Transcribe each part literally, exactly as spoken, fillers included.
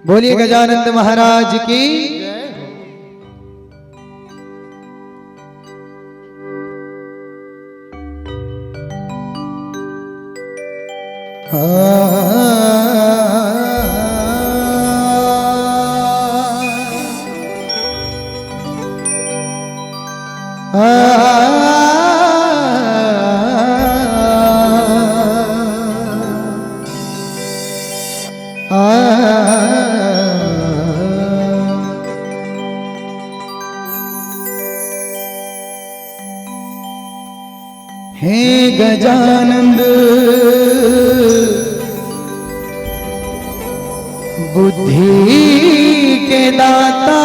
बोलिए गजानंद महाराज की। हे गजानंद बुद्धि के दाता,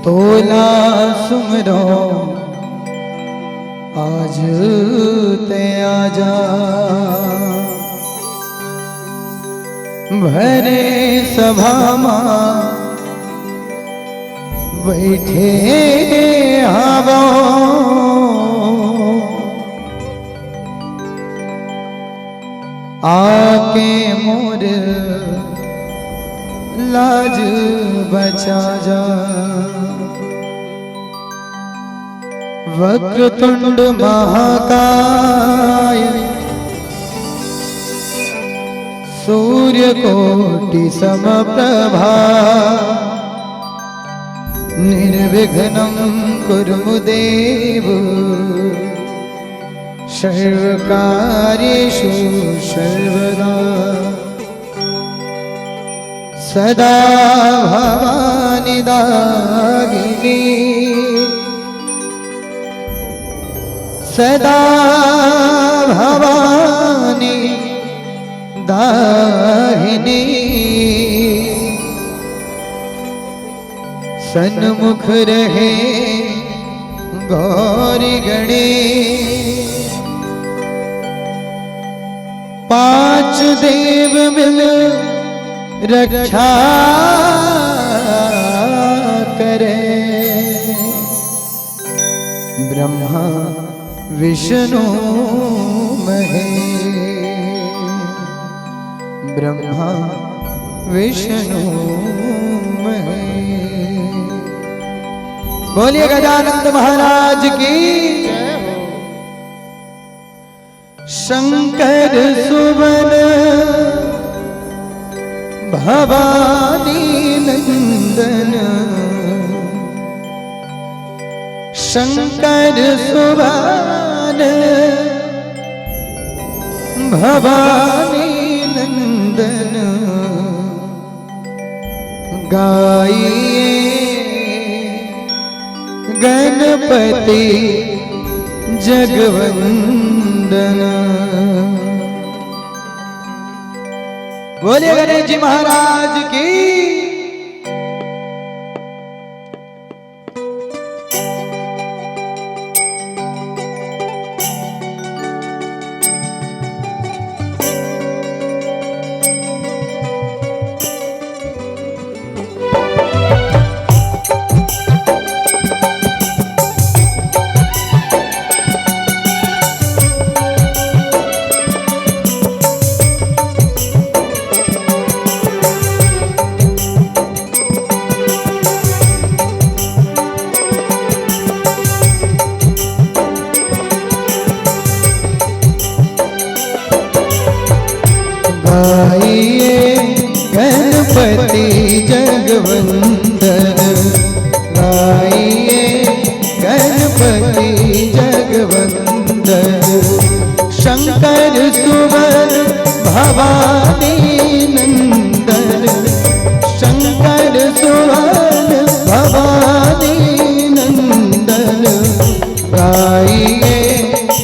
तोला सुमरो आज ते आजा। भरे सभा मा बैठे हावो, आके मोर लाज बचा जा। वक्रतुंड महाकाय सूर्यकोटि समप्रभा, निर्विघ्नं कुरु देव सर्वकार्येषु सर्वदा। सदा भवानी दाहिनी, सदा भवानी दाहिनी, सन्मुख रहे गौरी गणेश। पांच देव मिल रक्षा करे, ब्रह्मा विष्णु महेश, ब्रह्मा विष्णु महेश। बोलिए गजानंद महाराज की। शंकर सुवन भवानी नंदन, शंकर सुवन भवानी नंदन, गाइए गणपति जगवंदन। बोलिए गणेश जी महाराज की। गाइए गणपति जगवंदन, गाइए गणपति जगवंदन। शंकर सुवन भवानी नंदन, शंकर सुवन भवानी नंदन। गाइए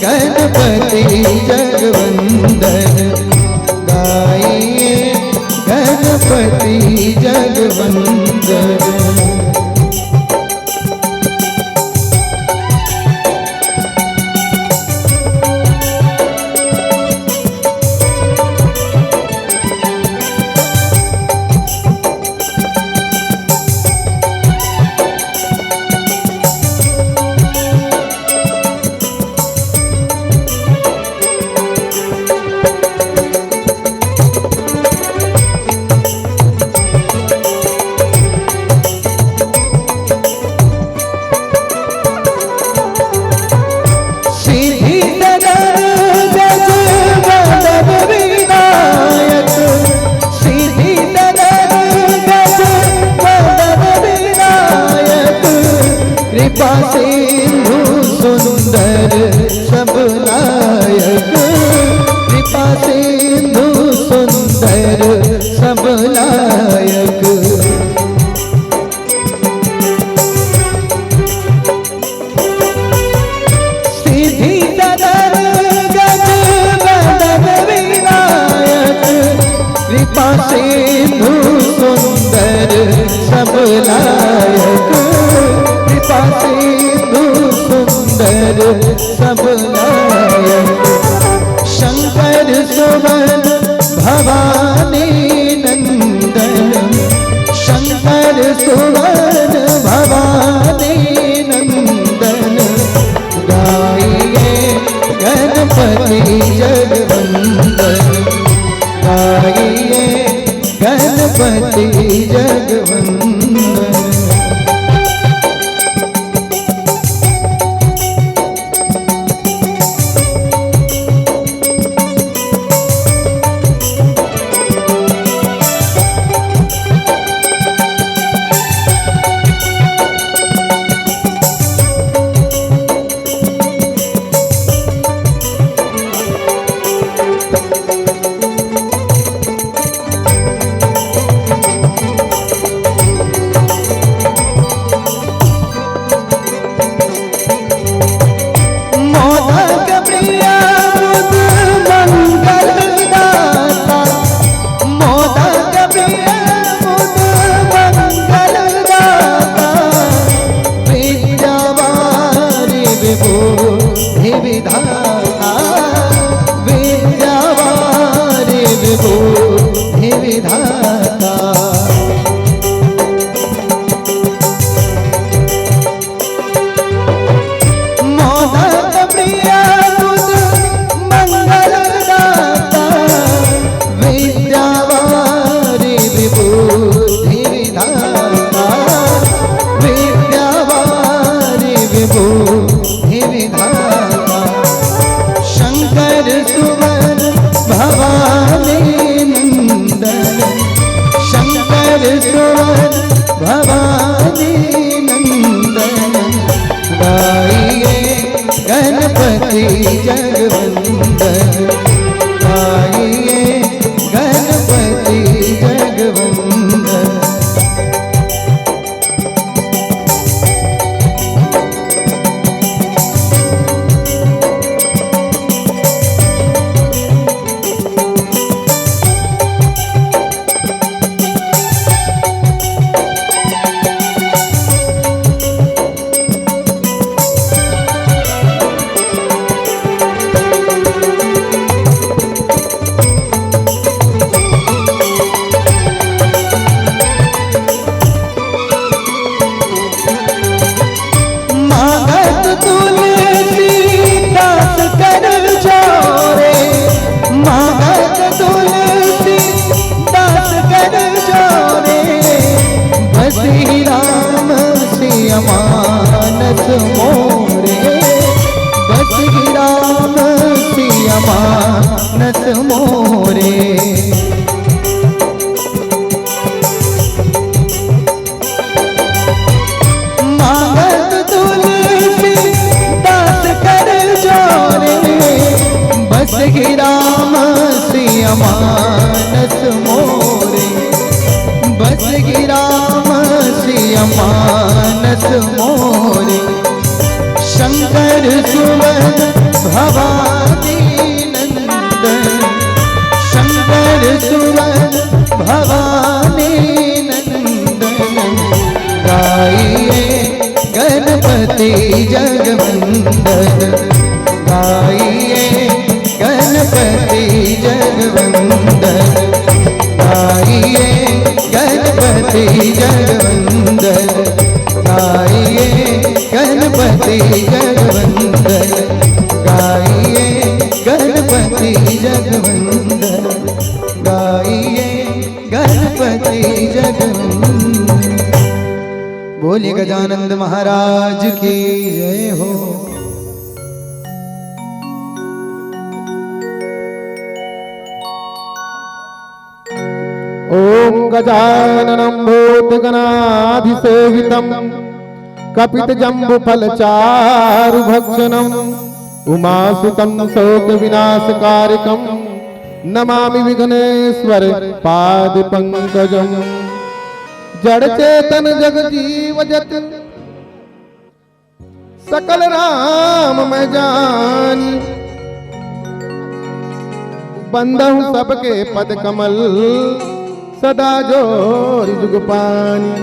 गणपति जगवंदन, गाइए गणपति जगवंदन। सुवन भवानी नंदन, शंकर सुवन भवानी नंदन। गाइए गणपति जगवंदन, गाइए गणपति जगवंदन। मोदक प्रिय मुद मंगल दाता, मोदक प्रिय मुद मंगल दाता, विद्यावारी विभूति विधाता, विद्यावारी विभूति विधाता। मोदक प्रिय मुद मंगल दाता, विद्यावारी विभूति विधाता, विद्यावारी विभूति विधाता। शंकर सुवन भवानी नंदन, शंकर सुवन भवानी नंदन। गाइए गणपति जगवंदन, गाइए गणपति जगवंदन। मांगत तुलसीदास कर जोरे, मांगत तुलसीदास कर जोरे। बस ही राम सिया मानस मोरे, बस ही राम सिया मानस मोरे। मांगत तुलसीदास कर जोरे, बस ही राम सिया मानस मोरे, बस ही राम सिया मानस मोरे। शंकर सुवन भवानी नंदन, शंकर सुवन भवानी नंदन। गाइए गणपति जगवंदन, गाइए गणपति जगवंदन, गाइए गणपति जगवंदन, गाइए गणपति जगवंदन, गाइए गणपति जगवंदन, गाइए गणपति जगवंदन। बोलिए गजानंद महाराज की जय हो। ॐ गजाननं भूतगणाधिसेवितं कपितजम्बूफलचारुभक्षणं उमासुतं शोकविनाशकारिकं नमामि विघ्नेश्वर पादपंकजं। जड़ चेतन जग जीव जत सकल राम मैं जानी, बंदहु सबके पद कमल सदा जोरि जुग पानी।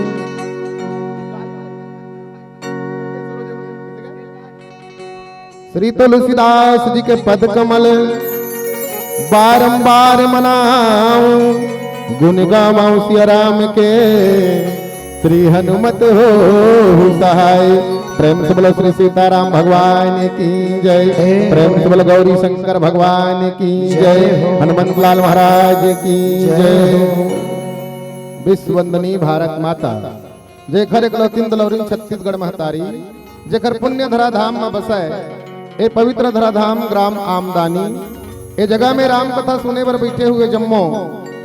श्री तुलसीदास जी के पद कमल बारंबार मनाऊं गुण गावाऊं सिया राम के, श्री हनुमत हो सहाय। प्रेम से बोलो श्री सीताराम भगवान की जय। प्रेम से बोलो गौरी शंकर भगवान की जय। हनुमंत लाल महाराज की जय। विश्ववंदनी भारत माता, जेखर एकलौतिन दुलौरिन छत्तीसगढ़ महतारी, जेखर पुण्य धराधाम म बसय ए पवित्र धराधाम ग्राम आमदानी, ए जगह में राम कथा सुने बर बैठे हुए जम्मो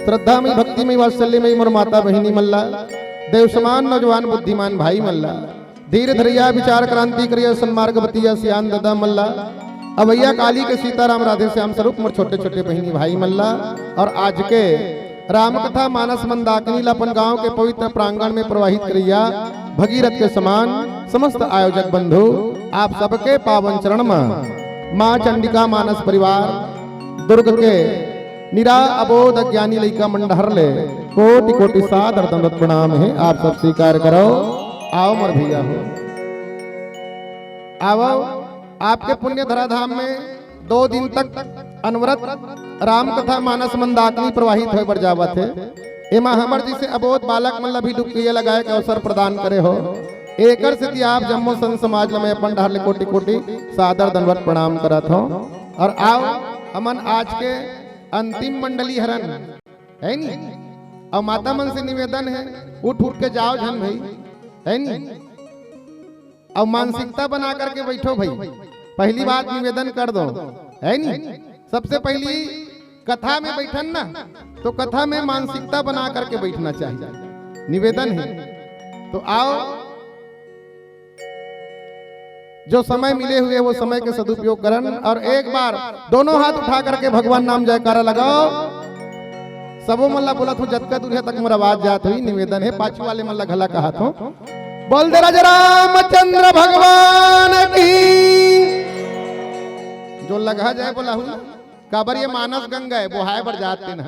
श्रद्धामयी, भक्तिमयी, वात्सल्यमयी मोर माता बहिनी मन ला, देव समान नौजवान बुद्धिमान भाई मन ला, धीर धरैया, विचार क्रांति करिया, सन्मार्ग बतिया सियान ददा मन ला, अवैया काली के सीताराम राधे श्याम स्वरूप मोर छोटे छोटे बहिनी भाई मन ला, और आज के रामकथा मानस मंदाकिनी ल अपन गांव के पवित्र प्रांगण में प्रवाहित करैया भगीरथ के समान समस्त आयोजक बंधु, आप सबके पावन चरण म मां चंडिका मानस परिवार दुर्ग के निरा अबोध अज्ञानी लइका मन डहर ले कोटि कोटि सादर दंडवत प्रणाम हे। आप सब स्वीकार करो, आओ मोर भैया हो, आओ। आपके पुण्य धराधाम में दो दिन तक अनवरत राम कथा मानस मंदाकिनी प्रवाहित होय बर जावत हे। एमा हमर जैसे अबोध बालक मन ला भी डुबकिया लगाए के अवसर प्रदान करे हो। एकर सेती आप जम्मो संत समाज ला मैं अपन डहर ले कोटि कोटि सादर दंडवत प्रणाम करत हो। और आओ, हमन आज के अंतिम मंडली हरन, है नी? और माता मन से निवेदन है, उठ उठ के जाओ झन भाई, है नी? और मानसिकता बना करके बैठो भाई। पहली बात निवेदन कर दो, है नी? सबसे पहली कथा में बैठन ना, तो कथा में मानसिकता बना करके बैठना चाहिए। निवेदन है, तो आओ, जो समय मिले हुए वो समय के सदुपयोग करन, और एक बार दोनों हाथ उठा करके भगवान नाम जयकारा लगाओ। सबो मन ला बोलत हूँ, जतका दूर हे तक मोर आवाज जात होही, निवेदन हे, पाछू वाले मन ला घला कहत हूँ, बोल दे राजा रामचंद्र भगवान की। जो लगा जाए बोला हूँ, काबर ये मानस गंगा हे, बोहाय बर जात तेन ह।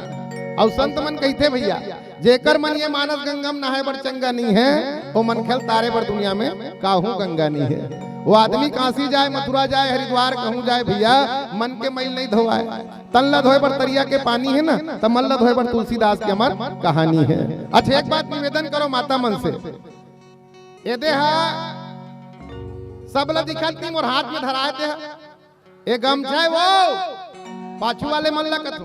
अउ संत मन कहिथे भैया, जेकर मन ये मानस गंगा म नहाय बर चंगा नइ हे, ओ मनखे ल तारे बर दुनिया में काहू गंगा नइ हे। वो आदमी काशी जाए, मथुरा जाए, हरिद्वार कहूँ जाए भैया, मन के मैल नइ धोवाय। तन ला धोए बर तरिया के पानी हे ना, त मन ला धोए बर तुलसीदास के अमर कहानी हे। अच्छा, एक बात निवेदन करो माता मन से, ये दे हा सब ला दिखत नहीं, मोर हाथ में धराए दे हा। ए गमछा हे वो, पाछू वाले मन ला कथू,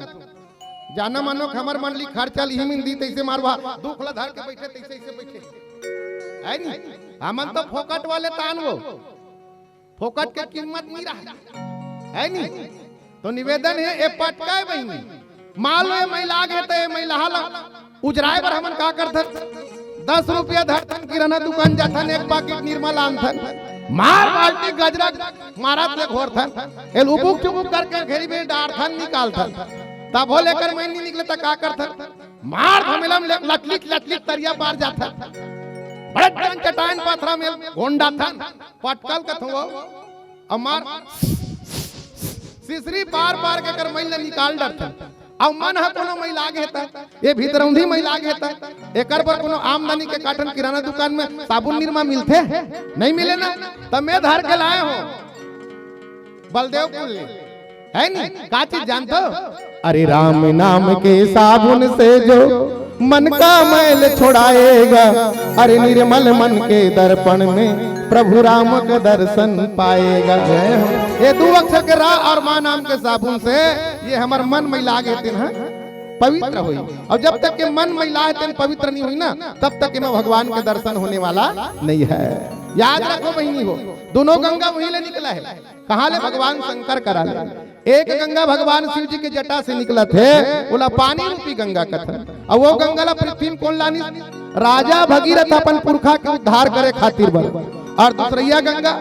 जाना मानो के हमर मंडली खर्चा लिही मिंदी, तैसे मारवा, दुख ला धर के बैठे, तैसे, तैसे बैठे। है नी? हमन तो फोकट वाले तान वो, फोकट के कीमत नहीं रहा। है नी? तो निवेदन हे, ए पटका हे बहिनी, मान लो ए मैला गे, त ए मैला ला उजराए बर हमन का करथन? दस रुपया धरथन, किराना दुकान जाथन, एक पाकिट निरमा लानथन, मार बाल्टी गजरा मारत ले घोरथन, एल उबुक चुबुक करके घेरी में डारथन, निकालथन। तभो ले एकर मैल नइ निकले त का करथन? मार धमेला में ले लटलिक लटलिक तरिया पार जाथन, बड़े जन चटान पथरा में गोंडाथन, पटकल कथो वो, अउ मार सिसरी पार पार के एकर मैल ला निकाल डरथन। अउ मन ह कोनो मैला गे त, ए भीतरौंधी मैला गे त, एकर बर कोनो आमदनी के काठन किराना दुकान में साबुन निरमा मिलथे? नइ मिले ना। त मैं धर के लाए हों बलदेवपुर ले, है नी? का चीज जानथो? अरे राम नाम के साबुन से जो मन का मैल छुड़ाएगा, अरे निर्मल मन के दर्पण में प्रभु राम का दर्शन पाएगा। जय हो। ये दू अक्षर के रा और माँ नाम के साबुन से ये हमर मन मैला गे तेन ह पवित्र होई। और जब तक के मन मैला हे तेन पवित्र नहीं होई ना, तब तक एमा भगवान के दर्शन होने वाला नहीं है। याद रखो बहिनी हो, दोनों गंगा वहीं ले निकला हे। कहाँ ले? भगवान शंकर करा ले। एक गंगा भगवान शिव जी के जटा से निकलत हे, ओला पानी रूपी गंगा कथन। अउ वो गंगा ला पृथ्वी में कोन लानिस? राजा भगीरथ अपन पुरखा के उद्धार करे खातिर बर। अउ दूसरइया गंगा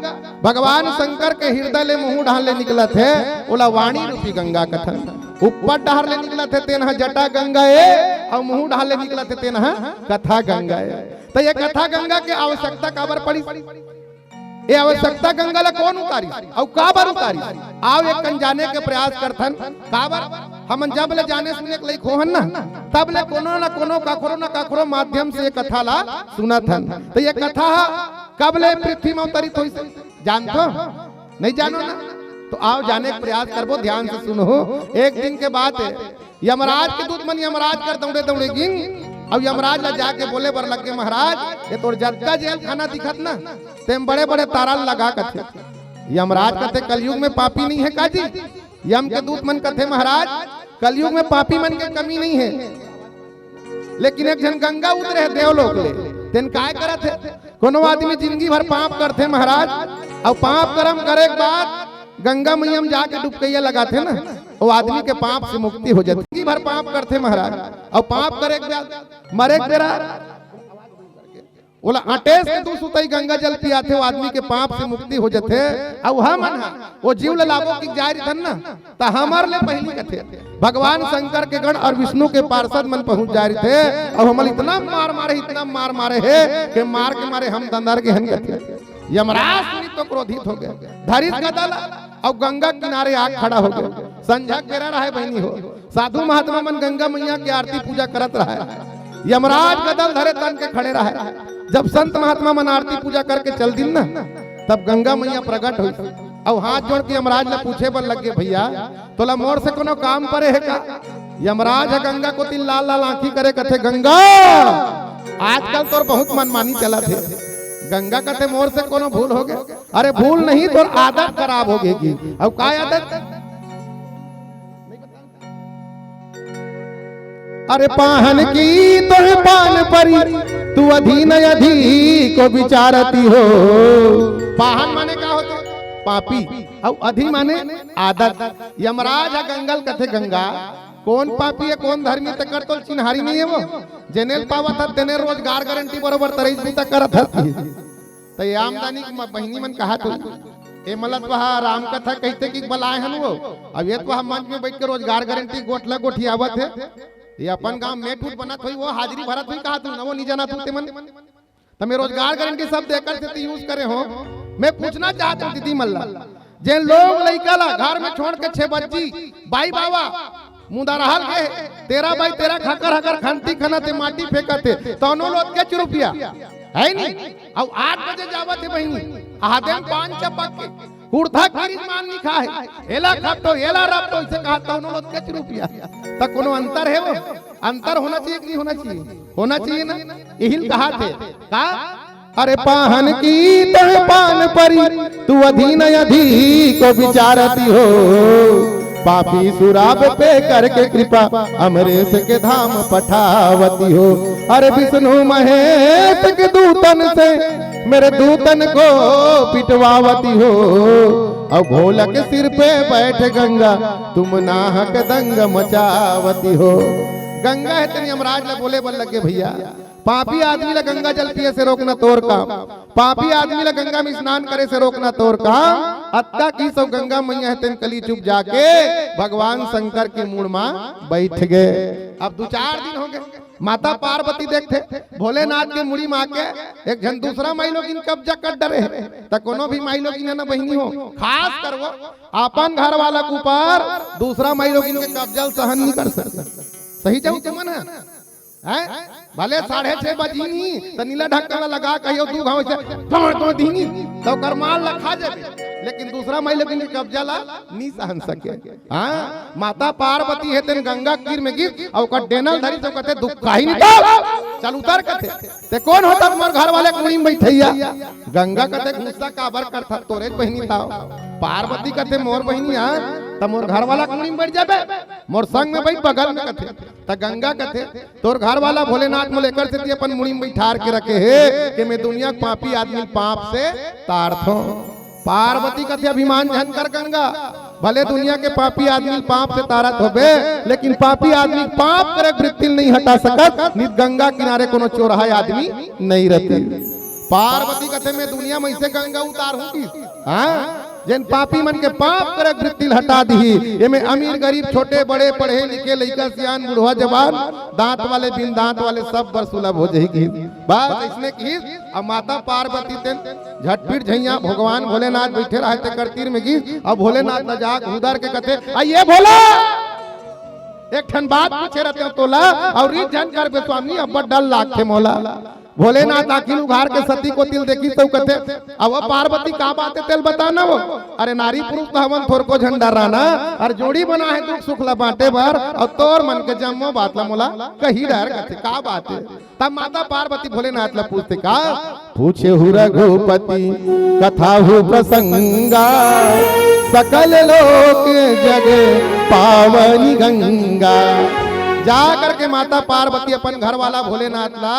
भगवान शंकर के हृदय ले मुंह डाल ले निकलत हे, ओला वाणी रूपी गंगा कथन। ऊपर डाहर ले निकलत हे तेन ह जटा गंगा ए, अउ मुंह डाहर ले निकलत हे तेन ह कथा गंगा ए। त ये कथा गंगा के आवश्यकता काबर पड़ी? ये आवश्यकता गंगा ला कोन उतारिस अउ काबर उतारिस? आओ एक कन जाने के प्रयास करथन। काबर? हमन जब ले जाने सुने के लइक होहन ना, तब ले कोनो ना कोनो, कखरो ना कखरो माध्यम से ये कथा ला सुनत हन। त ये कथा ह कब ले पृथ्वी में अवतरित होइस, जानथो? नहीं जानो ना? तो आओ जाने के प्रयास करबो, ध्यान से सुनो। एक दिन के बात हे, यमराज के दूत मन यमराज कर दौड़े दौड़े गिन, अउ यमराज ला जाके बोले बर लग गे, महाराज, ये तोर जतका जेल खाना दिखत ना, तेम बड़े बड़े तारा ल लगा कथे। यमराज कथे, कलयुग में पापी नहीं हे का जी? यम के दूत मन कथे, महाराज, कलयुग में पापी मन के कमी नहीं हे, लेकिन एक झन गंगा उतरे हे देवलोक ले, तेन काय करत हे? कोनो आदमी जिंदगी भर पाप करथे महाराज, अउ पाप करम करे के बाद गंगा मैया में जाके डुबकैया लगाथे ना, वो आदमी के पाप से मुक्ति हो जाथे। जिंदगी भर पाप करथे महाराज, अउ पाप करे के बाद मरे के बेरा ओला अटेस के दू सुतई गंगा जल पियाथे, वो आदमी के पाप से मुक्ति हो जाथे। अउ हमन हा वो जीव ल लाबो कि जाय रिथन ना, त हमर ले पहिली कथे। भगवान शंकर के गण अउ विष्णु के पार्षद मन पहुंच जाय रिथे, अउ हमन इतना मार मारे, इतना मार मारे हे कि मार के मारे हम दंदर गे हन कथे। यमराज सुनी तो क्रोधित हो गे, धरिस गदा ल अउ गंगा किनारे आ खड़ा हो गे। संझा के बेरा रहय बहिनी हो, साधु महात्मा मन गंगा मैया के आरती पूजा करत रहय। यमराज गदा ल धरे तन के खड़े रहय। जब संत महात्मा मन आरती पूजा करके चल दिन ना, तब गंगा मैया प्रगट होइस अउ हाथ जोड़ के यमराज ल पूछे बर लग गे, भैया, तोला मोर से कोनो काम परे हे का? यमराज ह गंगा कोति लाल लाल आंखी करे, कथे, गंगा, आजकल तोर बहुत मनमानी चलत हे। गंगा कथे, मोर से कोनो भूल हो गे? अरे भूल नहीं, तोर आदत खराब हो गे कि। अउ का आदत? अरे पाहन की तोहे पान परी, तू अधीन अधी को विचारती हो। पाहन माने का होथे? पापी। अउ अधी माने आदत। यमराज ह गंगा ल कथे, गंगा, कोन पापी हे, कोन धर्मी, तेकर तो चिन्हारी नहीं हे वो। जेने ल पावत हस, तेने रोजगार गारंटी बरोबर तरईस बूता करत हस। त ये आमदनी के म-, बहिनी मन कहा तो, ए मला तो हा राम कथा कहिथे कि बलाय हन वो। अब ये तो हा मंच में बइठ के रोजगार गारंटी गोठला गोठियावत हे। ये अपन गांव में टूट बनत होही, वो हाजिरी भरत होही, कहा तू ना वो नहीं जाना तू ते मन। त मैं रोजगार गारंटी सब देकर से यूज करे हो। मैं पूछना चाहत हूँ दीदी मन ला, जेन लोग लइका ला घर में छोड़ के छे बज्जी बाई बावा मुंदारहल गे, तेरा बाई तेरा खकर हकर खंती खनत हे, माटी फेंकत हे, तौनो ल ओतकेच रुपया, हे नी? अउ आठ बजे जावत हे बहिनी, आधे म पान चपक के, कुर्ता किरिच मान लिखा हे, एला खपटो, एला रपटो, इसे कहा तौनो ल ओतकेच रुपया। त कोनो अंतर हे वो? अंतर होना चाहिए कि नहीं होना चाहिए? होना चाहिए ना? इही ल कहाथे। का? अरे पाहन की तोहे पान परी, तू अधीन अधी को विचारती हो। पापी सुराब पे करके कृपा, अमरेश के धाम पठावती हो। अरे विष्णु महेश के दूतन से, मेरे दूतन को पिटवावती हो। अउ भोला के सिर पे बैठ गंगा, तुम नाहक दंग मचावती हो। गंगा हे तेन यमराज ला बोले बर लग गे, भैया, पापी आदमी ला गंगा जल पिए से रोकना तोर काम, पापी आदमी ला गंगा में स्नान करे से रोकना तोर काम। अतका किहिस अउ गंगा मैया हे तेन कली चुप जाके भगवान शंकर के मुड़ मा बइठ गे। अब दू चार दिन हो गे, माता पार्वती देखथे भोलेनाथ के मुड़ी मा के एक झन दूसरा माईलोगिन कब्जा कर डरे हे। त कोनो भी माईलोगिन हे ना बहिनी हो, खास कर वो अपन घर वाला के ऊपर दूसरा माईलोगिन के कब्जा ल सहन नहीं कर सकत। सही जाऊ तुमन ह? हैं? भले साढ़े छह बजही नी, त नीला ढक्कन ला लगा कहियो दू घाव से, ठमर तो दीनी, त ओकर माल ला खा जाबे। लेकिन दूसरा माईलोगिन के कब्जा ला नी सहन सके। हाँ? माता पार्वती हे तेन गंगा तीर में गिस, अउ ओकर डेना ल धरिस, त कथे, दुख काही नहीं तो, चल उतर कथे। ते कोन होथस मोर घर वाले के मुड़ी में बइठइया? गंगा कथे, गुस्सा काबर करथस, तोरेच बहिनी ताव। पार्वती कथे, मोर बहिनी आ, त मोर घर वाला के मुड़ी में बइठ जाबे, मोर संग में बइठ बगल में कथे। त गंगा कथे, तोर घर वाला भोलेनाथ मोला एकर सेती अपन मुड़ी में बइठार के रखे हे कि मैं दुनिया के पापी आदमी ल पाप से तारथों। पार्वती कथे, अभिमान झन कर गंगा, भले दुनिया के पापी आदमी ल पाप से तारत होबे, लेकिन पापी आदमी के पाप करे के वृत्ति ल नहीं हटा सकत, नित गंगा किनारे कोनो चोरहा आदमी नहीं रहिथे। पार्वती कथे, मैं दुनिया में अइसे गंगा उतारहूं कि, हाँ, जेन पापी मन के पाप करे के वृत्ति ल हटा दिही। एमे अमीर गरीब, छोटे बड़े, पढ़े लिखे, लइका सियान, बुढ़वा जवान, दांत वाले बिन दांत वाले, सब बर सुलभ हो जाही। बस अइसने किहिस। अब माता पार्वती तेन झटपिट झइया भगवान भोलेनाथ बइठे रहय तेकर तीर में गिस। अब भोलेनाथ ला जाके हुदर के कथे, आ ये भोला, एक ठन बात पूछे रहते हो तोला, अउ रीझ झन करबे स्वामी, अब्बड़ डर लागथे मोला। भोलेनाथ आँखी उघार के सती कोती ल देखिस त कथे, "अब वो पार्वती का बात हे तेल बता ना वो। अरे नारी पुरुष त हमन थोरको झन डराना, अउ जोड़ी बना हे दुख सुख ला बांटे बर, अउ तोर मन के जम्मो बात ला मोला कही डर कथे, का बात हे?" तब माता पार्वती भोलेनाथ ला पूछथे का, "पूछेहु रघुपति कथाहु प्रसंगा, सकल लोक जग पावनी गंगा।" जा करके माता पार्वती अपन घर वाला भोलेनाथ ला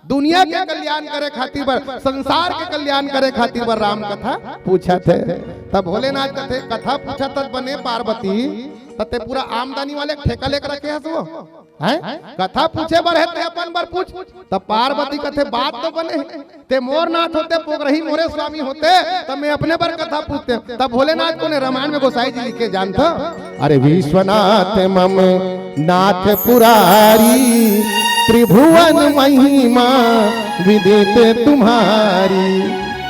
दुनिया के कल्याण करे खातिर बर, संसार के कल्याण करे खातिर बर राम कथा पूछत हे। तब भोलेनाथ कथे, "कथा पूछत हस बने पार्वती, त ते पूरा आमदनी वाले ठेका लेके रखे हस वो?" हैं? कथा पूछे बर हे ते अपन बर पूछ। त पार्वती कथे, "बात तो बने हे, ते मोर नाथ होते, पोगरही मोरे स्वामी होते, त मैं अपने बर कथा पूछते।" तब भोलेनाथ कोन हे, रामायण में गोसाई जी लिखे जानत हो, "अरे विश्वनाथ मम नाथ पुरारी, त्रिभुवन महिमा विदित तुम्हारी।"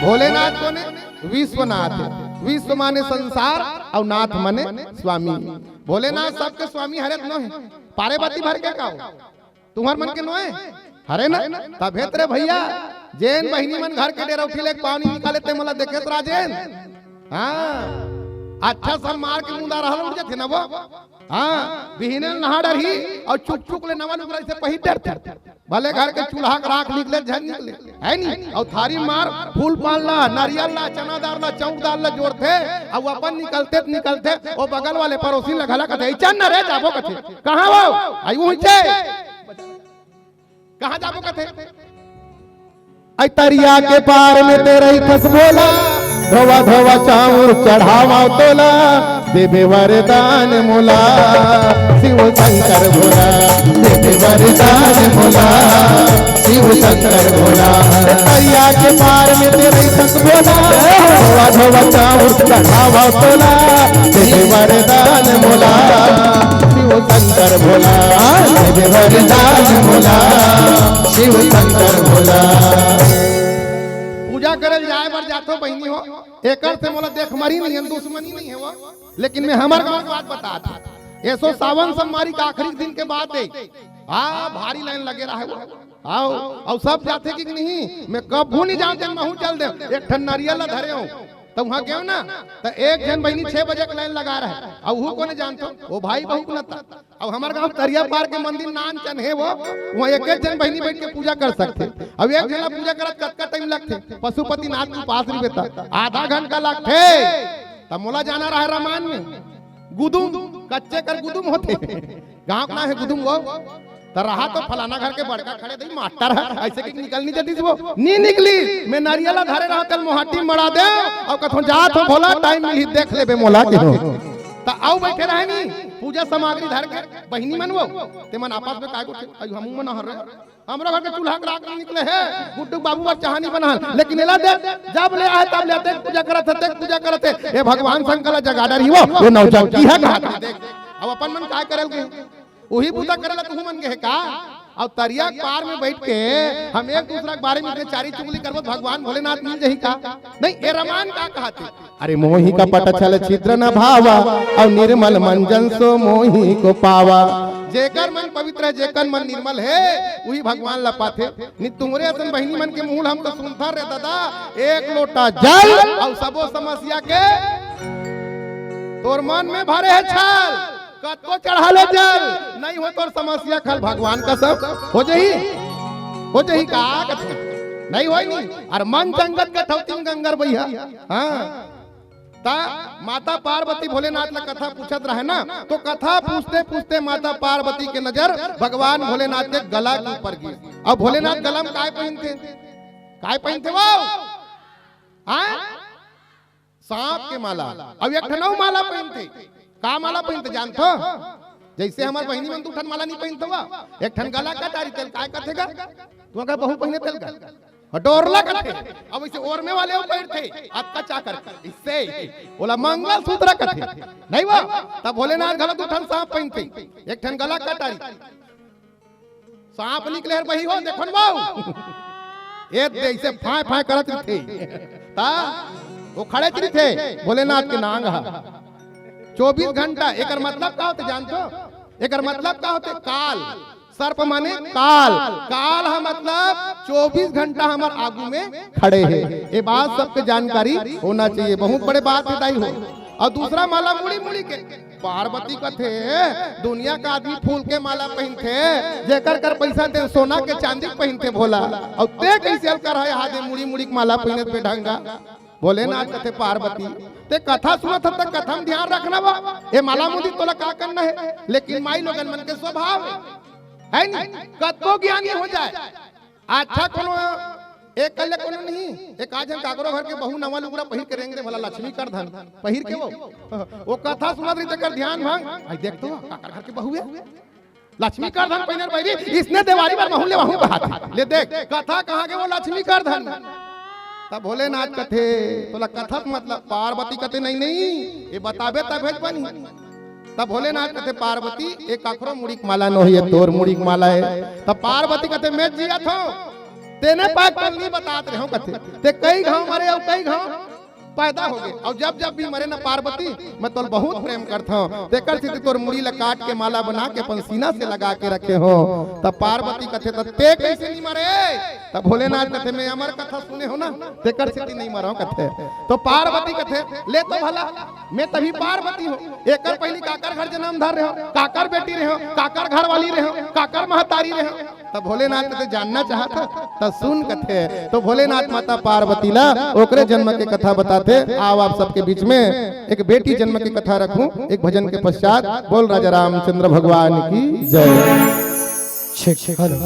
भोलेनाथ कोन हे? विश्वनाथ। विश्व माने संसार अउ नाथ माने स्वामी। भोलेनाथ सबके स्वामी हरे त नो हे। पार्वती भर के का हो? तुंहर मन के नोहे? हरे ना? तभे त रे भइया, जेन बहिनी मन घर के डेरौठी ले पानी निकाले ते मोला देखेस राजेन। हाँ, अच्छा सब मार के मुंदा रहल उठ जाथे ना वो। हाँ, बिहने नहा डरही अउ चुक चुक ले नवा लुगरा से पहिर डरथे। भले घर के चूल्हा के राख निकले झन निकले, हे नी? अउ थारी मार फूल पान ला, नरियल ला, चना दार ला, चौक दार ला जोड़थे, अउ अपन निकलथे त निकलथे, ओ बगल वाले पड़ोसी ला घला कथे, "चल न रे, जाबो," कथे। "कहाँ वो?" "आई उही चे।" "कहाँ जाबो?" कथे। "अई तरिया के पार में ते रहिथस भोला, धोवा धोवा चाउर चढ़ावा तोला, देबे वरदान मोला, शिव शंकर भोला, देबे वरदान मोला, शिव शंकर भोला।" अई तरिया के पार में ते रहिथस भोला, धोवा धोवा चाउर चढ़ावा तोला, देबे वरदान मोला, शिव शंकर भोला, देबे वरदान मोला, शिव शंकर भोला। पूजा करे जाए बर जाथो बहिनी हो, एकर से मोला देखमरी नहीं हे, दुश्मनी नहीं हे वो, लेकिन मैं हमर गाँव के बात बतात हँव। एसो सावन सोमवारी के आखिरी दिन के बात हे, हाँ, भारी लाइन लगे रहे वो। अउ, अउ सब जाथे कि नहीं, मैं कभू नहीं जांव, महूँ चल देंव। एक ठन नरियल ला धरे हँव, त उहाँ गेंव ना, त एक झन बहिनी छह बजे के लाइन लगा रहे, अउ उहू कोन हे जानथो, वो भाई बहू के नता। अउ हमर गाँव तरिया पार के मंदिर नान चन हे वो, उहाँ एक एक झन बहिनी बइठ के पूजा कर सकथे। अउ एक झन ला पूजा करत कतका टाइम लगथे? पशुपतिनाथ के उपास रहिबे त आधा घंटा लगथे। त मोला जाना रहे रामायण में, गुदुम, कच्चे कर गुदुम होथे, गाँव के नाम हे गुदुम वो। त रहा तो फलाना घर के बड़का खड़े दई मास्टर हे, अइसे कि निकल नहीं जतिस वो, नहीं निकली। मैं नरियल ला धरे रहा, तेला मोहाटी मड़ा देंव, अउ कथों जात हँव भोला, टाइम मिलही देख लेबे मोला के हो। त अउ बइठे रहे नी, पूजा सामग्री धर के बहिनी मन वो, ते मन आपस में काय गोठे, "अई हमू मन हर रे, हमरो घर के चूल्हा के राख निकले हे, गुड्डू बाबू बर चाहा नहीं बनान, लेकिन एला देख, जब ले आए तब ले देख पूजा करत हे, देख पूजा करत हे, ए भगवान शंकर ला जगा डरही वो, वो नौजवान की हे कहा देख।" अउ अपन मन काय करे ल गे? उही बूता करे ला तुहू मन गे हे का? अउ तरिया के पार में बइठ के हम एक दूसरा के बारे में इतने चारी चुगली करबो त भगवान भोलेनाथ मिल जही का? नहीं, ए रामायण का कहाथे? "अरे मोहि कपट छल छिद्र न भावा, अउ निर्मल मन जन सो मोहि को पावा।" जेकर मन पवित्र हे, जेकर मन निर्मल हे, उही भगवान ला पाथे। नहीं तुंहरे असन बहिनी मन के मुँह ल हम तो सुनथन रे दादा, एक लोटा जल अउ सबो समस्या के तोर मन में भरे हे छल। कतको चढ़ा ले जल, नहीं होय तोर समस्या खल, भगवान कसम हो जही, हो जही का कथे? नहीं होय नी। अरे मन चंगत कथौती में गंगर बइहा। हाँ, त माता पार्वती भोलेनाथ ला कथा पूछत रहे ना, तो कथा पूछते पूछते माता पार्वती के नजर भगवान भोलेनाथ के गला के ऊपर गिस। अउ भोलेनाथ गला में काय पहिनथे? काय पहिनथे वो? हाँ? सांप के माला। अउ एक ठन अउ माला पहिनथे। का माला पहिनथे जानथो? जइसे हमर बहिनी मन दू ठन माला नहीं पहिनथे वो, एक ठन गला कटारी, तेला काय कथे गा? तुँहर बहू पहिने तेला गा? डोरला कथे। अउ अइसे ओरमे वाले अउ पहिनथे, अतका चाकर, अइसे, ओला मंगलसूत्र कथे। नहीं वो? त भोलेनाथ घलो दू ठन सांप पहिनथे, एक ठन गला कटारी। सांप निकले हे बही हो, देखो न वो। ए दे, अइसे फाय फाय करत रहिथे। त वो खड़े रहिथे, भोलेनाथ के नांग ह। चौबीस घंटा, एकर मतलब का होथे जानथो? एकर मतलब का होथे? काल। सर्प माने काल। काल ह मतलब चौबीस घंटा हमर आगू में खड़े हे। ये बात सबके जानकारी होना चाहिए, बहुत बड़े बात हे दाई हो। अउ दूसरा माला मुड़ी मुड़ी के पार्वती कथे, दुनिया का आदमी फूल के माला पहिनथे, जेकर कर पइसा ते सोना के चांदी के पहिनथे भोला, अउ ते कइसे अलकर हे हादे मुड़ी मुड़ी के माला पहिनत बेढंगा। भोलेनाथ कथे पार्वती, ते कथा सुनत हस त कथा म ध्यान रखना बा, ए माला मुड़ी तोला का करना हे, लेकिन माई लोगन मन के स्वभाव हे, हे नी? कतको ज्ञानी हो जाए, अच्छा कोनो एक कर ले कोनो नहीं, एक आध झन काकरो घर के बहू नवा लुगरा पहिर के रेंग दे भला लक्ष्मी कर धन पहिर के वो, वो कथा सुनत रही तेकर ध्यान भंग, आई देख तो काकर घर के बहू हे, लक्ष्मी कर धन पहिनर बइरी, इसने देवारी बर महू ले वहू बहात हे। ले देख, कथा कहाँ के वो लक्ष्मी कर धन। तब भोलेनाथ कथे, तोला कथा के मतलब पार्वती कथे, नहीं, नहीं, ये बताबे तभे बनी। तब भोलेनाथ कथे, पार्वती, ये काकरो मुड़ी के माला नोहे, ये तोर मुड़ी के माला हे। तब पार्वती कथे, मैं जियत हंव, तेने पाय कल नहीं बतात रहे हंव कथे, ते कई घांव मरे अउ कई घांव पैदा होगे। अउ जब जब भी मरे ना पार्वती, मैं तोला बहुत प्रेम करत हंव, तेकर सेती तोर मुड़ी ला काट के माला बना के अपन सीना से लगा के रखे हंव। तब पार्वती कथे, त ते कइसे नहीं मरे? तब भोलेनाथ कथे, मैं अमर कथा सुने हंव ना, तेकर सेती नहीं मरंव कथे। तो पार्वती कथे, ले तो भला, मैं तभी पार्वती हंव, एकर पहिली काकर घर जनम धर रहे हंव, काकर बेटी रहे हंव, काकर घरवाली रहे हंव, काकर महतारी रहे हंव। तब भोलेनाथ कथे, जानना चाहत हस? त सुन कथे। तो भोलेनाथ माता पार्वती ला ओकरे जन्म के कथा बताथे। आओ आप सबके बीच में एक बेटी जन्म के कथा रखूं, एक भजन के पश्चात। बोल राजा रामचंद्र भगवान की जय। ठीक, ठीक, हेलो।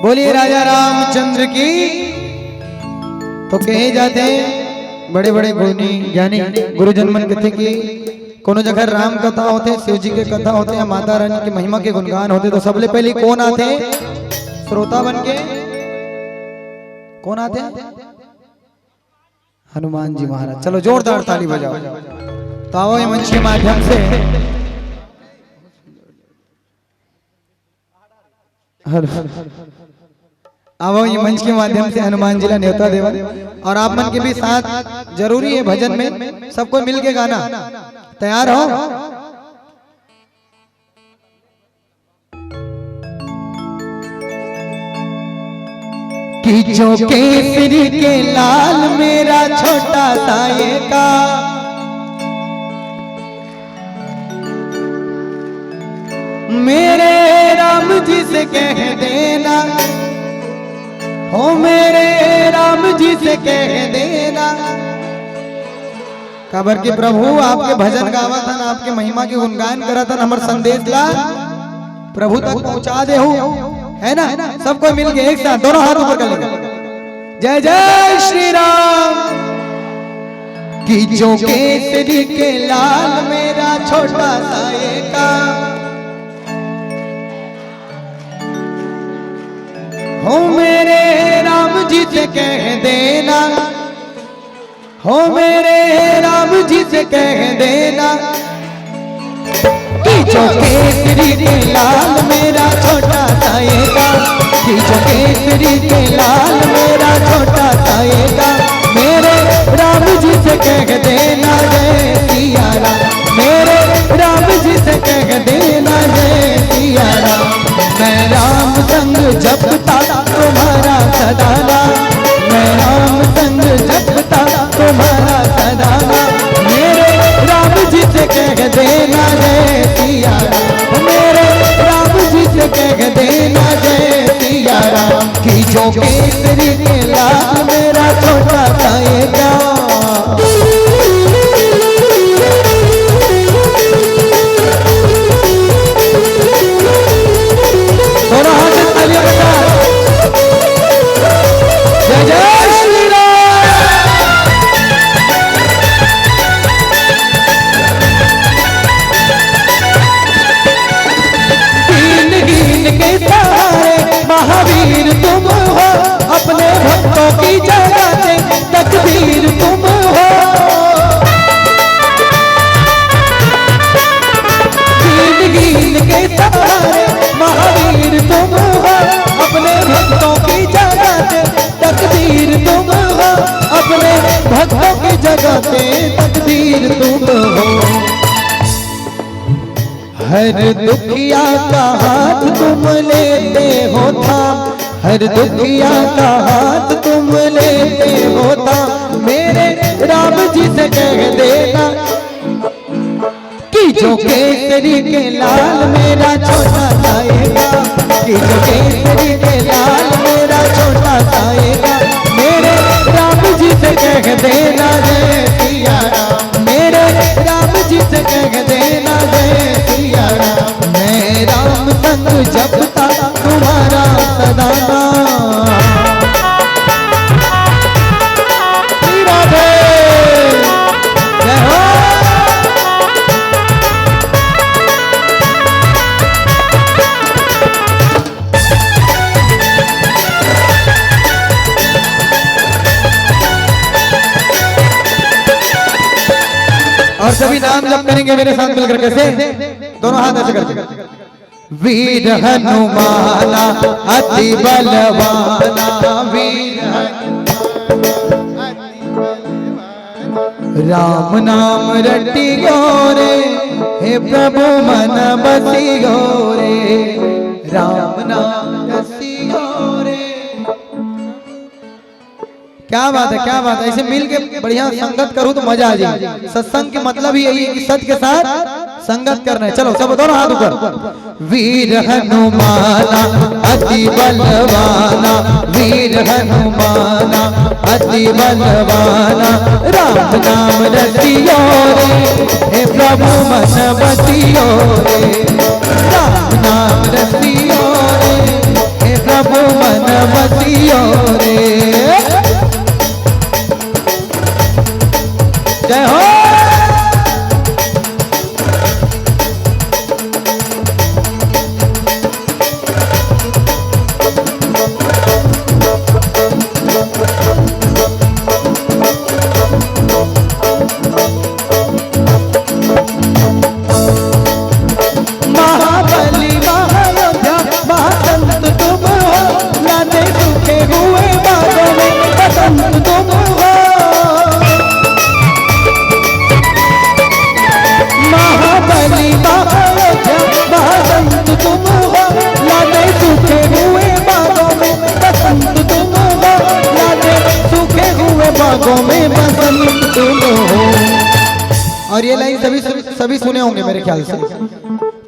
बोलिए राजा रामचंद्र की। तो कहे जाथे बड़े बड़े गुणी ज्ञानी गुरुजन मन कथे कि कोनो जगह राम कथा होथे, शिव जी के कथा होथे या माता रानी के महिमा के गुणगान होथे, तो सबले पहिली कोन आथे श्रोता बन के? कोन आथे? हनुमान जी महाराज। चलो जोरदार ताली बजाओ। तो आओ ये मंच के माध्यम से हेलो। अब ये मंच के माध्यम से हनुमान जी ला न्योता देवन और आप मन के भी साथ जरूरी हे भजन में, सबको मिल के गाना। तैयार हो? कि जो केसरी के लाल मेरा छोटा सा ये का मेरे राम जी से कह देना, हो मेरे राम जी से कह देना। काबर कि प्रभु आपके भजन गावत हन, आपके महिमा के गुणगान करत हन, हमर संदेश ला प्रभु तक पहुंचा देहू, है ना? सबको मिल के एक साथ दोनों हाथ ऊपर कर लेंगे। जय जय श्री राम। कि जो केसरी के लाल मेरा छोटा सा ये का हो मेरे राम जी से कह देना, हो मेरे राम जी से कह देना कि जो केसरी के लाल मेरा छोटा सा ये का, कि जो केसरी के लाल मेरा छोटा सा ये का, मेरे राम जी से कह देना जय सिया राम, मेरे राम जी से कह देना जय सिया राम। मैं राम संग जपता तुम्हारा सदा नाम, मैं राम संग जपता तुम्हारा सदा नाम। मेरे राम जी से कह देना जय सिया राम, मेरे राम जी से कह देना जय सिया राम। कि जो केसरी के लाल मेरा छोटा सा ये गाँव। दोनों हाथ से तालियां बजा। जय जय श्री राम। दीन दीन के सहारे महावीर तुम हो, अपने भक्तों की जगाते तकदीर तुम हो। दीन दीन के सहारे महावीर तुम हो, अपने भक्तों की जगाते तकदीर तुम हो, अपने भक्तों की जगाते तकदीर तुम हो। हर दुखिया का हाथ तुम लेते हो थाम, हर दुखिया का हाथ तुम लेते हो थाम। मेरे राम जी से कह देना कि जो केसरी के लाल मेरा छोटा साएगा, कि जो केसरी के लाल मेरा छोटा साएगा। मेरे राम जी से कह देना जय सिया राम, मेरे राम जी से कह देना जय सिया राम। मैं राम संग जपता तुम्हारा सदा नाम। श्री राधे। जय हो। और सभी नाम जप करेंगे मेरे साथ मिलकर। कैसे? दोनों हाथ ऐसे करके। वीर हनुमाना अति बलवाना, वीर हनुमाना अति बलवाना। राम नाम रटियो रे, हे प्रभु मन बसियो रे, राम नाम रसियो रे। क्या बात है, क्या बात है। ऐसे मिल के बढ़िया संगत करूँ तो मजा आ जाए। सत्संग के मतलब ही यही है कि सत के साथ संगत करना है। चलो सब दोनों हाथ ऊपर। वीर हनुमाना अति बलवाना, वीर हनुमाना अति बलवाना। राम नाम रसियो रे, हे प्रभु मन बसियो रे। राम नाम रसियो रे, हे प्रभु मन बसियो रे। जय हो। महाबली महायोद्धा महासंत तुम हो, लाते सूखे हुए बागों में बसंत तुम हो। महाबली महायोद्धा महासंत तुम हो, लाते सूखे हुए बागों में बसंत तुम हो, लाते सूखे हुए बागों में बसंत तुम हो। और ये लाइन सभी, सभी, सभी सुने होंगे मेरे ख्याल से।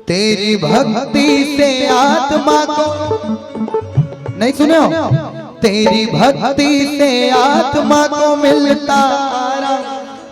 तेरी भक्ति से आत्मा को, नहीं सुने हो? तेरी भक्ति से आत्मा को मिलता आराम।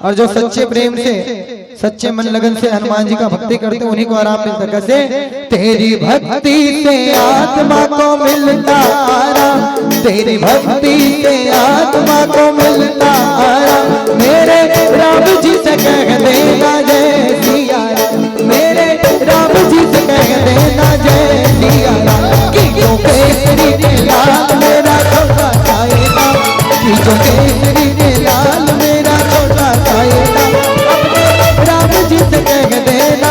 और जो सच्चे प्रेम से, सच्चे मन लगन से हनुमान जी का भक्ति करते हैं, उन्हीं को आराम मिलता है। कैसे? तेरी भक्ति से आत्मा को मिलता आराम, तेरी भक्ति से आत्मा को मिलता आराम। मेरे राम जी से कह देना जय सिया राम, मेरे राम जी से कह देना जय सिया राम। कि जो केसरी के लाल मेरा छोटा साएगा, कि जो केसरी के लाल मेरा छोटा साएगा। अपने राम जी से कह देना,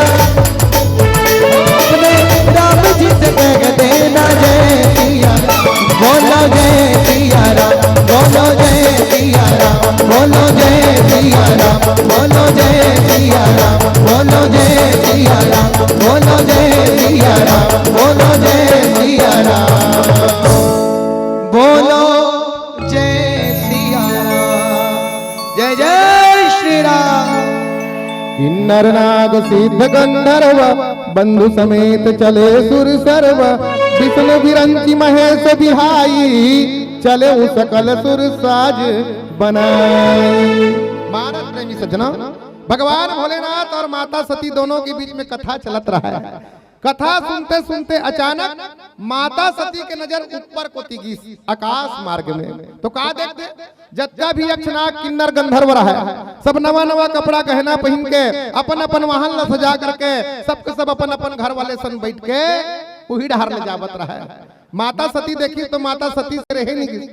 अपने राम जी से कह देना जय सिया राम। बोलो जय सिया राम, बोलो जय सिया राम, बोलो जय सिया राम, बोलो जय सिया राम, बोलो जय सिया राम, बोलो जय सिया राम, बोलो जय सिया राम। बोलो जय सिया राम। जय जय श्री राम। किन्नर नाग सिद्ध गंधर्व बंधु समेत चले सुर सर्व। विष्णु विरंची महेश बिहाई चले उ सकल सुर साज बनाई। मानस प्रेमी सज्जना, भगवान भोलेनाथ और माता सती दोनों के बीच में कथा चलत रहा है। कथा सुनते सुनते अचानक माता सती के नजर ऊपर कोती गिस, आकाश मार्ग में। तो का देखते, जतका भी यक्ष नाग किन्नर गंधर्व रहा है, सब नवा नवा कपड़ा गहना पहिन के अपन अपन वाहन ला सजा करके सबके सब अपन अपन घर वाले सन बैठ के उही डहार ले जावत रहा है। माता सती देखी तो माता सती से रहे नहीं गिस।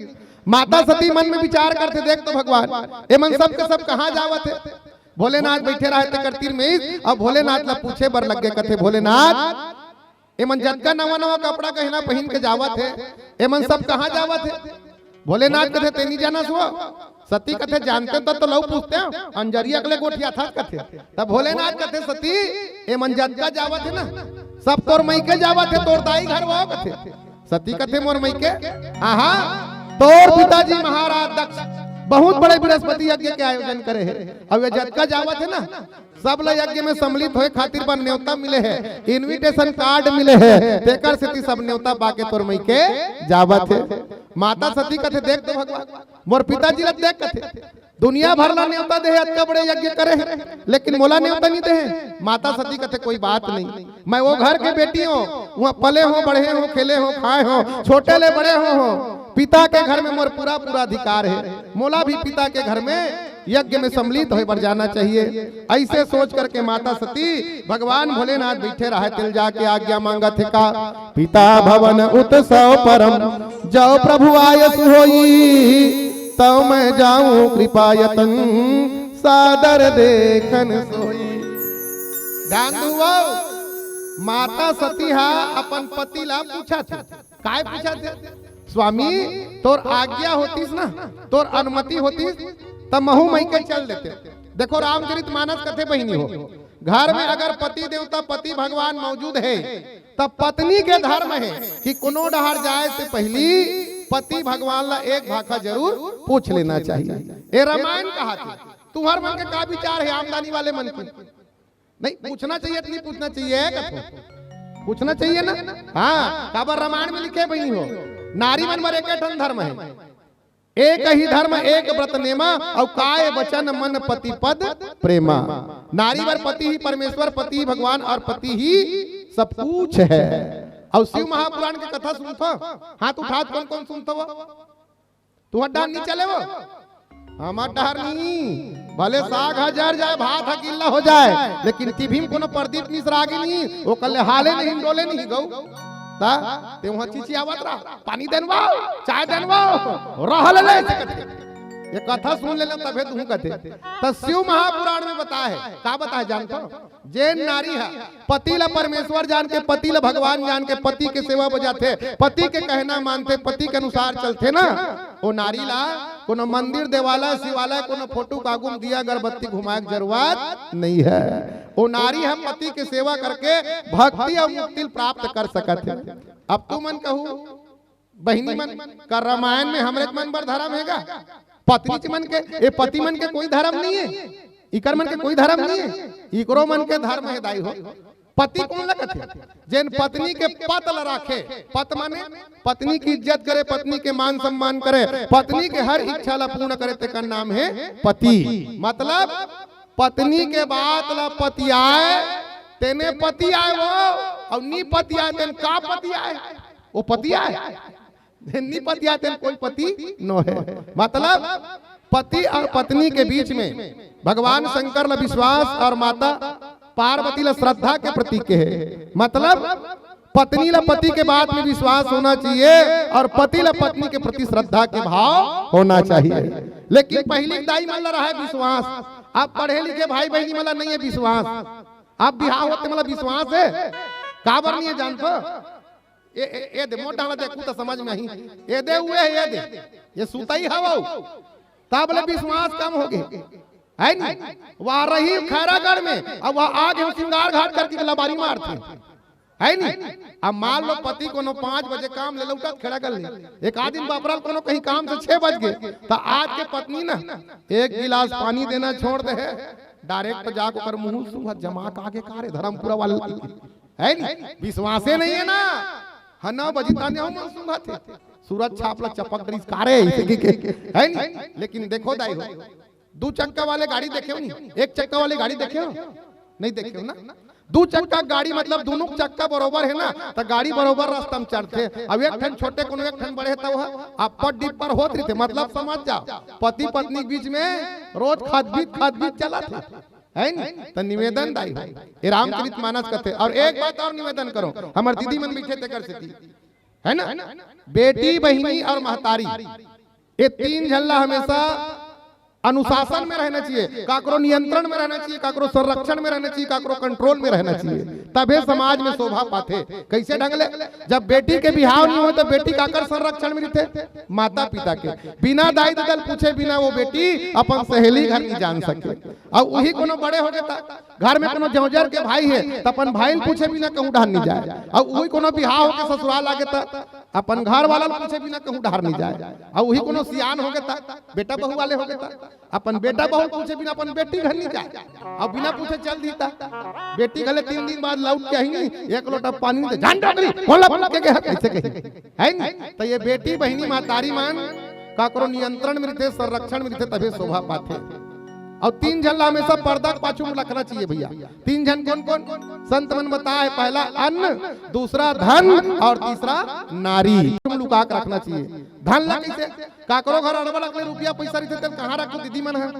माता सती मन में विचार करते, देख तो भगवान, ये मन सब के सब कहाँ जावत है? भोलेनाथ बैठे रहे ते करतीर में, अब भोलेनाथ ला पूछे बर लग गए, कथे, "भोलेनाथ, एमन जतका नवा नवा कपड़ा गहना पहिन के जावत हे, एमन सब कहाँ जावत हे?" भोलेनाथ कथे, "ते नहीं जाना सुआ?" सती कथे, "जानते तो, तो लऊ पूछते हो, अंजरिया अगले गोठिया था," कथे। तब भोलेनाथ कथे, "सती, ये मन जतका जावत है ना, सब तोर मई के जावत है, तोर दाई घर वो," कथे। सती कथे, "मोर मई के?" "हाँ, हाँ, तोर पिताजी महाराज दक्ष बहुत बड़े बृहस्पति यज्ञ के आयोजन करे है, अब ये जतका जावत है ना, सब ला यज्ञ में सम्मिलित होए खातिर बर न्योता मिले है, इनविटेशन कार्ड मिले है, तेकर सेती सब न्योता पाके तोर मई के जावत है।" माता सती कथे, "देख तो भगवान, मोर पिताजी ला देख," कथे, "दुनिया भर ला न्योता दे है, अतका बड़े यज्ञ करे है, लेकिन मोला न्योता नहीं दे है।" माता सती कथे, "कोई बात नहीं, मैं वो घर के बेटी हूँ, वहाँ पले हूँ, बढ़े हूँ, खेले हूँ, खाए हूँ, छोटे ले बड़े हूँ, हूँ। पिता के घर में मोर पूरा पूरा अधिकार है, मोला भी पिता के घर में यज्ञ में सम्मिलित होए बर जाना चाहिए।" ऐसे सोच करके माता सती भगवान भोलेनाथ बैठे रहे, तिल जाके आज्ञा मांगत है का, "पिता भवन उत्सव परम, जौ प्रभु आयस होई, तौ मैं जाऊं कृपा यतन, सादर देखन सोई।" ध्यान दुहू, माता सती हा अपन पति ला पूछत हे, काय पूछत हे? "स्वामी, तोर आज्ञा होतिस ना, तोर अनुमति होतिस, त महू मई के चल देते।" देखो, रामचरित मानस कथे, बहिनी हो, घर में अगर पति देवता, पति भगवान मौजूद है, तब पत्नी के धर्म है कि कोनो डहार जाए से पहली पति भगवान ला एक भाखा जरूर पूछ लेना चाहिए। ये रामायण कहा थे, तुम्हार मन के का विचार है आमदनी वाले मन के? नहीं पूछना चाहिए, नहीं पूछना चाहिए, कथो पूछना चाहिए ना। हाँ, काबर रामायण में लिखे, बहिनी हो, नारी मन बर एक ठन धर्म है, एक ही धर्म एक व्रत नेमा, अउ काय वचन मन पति पद प्रेमा। नारी बर पति ही परमेश्वर, पति ही भगवान और पति ही सब कुछ है। अउ शिव महापुराण के कथा सुनथो, हाथ उठात कौन कौन सुनथो? तुहर डहर नहीं चले वो, हमर डहर नहीं। भले साग ह जर जाए, भात ह गिल्ला हो जाए, लेकिन टीवी में कोनो प्रदीप मिश्रा आगे नहीं, ओकर ले हाले नहीं, डोले नहीं गऊ। ता ते वहां चिचियावत रहा, "पानी देनवाओ, चाय देनवाओ, रहल ले," ऐसे कथे। ये कथा सुन लेले तभे तुहू कथे। त शिव महापुराण में बता है, का बता है जानथो? जेन नारी ह पति ल परमेश्वर जान के, पति ल भगवान जान के, पति के सेवा बजाथे, पति के कहना मानथे, पति के अनुसार चलथे ना, ओ नारी ला कोनो मंदिर, देवालय, शिवालय, कोनो फोटो के आगू म दिया अगरबत्ती घुमाए के जरूरत नहीं है। ओ नारी ह पति के सेवा करके भक्ति अउ मुक्ति ल प्राप्त कर सकत है। अब तुमन कहू, बहिनी मन, का रामायण में हमरे मन बर धर्म हे गा? पत्नी के मन के, ए पति मन के कोई धर्म नहीं है, इकर मन के कोई धर्म नहीं है, इकरो मन के धर्म है दाई हो। पति कौन लगत है? जेन पत्नी के पत ल राखे, पत माने पत्नी की इज्जत करे, पत्नी के मान सम्मान करे, पत्नी के हर इच्छा ला पूर्ण करे, तेकर नाम है पति। मतलब पत्नी के बात ला पतियाए, तेने पति आए वो, अउ नी पतियाए, तेन का पतियाए? वो पतियाए। नी पतियाए, तेन कोई पति नो है। मतलब पति और पत्नी के बीच में भगवान शंकर ला विश्वास और माता पार्वती ला श्रद्धा के प्रतीक है। मतलब पत्नी ला पति के बात में विश्वास होना चाहिए और पति ला पत्नी के प्रति श्रद्धा के भाव होना चाहिए। लेकिन पहली दाई मन ला रहा है विश्वास, अब पढ़े लिखे भाई बहिनी मन ला नहीं है विश्वास। अब बिहाव होते मन ला विश्वास है, काबर नहीं है जानथो? ए, ए, ए दे, मोर डाला देखू त समझ में आही। ए दे, उए, ए दे, ये सुतई हवो, तब ले विश्वास कम हो गे, है नी? वह रही खैरागढ़ में, अब वह आ गे सिंगार घाट करके लबारी मारथे, है नी? अब मान लो पति कोनो पाँच बजे काम ले लौटत खैरागढ़ ले, एक आध दिन बपरल कोनो कहीं काम से छह बज गे, त आज के पत्नी ना एक गिलास पानी देना छोड़ दे है, डायरेक्ट जाके ओकर मुंह सूंघत, जमा के आगे का रे धर्मपुरा वाला, है नी? विश्वासे नहीं है ना। ह, नौ बजी ताने हो मन सूंघत हे, सूरज छाप ला चपक डरिस का रे, इसे की के, है नी? लेकिन देखो दाई हो, दू चक्का वाले गाड़ी देखे हो नी, एक चक्का वाले गाड़ी देखे हो? नहीं देखे हो ना। दू चक्का गाड़ी मतलब दोनों चक्का बरोबर है ना, त गाड़ी बरोबर रास्ता में चलथे। अब एक ठन छोटे कोनो एक ठन बड़े त वह अप्पर डिप्पर होत रहिथे। मतलब समझ जाओ, पति पत्नी के बीच में रोज खतबीत खतबीत चलत हे, है नी? त निवेदन दाई हो, ये रामचरित मानस कथे। और एक बात और निवेदन करो, हमर दीदी मन बैठे तेकर सेती, है ना, बेटी बहिनी और महतारी, ये तीन झन ला हमेशा अनुशासन में रहना चाहिए, काकरो नियंत्रण में रहना चाहिए, काकरो संरक्षण में रहना चाहिए, काकरो कंट्रोल में रहना चाहिए, तभे समाज में शोभा पाथे। कैसे ढंग ले? जब बेटी के बिहाव नहीं हो तो बेटी काकर संरक्षण में रहिथे? माता पिता के। बिना दाई ददा ल पूछे बिना वो बेटी अपन सहेली घर नहीं जान सके। अउ उही कोनो बड़े हो गे त, घर में कोनो जौजर के भाई हे त अपन भाई ल पूछे बिना कहूं डहर नहीं जाए। अउ उही कोनो बिहाव होके ससुराल आ गे त अपन घर वाला ल पूछे बिना कहूं डहर नहीं जाए। अउ उही कोनो सियान हो गे त, बेटा बहू वाले हो गे त, अपन बेटा बहू पूछे बिना अपन बेटी घर नहीं जाए। अउ बिना पूछे चल दी त बेटी घले तीन दिन बाद लौट के आही नहीं, एक लोटा पानी नहीं दे, "जान डोकरी, कोन ला पूछ के गे हे?" ऐसे कही, है नहीं? त ये बेटी बहिनी महतारी मन काकरो नियंत्रण में रहिथे, संरक्षण में रहिथे, तभे शोभा पाथे। अउ तीन झन ला हमेशा पर्दा के पाछू में रखना चाहिए भैया। तीन झन कोन कोन? संत मन बताए, पहला अन्न, दूसरा धन अउ तीसरा नारी। तुम लुका के रखना चाहिए। धन ला कैसे? काकरो घर अड़बड़ अकले रुपया पैसा रहिथे, तेन कहाँ रखो दीदी मन ह?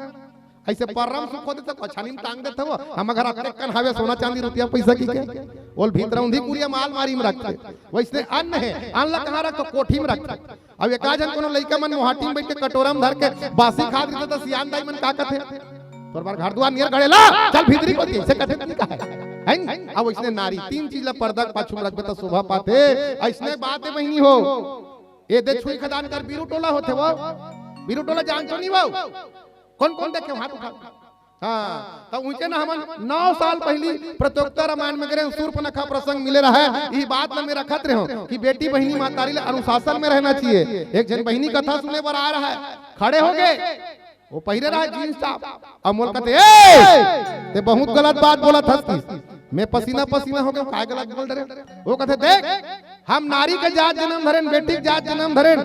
ऐसे परम सुख होथे त कोछानी में टांग देथे वो। हम घर अतके कन हावे सोना चांदी रुपया पैसा कहिके, ओल भीतर उंधी कुरिया माल मारी में रखथे। वैसने अन्न हे, अन्न ला कहाँ रखो? कोठी में रखथे। अब एका झन कोनो लइका मन मोहाटी में बैठ के कटोरा में धर के बासी खात रहिथे त सियान दाई मन का कथे? "तोर बर घर दुआर नियर गड़े ला, चल भीतरी कोती," ऐसे कथे त नहीं कहे? है नहीं? अब वैसने नारी तीन चीज ला पर्दा के पाछू में रखबे त शोभा पाथे। ऐसने बात हे बहिनी हो, ये दे छुई खदान कर बीरू टोला होथे वो, बीरू टोला जानथो नहीं वो? कोन कोन देखे हो हाथ उठाओ। हाँ, त उनके ना हमन नौ साल पहली प्रतियोगिता रामायण में गे रहेन, सूर्पनखा प्रसंग मिले रहे। ई बात ला मैं रखत रहे हूँ कि बेटी बहिनी महतारी ला अनुशासन में रहना चाहिए। एक झन बहिनी कथा सुने बर आए रहे, खड़े हो गे, वो पहिरे रहे जींस टॉप, अउ मोला कथे, "ए, ते बहुत गलत बात बोलत हस।" मैं पसीना पसीना हो गे, "काय गलत बोल रहे?" वो कथे, "देख, हम नारी के जात जनम धरेन, बेटी के जात जनम धरेन,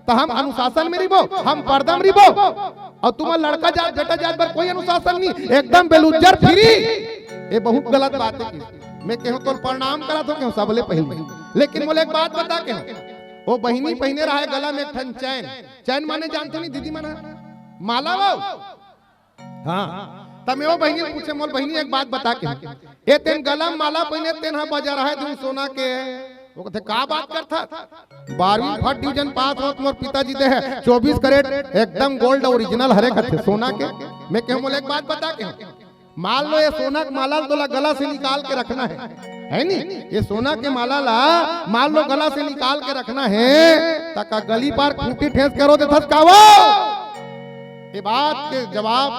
त हम अनुशासन में रहिबो, हम पर्दा में रहिबो, अउ तुमन लड़का जात, बेटा जात बर कोई अनुशासन नहीं, एकदम बेलुज्जर फ्री।" ये बहुत गलत बात हे कि मैं केहूं तोर प्रणाम करत हों, केहूं सबले पहले, लेकिन मोला एक बात बता के, वो बहिनी पहिने रहे गला में एक ठन चैन। चैन माने जानथो नहीं दीदी मन ह? माला वो। हाँ, त मैं वो बहिनी ल पूछें, मोला बहिनी एक बात बता के, "ए तेन गला म माला पहिने, तेन ह बजार आहे दू सोना के।" वो कथे, "का बात करथस? बारहवीं फर्स्ट डिवीजन पास होत मोर पिताजी दे हे, चौबीस कैरेट एकदम गोल्ड ओरिजिनल हरे," कथे, "सोना के।" मैं केहूं, "मोला एक बात बता के, मान लो ये सोना के माला ल तोला गला से निकाल के रखना हे, है नी? ये सोना के माला ला मान लो गला से निकाल के रखना हे, त का गली पार खूंटी ठेंस के रो देथस का वो?" ये बात के जवाब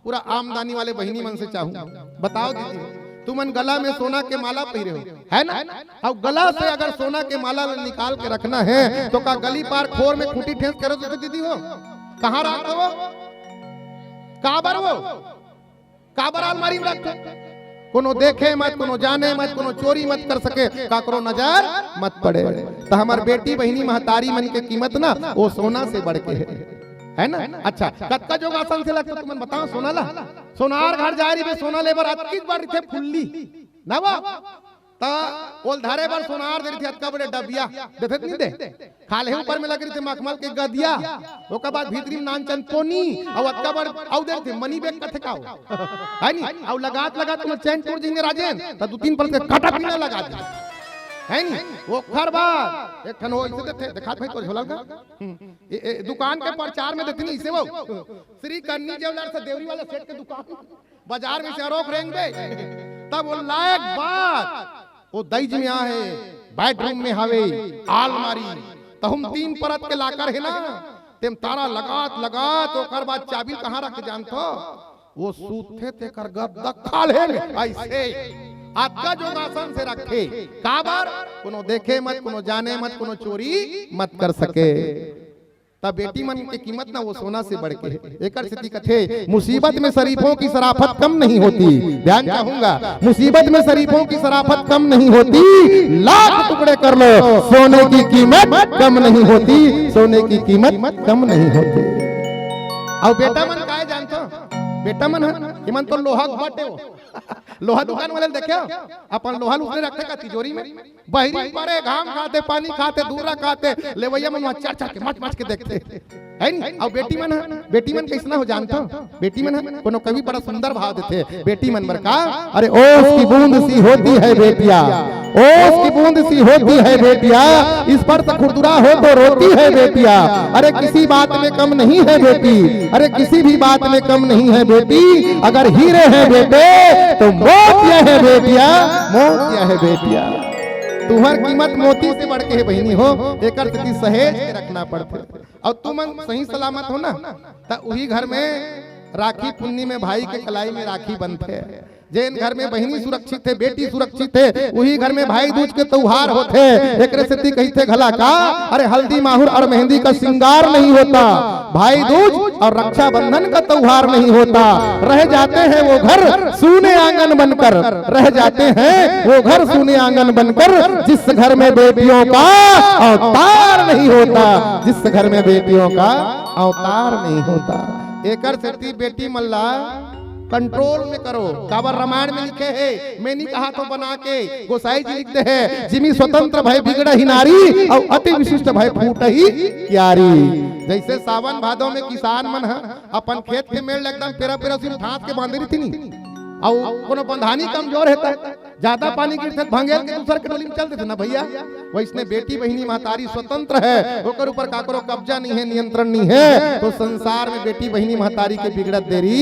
पूरा आमदनी वाले बहिनी मन से चाहूं, बताओ दीदी, तुमन गला में सोना के माला पहिरे हो, है ना? अउ गला से अगर सोना के माला ल निकाल के रखना हे, त का गली पार खोर में खूंटी ठेंस के रो देथो दीदी हो? कहाँ रखथो वो? काबर वो? काबर अलमारी में रखथो? कोनो देखे मत, कोनो जाने मत, कोनो चोरी मत कर सके, काकरो नजर मत पड़े। त हमर बेटी बहिनी महतारी मन के कीमत ना, वो सोना से बढ़ के हे, है ना? अच्छा, कतका जोगासन से लगथे तुमन बताओ सोना ला? सोनार घर जाए रहिबे, सोना ले बर अतकीच बड़ रहिथे फुल्ली, ना वो? त ओल धरे बर सोनार दे रहिथे, अतका बड़े डबिया देथे त नहीं दे? खाल्हे ऊपर में लगे रहिथे मखमल के गदिया, ओकर बाद भीतरी में नानचन पोनी, अउ अतका बड़ अउ दे रहिथे मनी बैग कथे का वो? है नी? अउ लगात लगात कोनो चैन टूट जइगे राजेन, त दू तीन पल के कटा पीना लगा दे, है नी? ओकर बाद एक ठन वो ऐसे देथे, देखात भाई तोर झोला का? हम्म। ए, ए, दुकान के प्रचार में देथे नहीं इसे वो, श्री कन्नी ज्वेलर्स देवरी वाला सेठ के दुकान। बाजार में से अरोख रेंगबे, तब वो लायक बात, वो दईच में आहे, बेडरूम में हवे, आलमारी, तहूं म तीन परत के लाकर हे ना, तेम ताला लगात लगात, ओकर बाद चाबी कहाँ रख जानथो? वो सूतथे तेकर गद्दा खाल्हे में, ऐसे अतका जोगासन से रखथे। काबर? कोनो देखे मत, कोनो जाने मत, कोनो चोरी मत कर सके। त बेटी मन के कीमत ना वो सोना से बढ़ के हे। एकर सेती कथे, मुसीबत में शरीफों की शराफत कम नहीं होती। ध्यान चाहूंगा, मुसीबत में शरीफों की शराफत कम नहीं होती। लाख टुकड़े कर लो, सोने की कीमत कम नहीं होती, सोने की कीमत कम नहीं होती। अउ बेटा मन काय जानथो? बेटा मन ह, इमन तो लोहा के बाटे हो। लोहा दुकान वाले ल देखे हो? अपन लोहा ल उसने रखथे का तिजोरी में? बहिरी परे, घाम खाथे, पानी खाथे, दूरा खाथे, लेवैया मन वहाँ चढ़ चढ़ के, मच मच के देखथे, है नी? अउ बेटी मन ह, बेटी मन कइसना हो जानथो? बेटी मन ह, कोनो कवि बड़ा सुंदर भाव देथे बेटी मन बर का, "अरे ओस की बूंद सी होती है बेटियां, ओस की बूंद सी होती है बेटिया, स्पर्श खुरदुरा हो तो रोती है बेटिया। अरे किसी बात में कम नहीं है बेटी, अरे किसी भी बात में कम नहीं है बेटी। अगर हीरे हैं बेटे तो मोतिया है बेटिया, मोतिया है बेटिया। तुहर कीमत मोती से बढ़ के है बहिनी हो, एकर सेती सहेज के रखना पड़थे। अउ तुमन सही सलामत हो ना, त उही घर में राखी पुन्नी में भाई के कलाई में राखी बनथे। जेन घर में बहिनी सुरक्षित हे, बेटी सुरक्षित हे, उही घर में भाई दूज के त्योहार होथे। एकरे सेती कहिथे घला का, अरे हल्दी माहुर और मेहंदी का श्रृंगार नहीं होता, भाई दूज और रक्षाबंधन का त्योहार नहीं होता। रह जाते हैं वो घर सूने आंगन बनकर, रह जाते हैं वो घर सूने आंगन बनकर, जिस घर में बेटियों का अवतार नहीं होता, जिस घर में बेटियों का अवतार नहीं होता। एकर सेती बेटी मन ला कंट्रोल में करो। काबर रामायण में लिखे हे, मैं नहीं कहा तो बना के, गोसाई जी लिखते हैं, जिमी स्वतंत्र भय बिगड़ही नारी, और अति विशिष्ट भय फूटही क्यारी। जैसे सावन भादो में किसान मन ह अपन खेत के मेड़ ल एकदम पेरा पेरा सिर ठांस के बांधे रहिथे नी, अउ कोनो बंधानी कमजोर हे त ज्यादा पानी गिरथे त भंगेल के दूसर के डोली में चल देथे ना भैया। वैसने बेटी बहिनी महतारी स्वतंत्र हे, ओकर ऊपर काकरो कब्जा नहीं हे, नियंत्रण नहीं हे, तो संसार में बेटी बहिनी महतारी के बिगड़त देरी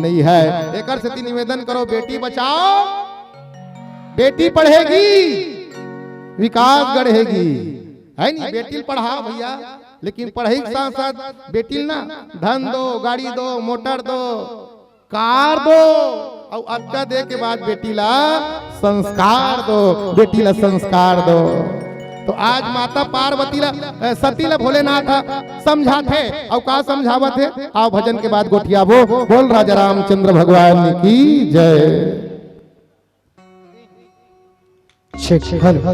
नहीं हे। एकर सेती निवेदन करो, बेटी बचाओ, बेटी पढ़ेगी, विकास गढ़ेगी, हे नी? बेटी ल पढ़ाओ भैया, लेकिन पढ़ई के साथ साथ बेटी ल ना धन दो, गाड़ी दो, मोटर दो, कार दो, अउ अतका दे के बाद बेटी ला संस्कार दो, बेटी ला संस्कार दो। तो आज माता पार्वती ला, अ, सती ला भोलेनाथ ह समझाथे, अउ का समझावत हे, आओ भजन के बाद गोठियाबो। बोल राजा रामचंद्र भगवान की जय। Check, hello।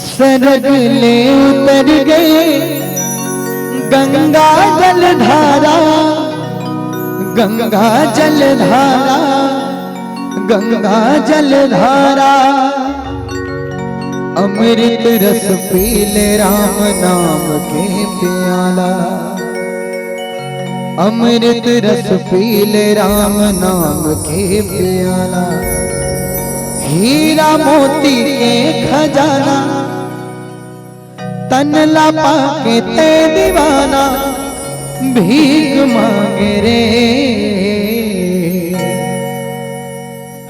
सरग ले उतर गए गंगा जल धारा, गंगा जल धारा, गंगा जल धारा। अमृत रस पी ले राम नाम के प्याला, अमृत रस पी ले राम नाम के प्याला। हीरा मोती के खजाना, तन ला पाके ते दीवाना, भीख मांगे रे।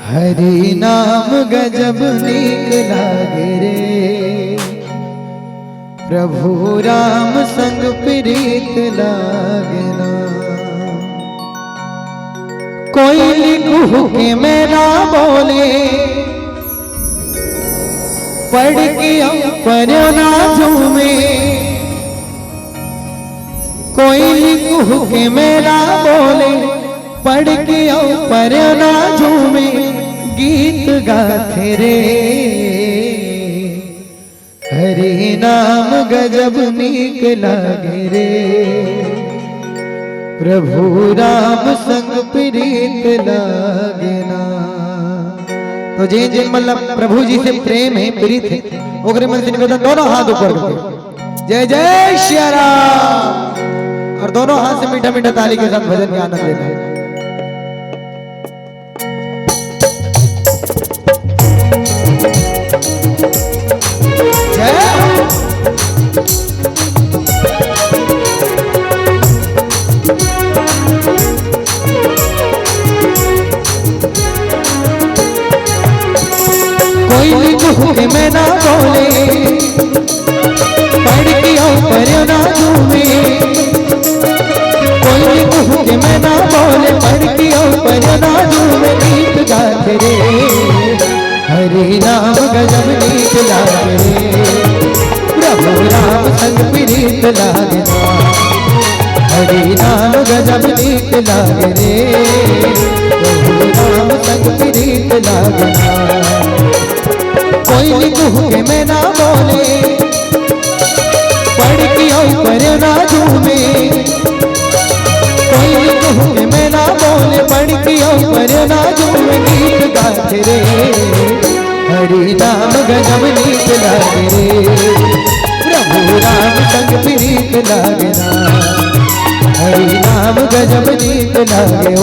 हरि नाम गजब नीक लागे रे, प्रभु राम संग प्रीत लागना। कोइली कुहके मैना बोले, पढ़ के अउ परना झूमे। कोइली कुहके मैना बोले, पढ़ के अउ परना झूमे, गीत गाथे रे। हरि नाम गजब नीक लागे रे, प्रभु राम संग प्रीत लागना। तो जेन जेन मन ला प्रभु जी से प्रेम हे, प्रीत हे, ओकरे मन से निवेदन, दोनों हाथ ऊपर करके, जय जय सिया राम। और दोनों हाथ से मीठा मीठा ताली के साथ भजन के आनंद लेना है। जय हो। कोइली कुहके मैना बोले, पढ़ के अउ परना झूमे। कोइली कुहके मैना बोले, पढ़ के अउ परना झूमे, गीत गाथे रे। हरि नाम गजब नीक लागे रे, प्रभु राम संग प्रीत लागना। हरि नाम गजब नीक लागे रे, प्रभु राम संग प्रीत लागना। कोइली कुहके मैना बोले, पढ़ के अउ परना झूमे। कोइली कुहके मैना बोले, पढ़ के अउ परना झूमे, गीत गाथे रे। हरि नाम गजब नीक लागे रे, प्रभु राम संग प्रीत लागना। हरि नाम गजब नीक लागे ओ,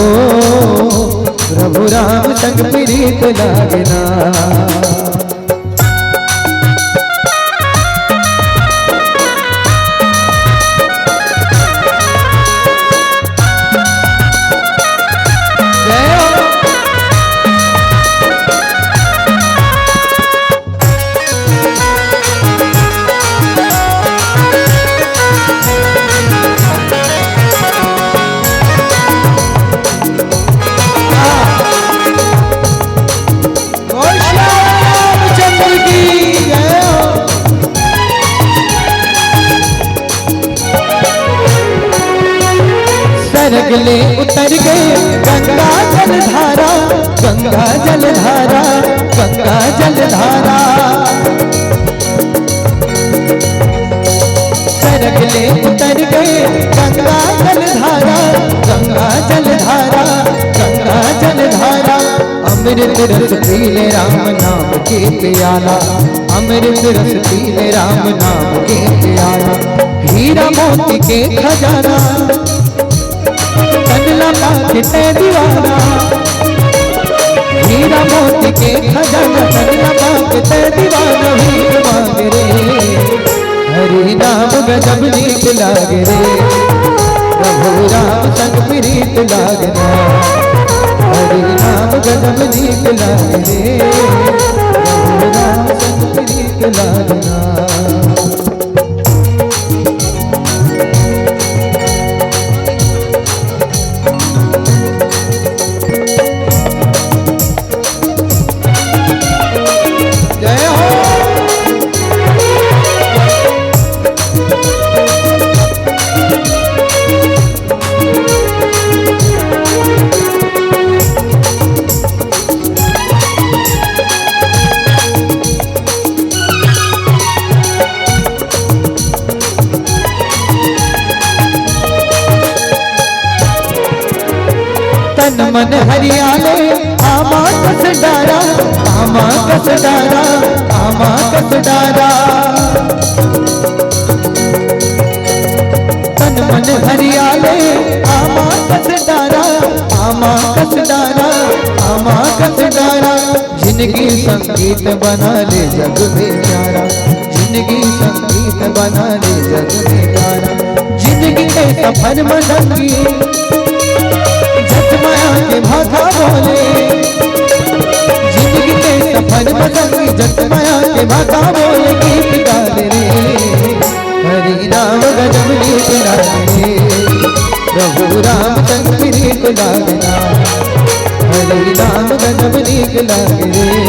प्रभु राम संग प्रीत लागना। जय हो। श्री रामचंद्र की जय हो। सरग ले उतर गए गंगा जलधारा, गंगा जलधारा, गंगा जलधारा। सरग ले उतर गए गंगा जलधारा, गंगा जलधारा, गंगा जलधारा। अमृत रस पी ले राम नाम के प्याला, अमृत रस पी ले राम नाम के प्याला। हीरा मोती के खजाना, तन लगा के तै दीवाना। हीरा मोती के खजाना, तन लगा के तै दीवाना। भीख मांग रे, हरि नाम गजब नीक लागे रे, प्रभु राम संग प्रीत लागना। हरि नाम गजब नीक लागे रे, प्रभु राम संग प्रीत लागना। जय हो। तन मन हरियाले, आमा कस डारा, आमा कस डारा, आमा कस डारा। तन मन हरियाले, आमा कस डारा, आमा कस डारा, आमा कस डारा। जिंदगी संगीत बना ले जग में प्यारा, जिंदगी संगीत बना ले जग में प्यारा। जिंदगी के सफर में संगी जट माया के भाखा बोले, जिंदगी के सफर में संगी जट माया के भाखा बोले। गीत गा ले रे, हरि नाम गजब नीक लागे रे, प्रभु राम संग प्रीत लागना। हरि नाम गजब नीक लागे रे,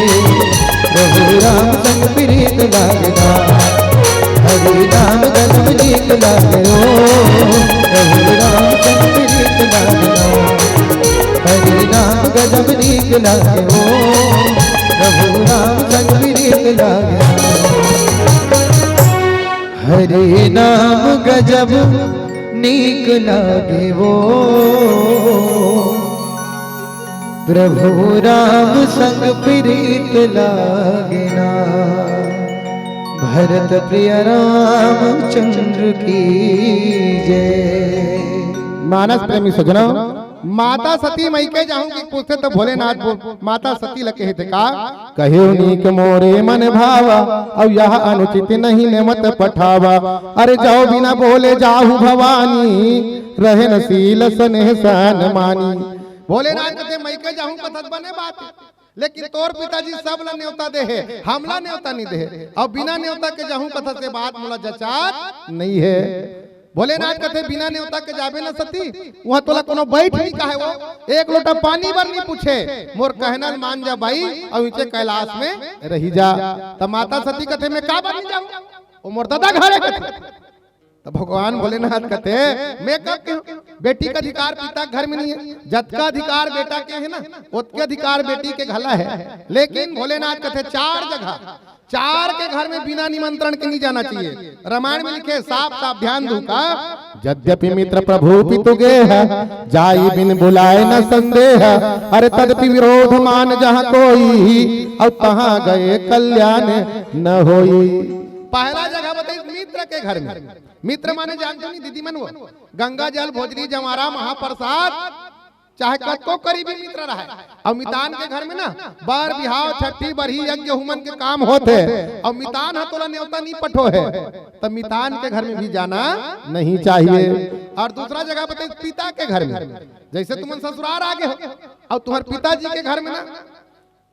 प्रभु राम संग प्रीत लागना। हरि नाम गजब नीक लागे ओ, प्रभु राम संग प्रीत लागना। हरि नाम गजब नीक लागे ओ, प्रभु राम संग प्रीत लागना। हरि नाम गजब नीक लागे ओ, प्रभु राम संग प्रीत लागना। भरत प्रिय रामचंद्र की जय। मानस प्रेमी सजनों, माता सती मइके जाहूं कहिके पूछथे त भोलेनाथ बोल, माता सती ल कहिथे का? कहेव नीक मोरे मन भावा, अउ यह अनुचित नहीं नेवत पठावा। अरे जाव बिना बोले जाहू भवानी, रहे न शील सनेह सन मानी। भोलेनाथ कथे मइके जाहूं कथस बने बात हे, लेकिन तोर पिताजी सब ला नेवता दे हे, हमला नेवता नइ दे हे। अउ बिना नेवता के जाहूं कथस ए बात मोला जचात नइ हे। भोलेनाथ कथे, "बिना नेवता के जाबे न सती, उहां तोला कोनो बइठ नइ काहे ओ, एक लोटा पानी बर नइ पूछे, मोर कहना ल मान जा बाई, अउ इचे कैलाश में रहि जा।" त माता सती कथे, "मैं काबर नइ जाहूं, ओ मोर ददा घर हे," कथे। त भगवान भोलेनाथ कथे, "मैं कब केहेंव? बेटी के अधिकार पिता के घर में नइ हे, जतका अधिकार बेटा के हे ना, ओतके अधिकार बेटी के घला हे।" लेकिन भोलेनाथ कथे, चार जगह चार के घर में बिना निमंत्रण के नइ जाना चाहिए। रामायण में लिखे साफ साफ, ध्यान दू का। यद्यपि मित्र प्रभु पितु गेह, जाई बिन बुलाए न संदेह। अरे तदपि विरोध मान जहाँ कोई, अउ तहाँ गए कल्याण न होई। पहला जगह बताइस मित्र के घर में। मित्र माने जानथो नहीं दीदी मन वो, गंगा जल, भोजरी, जवारा, महाप्रसाद, चाहे कतको करीबी मित्र रहे, अउ मितान के घर में ना बर बिहाव, छट्ठी बरही, यज्ञ हुमन के काम होत हे, अउ मितान ह तोला नेवता नहीं पठो हे, त मितान के घर में भी जाना नहीं चाहिए। अउ दूसरा जगह बताइस, पिता के घर में, जइसे तुमन ससुरार आ गे हो, अउ तुम्हर पिताजी के घर में ना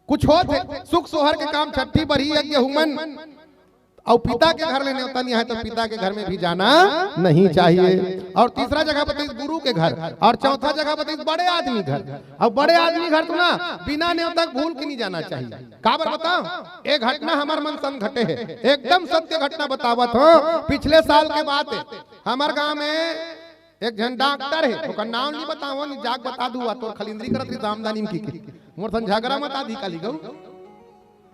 कुछ होत हे, सुख सोहर के काम, छट्ठी बरही, यज्ञ हुमन, अउ पिता के घर ले नेवता नहीं आए, त पिता के घर में भी जाना नहीं चाहिए। अउ तीसरा जगह बताइस गुरु के घर, अउ चौथा जगह बताइस बड़े आदमी घर। अउ बड़े आदमी घर तो ना बिना नेवता के भूल के नहीं जाना चाहिए। काबर बताओ, ए घटना हमर मन संग घटे हे, एकदम सत्य घटना बतावत हो, पिछले साल के बात हे। हमर गांव में एक झन डॉक्टर हे, ओकर नाम नहीं बतावो, नहीं जाके बता दूं, तोर खलिंदरी करत रही दामदानी में की के। मोर सन झगड़ा मत आदि काली गऊ।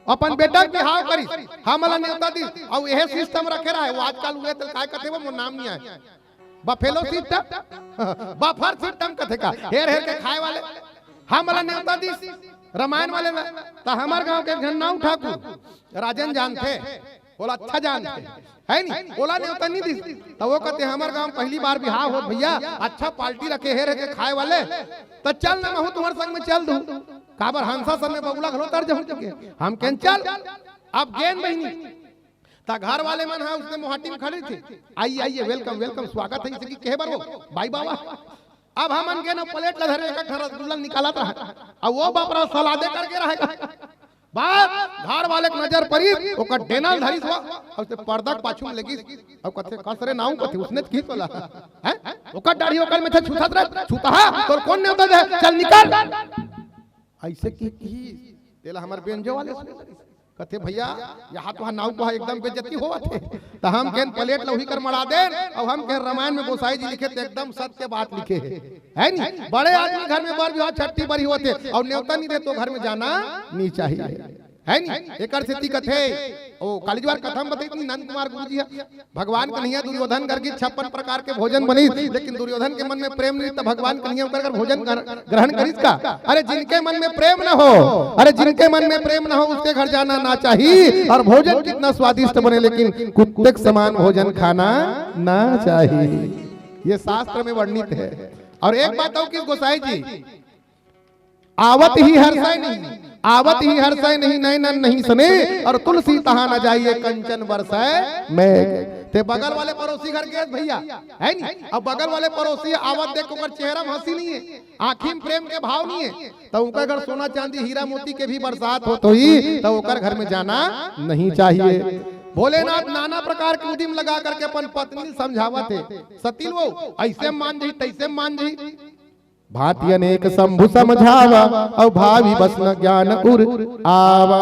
अपन बेटा के बिहाव करिस, हमला नेवता दिस, अउ एहे सिस्टम रखे रहे, वो आजकल हुए त काय कथे वो, मोर नाम नहीं आए। बफेलो सिस्टम, बफर सिस्टम कथे का, हेर हेर के खाए वाले। हमला नेवता दिस, रामायण वाले ला, त हमर गांव के एक झन नाऊ ठाकुर, राजन जानथे, ओला अच्छा जानथे, है नी? ओला नेवता नहीं दिस, त वो कथे, "हमर गांव पहली बार बिहाव होत भैया, अच्छा पार्टी रखे हे, रखे खाए वाले, त चल ना, महू तुम्हर संग में चल दूं।" काबर हंसा समय बगुला घलो तर जहूं के, हम केन चल। अब गेन बहिनी, त घर वाले मन हा उसने मोहाटी में खड़े थे, "आइए, आइए, welcome, welcome, स्वागत है," इसे की कहे बर वो, "बाई बाबा।" अब हमन गेन प्लेट ला धरे, एक ठा रसगुल्ला निकालत रहा, अब वो बाप रे सलादे करके रहेगा। बस घर वाले के नजर परी, ओकर डेनल धरिस हुआ, अउ ते पर्दा के पाछू में लगिस, अउ कथे, "कस रे नाऊ," कथे, उसने त किहिस वाला, हैं? ओकर दाढ़ी ओकर में थे छुथत रहे, "छुतहा, तोर कोन नेवता दे, चल निकल।" अइसे की, की, तेला हमर बेंजो वाले सुने लगिस। कथे, "भैया, यहाँ तो नाऊ को एकदम बेइज्जती होवत हे।" त हम केन प्लेट ला उही कर मड़ा देन, अउ हम केन रामायण में गोसाई जी लिखे त एकदम सत्य बात लिखे हे, है नी? बड़े आदमी घर में बर बिहाव, छट्ठी बरही होत हे, अउ नेवता नहीं दे त घर में जाना नहीं चाहिए, है नी? एकर सेती कथे, ओ काली जुवार कथा में बताई थी नंद कुमार गुरु जी ह, भगवान कन्हैया दुर्योधन घर की छप्पन प्रकार के भोजन बनिस, लेकिन दुर्योधन के मन में प्रेम नहीं, त भगवान कन्हैया ओकर घर भोजन कर, ग्रहण करिस का? अरे जिनके मन में प्रेम न हो, अरे जिनके मन में प्रेम न हो, उसके घर जाना ना चाहिए। और भोजन कितना स्वादिष्ट बने, लेकिन कुत्ते के समान भोजन खाना ना चाहिए। ये शास्त्र में वर्णित है। और एक बात और किहिस गोसाई जी, "आवत ही हर्षै नहीं, आवत ही हर्षै नहीं, नैनन नहीं सने, और तुलसी तहाँ न जाइए, कंचन बरसै मैं।" ते बगल वाले पड़ोसी घर के भैया, है नी? अब बगल वाले पड़ोसी आवत देख ओकर चेहरा में हंसी नहीं है, आँखी में प्रेम के भाव नहीं है, त ओकर घर सोना चांदी हीरा मोती के भी बरसात होत होई, त ओकर घर में जाना नहीं चाहिए। भोलेनाथ नाना प्रकार के उदिम लगा करके अपन पत्नी ल समझावत हे, "सती लो, अइसे मान जही, तइसे मान जही।" "भांति अनेक शंभु समझावा, अउ भावी बस न ज्ञान उर आवा।"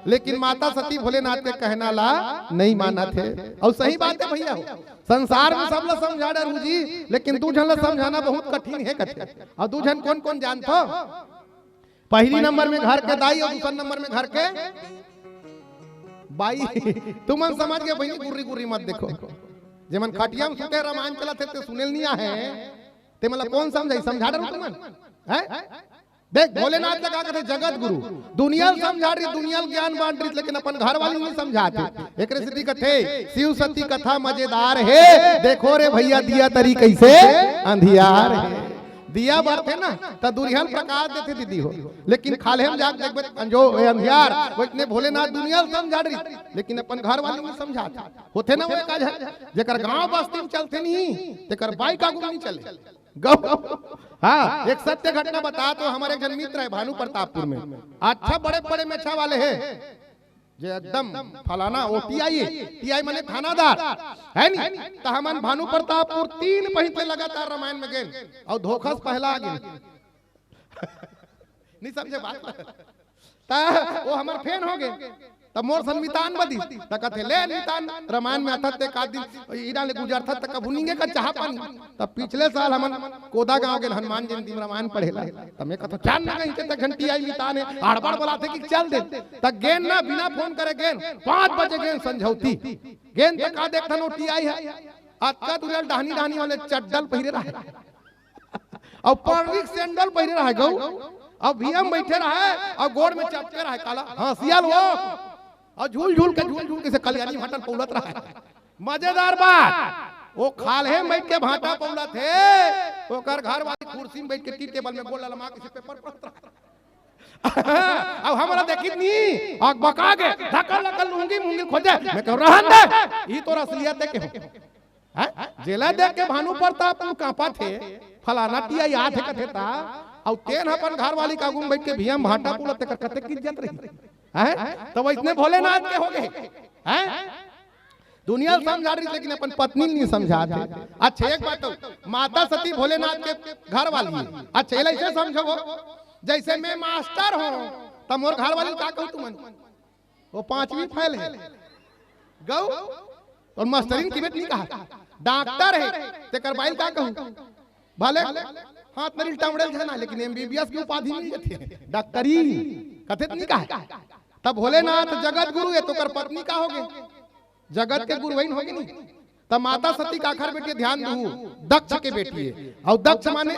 लेकिन माता सती भोलेनाथ के कहना ला नहीं मानत हे। अउ सही बात हे भैया हो, संसार में सब ला समझा डरू जी, लेकिन दू झन ला समझाना बहुत कठिन हे कथे। अउ दू झन कोन कोन जानथो? पहली नंबर में घर के दाई अउ दूसर नंबर में घर के बाई। तुमन समझ गे बहिनी, गुर्री गुर्री मत देखो। जेमन खटिया में सुते रामायण चलत हे, ते सुनेल नहीं आहे, ते मतलब कोन समझाही? समझा डरू तुमन, हैं? देख, भोलेनाथ ला का कथे, जगत गुरु, दुनिया ल समझा रही, दुनिया ल ज्ञान बांट रही, लेकिन अपन घर वाली नहीं समझात हे। एकरे सेती कथे, "शिव सती कथा मजेदार हे, देखो रे भैया दिया तरी कइसे अंधियार हे।" दिया बरथे ना, त दुरिहा ल प्रकाश देथे दीदी हो, लेकिन खाल्हे में जाके देखबे त अंजो-, ए, अंधियार। वइसने भोलेनाथ दुनिया ल समझा रही, लेकिन अपन घर वाली नहीं समझात। होथे ना वो एक आध, जेकर गांव बस्ती में चलथे नहीं, तेकर बाइक आगू में नहीं चले। गौ, हाँ, एक सत्य घटना बतात हों, हमर एक झन मित्र हे भानु प्रतापपुर में, अच्छा बड़े बड़े मेछा वाले हे, जे एकदम फलाना, ओ टीआई हे, टीआई माने थानादार, है नी? त हमन भानु प्रतापपुर तीन पहित ले लगातार रामायण में गेन, अउ धोखा से पहला आ गेन। नहीं समझे बात? त वो हमर फैन हो गे। त मोर सन मितान बदिस। त कथे, "ले मितान, रामायण में अथत ते का दिन, इरा ले गुजरथत त कभू निंगे का चाह पानी।" त पिछले साल हमन कोदा गांव गेन हनुमान जयंती में रामायण पढ़े ला। त मैं कथों, "चल ना कहीं के त घंटी आई मितान हे, हड़बड़ बोलाथे कि चल दे।" त गेन ना, बिना फोन करे गेन, पाँच बजे गेन संझौती। गेन त का देखथन ओ टीआई हे, अतका दुरिहा डहनी डहनी वाले चड्डल पहिरे रहे। अउ पड़री के सैंडल पहिरे रहे गऊ, अउ भुइयां बइठे रहे, अउ गोड़ में चपके रहे काला, हंसिया ल वो, अउ झूल झूल के, झूल झूल के से कल्याणी भाटल पउलत रहे। मजेदार बात, वो खाल्हे में बइठ के भांटा पउलत हे, ओकर घर वाली कुर्सी में बइठ के टी टेबल में गोड़ ललमा के पेपर पढ़त रहा। अब हमरा देखिस नी, अकबका गे, धकल लकल लुंगी मुंगी खोजे। मैं कहूं, "रहन दे, ई तोर असलियत देख के हो।" हैं? जेला देख के भानु प्रताप कांपत हे, फलाना टिया याद हे कथे ता, अउ तेन अपन घर वाली के आगू में बइठ के भुइयां भांटा पउलत, तेकर कतेक इज्जत रही। हैं? त वइसने भोलेनाथ के होगे। हैं? दुनिया ल समझा रहिस, लेकिन अपन पत्नी ल नइ समझात हे। अच्छा, एक बात तो, माता सती भोलेनाथ के घर वाली हे। अच्छा, एला अइसे समझो, जइसे मैं मास्टर हों, त मोर घर वाली ल का कहूं तुमन? वो पांचवी फेल हे। गऊ, अउ मास्टरिन के बेटी नइ कहा। डॉक्टर हे, तेकर बाई ल का कहूं? भले हाथ नरिल टांगड़े ल झन आय, लेकिन एमबीबीएस के उपाधि मिल जाथे। डॉक्टरी कथे त नइ कहा। तब भोलेनाथ जगत गुरु हे, त ओकर पत्नी का होगे? जगत के गुरुइन होगे नी। त माता सती काखर बेटी, ध्यान दू, दक्ष के बेटी हे। अउ दक्ष माने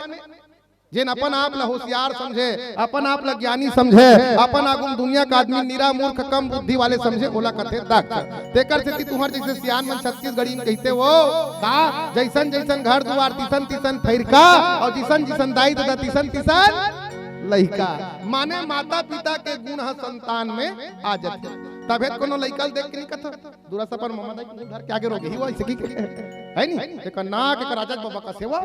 जेन अपन आप ल होशियार समझे, अपन आप ल ज्ञानी समझे, अपन आगू म दुनिया के आदमी निरा मूर्ख, कम बुद्धि वाले समझे, ओला कथे दक्ष। तेकर सेती तुंहर जइसे सियान मन छत्तीसगढ़ी म कहिथे वो, का जइसन जइसन घर दुवार तिसन तिसन फइरका, अउ जिसन जिसन दाई ददा तिसन तिसन लइका। माने माता पिता के गुण ह संतान में आ जाथे। तभे त कोनो लइका ल देख के नइ कथन, दूरा से अपन ममा दाई के मुंह धर के आगे रोगे ही वो, अइसे कि, हे नी? एकर नाक, एकर आजज बबा कस हे वो।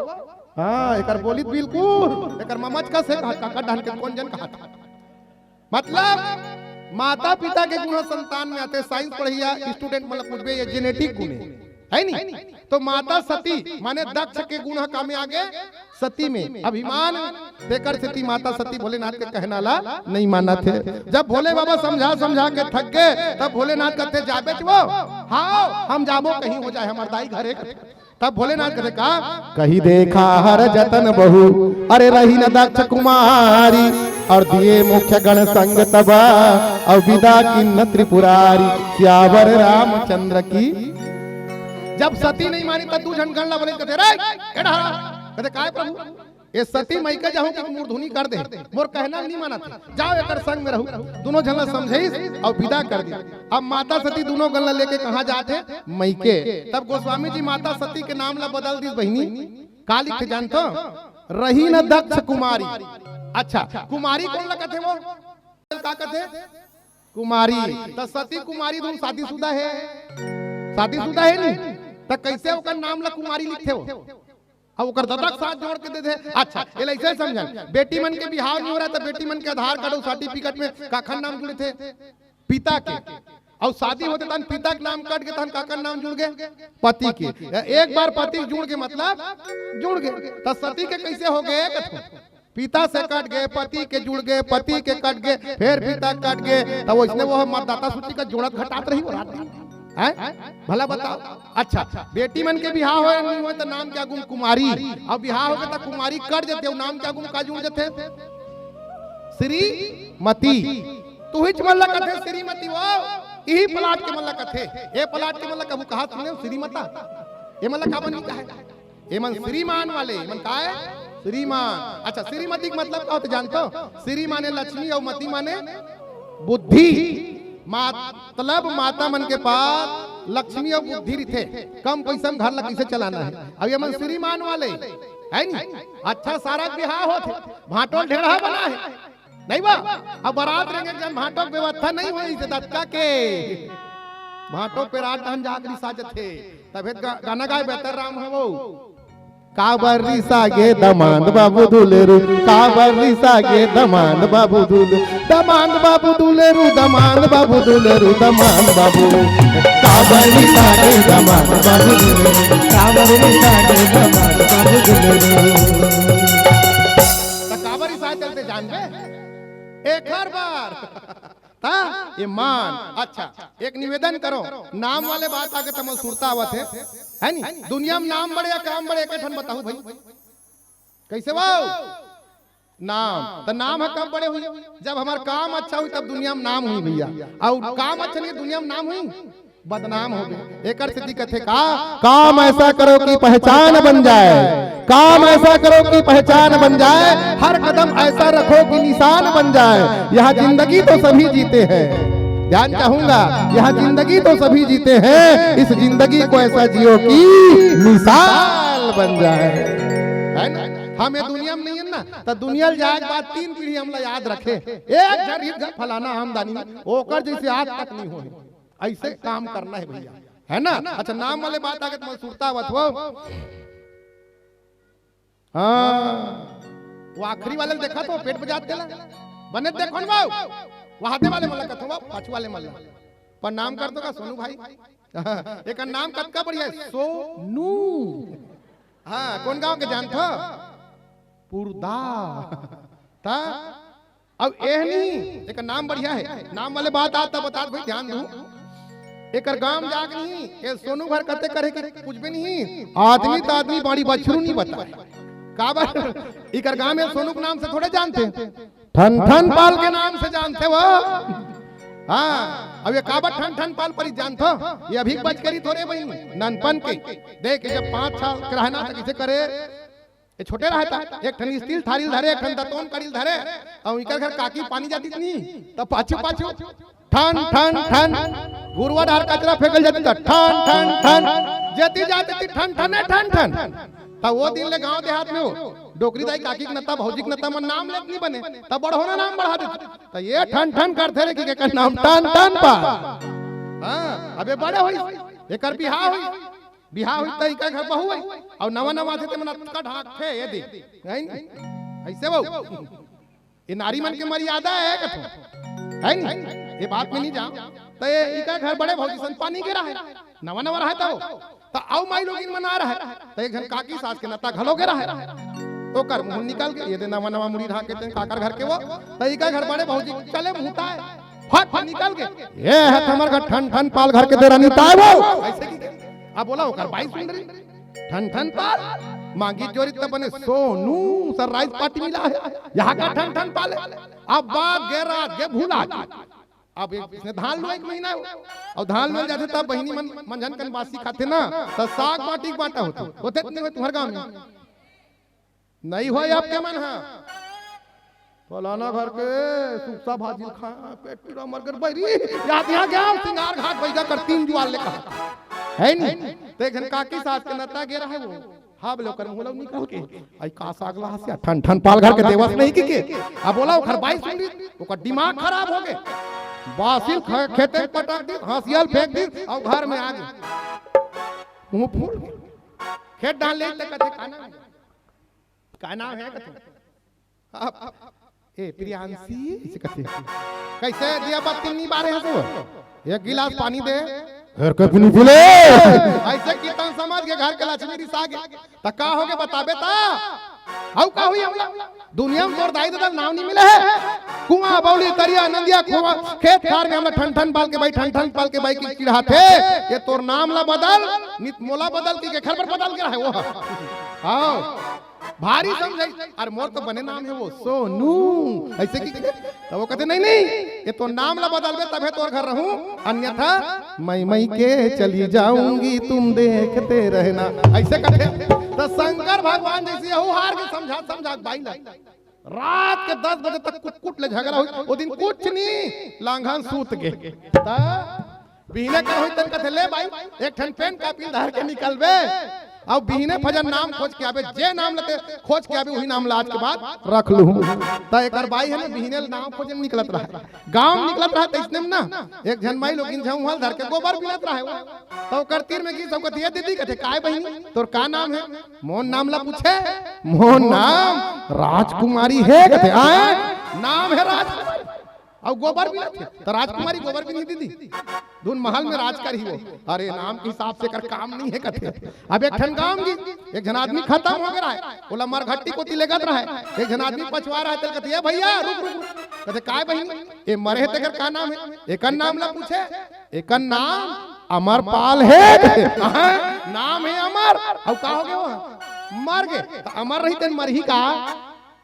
हां, एकर बोली त बिल्कुल, एकर ममज कस हे, काकर डहन के कोन जन कहा थे। मतलब, माता पिता के गुण संतान में आथे, साइंस पढ़इया स्टूडेंट मन ल पूछबे, ये जेनेटिक गुण हे, हे नी? त माता सती, माने दक्ष के गुण ह का में आगे? सती में। अभिमान, तेकर सेती माता सती भोलेनाथ के कहना ला नइ मानत हे। जब भोले बाबा समझा समझा के थक गे, तब भोलेनाथ कथे, "जाबेच वो?" "हाव, हम जाबो, कहीं हो जाय हमर दाई घरे।" तब भोलेनाथ कथे का, "कहि देखा हर जतन बहु, अरे रहिन दक्ष कुमारी, अउ दिए मुख्य गण संग तब, अउ बिदा किन्न त्रिपुरारी।" सियावर रामचंद्र की। जब सती नइ मानिस, त दू झन गण ला बोले, कथे, "रे, ए डहर आ।" कथे, "काय प्रभु?" "ए सती मइके जाहूं कि मूरधुनी कर दे, मोर कहना नइ मानत हे, जाव एकर संग में रहू।" दूनों झन ला समझाइस अउ बिदा कर दिस। अब माता सती दूनों गण ला लेके कहां जात हे? मइके। तब गोस्वामी जी माता सती के नाम ला बदल दिस बहिनी, का लिखथे जानथो? "रहिन दक्ष कुमारी।" अच्छा, कुमारी कोन ला कथे वो? का कथे? कुमारी। त सती कुमारी दूनों शादीशुदा हे, शादीशुदा हे नी? त कइसे ओकर नाम ला कुमारी लिखथे वो? अब ओकर ददा के साथ जोड़ के दे दे। अच्छा, एला अइसे समझन, बेटी मन के बिहाव नइ हो रहय, त बेटी मन के आधार कार्ड अउ सर्टिफिकेट में काखर नाम जुड़थे? पिता के। अउ शादी होथे तहन पिता के नाम कट गे, तहन काकर नाम जुड़ गे? पति के। एक बार पति जुड़ गे मतलब जुड़ गे। त सती के कइसे होगे? पिता से कट गे, पति के जुड़ गे, पति के कट गे, फेर पिता कट गे, त वइसने वो मतदाता सूची का जोड़त घटात रही वो रात दिन। हैं? भला बताव। अच्छा, बेटी मन के बिहाव होय नइ होय त नाम के आगू म कुमारी, अउ बिहाव होगे त कुमारी कट जथे, अउ नाम के आगू म का जुड़ जथे? श्रीमती। तुहिच मन ला कथे श्रीमती वो, इही प्लाट के मन ला कथे। ए प्लाट के मन ला कभू कहात सुने श्रीमता? ए मन ला काबर नइ कहे? ए मन श्रीमान वाले, ए मन काय? श्रीमान। अच्छा, श्रीमती के मतलब का होथे जानथो? श्री माने लक्ष्मी अउ मती माने बुद्धि। मतलब माता मन के पास लक्ष्मी अउ बुद्धि रहिथे, कम पइसा म घर ला कइसे चलाना हे। अब ए मन श्रीमान वाले, हे नी? अच्छा, सारा के बिहाव होथे, भांटो ल ढेड़हा बना हे, नइ बा? अब बरात रेंगे जब भांटो के व्यवस्था नइ होइस हे दतका के, भांटो पेरात डहन जाके रिसा जथे। तभे त गा-, गाना गाय बेहतर राम हे वो। काबर रिसा गे दमांद बाबू दुलेरू, काबर रिसा गे दमांद बाबू दुलेरू, दमांद बाबू दुलेरू, दमांद बाबू दुलेरू, दमांद बाबू। काबर रिसा गे दमांद बाबू दुलेरू, काबर रिसा गे दमांद बाबू दुलेरू। त काबर रिसा चलथे जानबे? एकर बर। त ए मान। अच्छा, एक निवेदन करो, नाम वाले बात आगे त मोला सुरता आवत हे, हे नी? दुनिया म नाम बड़े या काम बड़े, एक ठन बताहू भई, कइसे वो? नाम। त नाम ह कब बड़े होही? जब हमर काम अच्छा होही, तब दुनिया म नाम होही भइया। अउ काम अच्छा नइ, दुनिया म नाम होही, बदनाम होगे। एकर सेती कथे का, काम ऐसा करो कि पहचान बन जाए, काम ऐसा करो कि पहचान बन जाए, हर कदम ऐसा रखो कि निशान बन जाए। यह जिंदगी तो सभी जीते हैं, ध्यान चाहूंगा, यहाँ जिंदगी तो सभी जीते हैं, इस जिंदगी को ऐसा जियो कि मिसाल बन जाए, है ना? हम ये दुनिया में नहीं है ना, तो दुनिया ले जाए के बाद तीन पीढ़ी हमला याद रखे। एक झन रहिस घर फलाना आमदनी में, ओकर जैसे आज तक नहीं होए। ऐसे काम करना है भैया, है ना? अच्छा, नाम वाले बात आगे तो मैं सुरता आवत हो। हाँ, वो आखिरी वाले ल देखत हो, पेट बजात तेला। बने देखो ना बाबू, वहां दे वाले मन ला कथो बाबू, पाछू वाले मन ला। प्रणाम कर दो का सोनू भाई? एक नाम कतका बढ़िया है, सोनू। हाँ, कौन गांव के जानत हो? पुरदा। ता अब एह नहीं, एक नाम बढ़िया है। नाम वाले बात आता बतात भाई, ध्यान दू। एकर गांव जाग नहीं, ये सोनू भर कते करे के कुछ भी नहीं। आदमी त आदमी, बाड़ी बछरू नहीं बताए। काबर? इकर गांव में सोनू के नाम से थोड़े जानते, ठन ठन पाल के नाम से जानते वो। हाँ, अब ये काबर ठन ठन पाल पर ही जानत हो? ये अभी बच करी थोड़े बहिनी, ननपन के। देख, जब पाँच साल के रहना त किसे करे, ये छोटे रहता, एक ठन स्टील थारी ल धरे, एक ठन दतोन कड़ी ल धरे, अउ इकर घर काकी पानी जाती नहीं, त पाछू पाछू ठन ठन ठन, घुरवा डार कचरा फेंकल जाती, त ठन ठन ठन, जेती जाती थी ठन ठन, ए ठन ठन। त वो दिन ले गांव देहात में हो, डोकरी दाई काकी के नत्ता, भौजी के नत्ता मन नाम लेत नहीं बने, त बड़होना नाम बढ़ा देती। त ये ठन ठन करथे रे कि एकर नाम टन टन पा। हाँ, अबे बड़े होई, एकर बिहाव होई, बिहाव होई त इकर घर बहू होई, अउ नवा नवा आथे ते मन अतका ढांकथे, ये दे, है नी? ऐसे वो, ये नारी मन के मर्यादा है कथो, है नी? ये बात में नहीं जाओ। त ये इकर घर बड़े भौजी सन पानी गे रहे, नवा नवा रहे त हो, त अउ माई लोगिन मन आ रहे, त एक झन काकी सास के नत्ता घलो गे रहे। ओकर मुंह निकल के, ये दे नवा नवा मुड़ी ढांके तेन काकर घर के वो, त इकर घर बड़े भौजी चले मुंहता है, फट निकल के, ये है हमर घर ठन ठन पाल घर के देरानी ताय वो। ऐसे की अब बोला ओकर बाई सुन रही, ठन ठन पाल, मांगी जोरी त बने सोनू, सनराइज पार्टी मिला है, यहाँ का ठन ठन पाल है। अब बात गे रात गे भूला गे। अब एक इसने धान लुए एक महीना हो, अउ धान लुए जाथे तब बहिनी मन मंझन कन बासी खाथे ना, त साग बाटी के बांटा होथे, होथे त नहीं होय तुम्हर गांव में? नहीं होय आपके मन हा? फलाना घर के सुक्सा भाजी ल खाए, पेट पीरा मर गे बैरी, याद यहाँ गया सिंगार घाट बैगा कर तीन जुआल ले कहा, है नी? त एक झन काकी सास के नत्ता गे रहे वो, हाँ बोले ओकर मुंह ले निकल के, आई का साग ला हसिया, ठन ठन पाल घर के देवस नहीं की के। अब बोला ओकर बाई सुन ली, ओकर दिमाग खराब हो गे, बासी ल ख-, खेते में पटक दी, हसिया ल फेंक दी, अउ घर में आ गे, मुंह फूल गे। खेत डाल ले त कथे का नाम, का नाम है कथे? अब, ए, प्रियांशी, इसे कथे। कैसे दिया बत्ती नहीं बारे हैं तो? एक गिलास पानी दे। घर के पीनी पी ले। ऐसे कितन समझ के घर के लक्ष्मी रिसा गे। त का हो गे बताबे त? अउ का हुई हमला? दुनिया में तोर दाई ददा नाम नहीं मिले है। कुआं, बौली, तरिया, नंदिया, कुआं, खेत खार में हमला ठन ठन पाल के बाई, ठन ठन पाल के बाई की चिढ़ाथे। ये तोर नाम ला बदल, नित मोला बदल की के घर पर बदल के रहे वो। हाँ। भारी समझाई, अरे मोर तो बने नाम है वो सोनू, ऐसे की, त वो कथे नहीं नहीं, ये तो नाम ला बदलबे तभे तोर घर रहूं, अन्यथा मैं मैं के चली जाऊंगी, तुम देखते रहना, ऐसे कथे। त शंकर भगवान जैसे यहू हार के समझा समझा बाई ला, रात के दस बजे तक कुटकुट ले झगड़ा हुई, वो दिन कुछ नहीं, लांघन सूत गे। त बिहने का होई तन कथे, ले बाई, एक ठन पेन कापी धर के निकलबे। अउ बिहने फजर नाम खोज के आबे, जे नाम लेते खोज के आबे, वही नाम ला आज के बाद रख लूहूं। त एकर बाई है ना, बिहने नाम खोजे निकलत रहा, गांव निकलत रहा, त इसने में ना एक झन माई लोगिन झंगुहल धर के गोबर बिनत रहे। त ओकर तीर में गिस, सब कथे, "ए दीदी," कथे, "काय बहिनी, तोर का नाम है?" "मोर नाम ला पूछे, मोर नाम राजकुमारी है," कथे, "आय, नाम है राजकुमारी।" अउ गोबर बिनत हे, त राजकुमारी गोबर बिनही दीदी। धुन महल में राज करही वो। अरे नाम के हिसाब से एकर काम नहीं है कथे। अब एक ठन गांव गिस, एक झन आदमी खतम हो गे रहे, ओला मरघट्टी कोती लेगत रहे, एक झन आदमी पछवा रहे, तेला कथे, "ए भैया, रुक, रुक, रुक।" कथे, "काय बहिनी? ए मरे हे तेकर का नाम है? एकर नाम ला पूछे, एकर नाम अमरपाल है।" कथे, "हाँ, नाम है अमर, अउ का हो गे वो? मर गे, त अमर रही तेन मरही का?"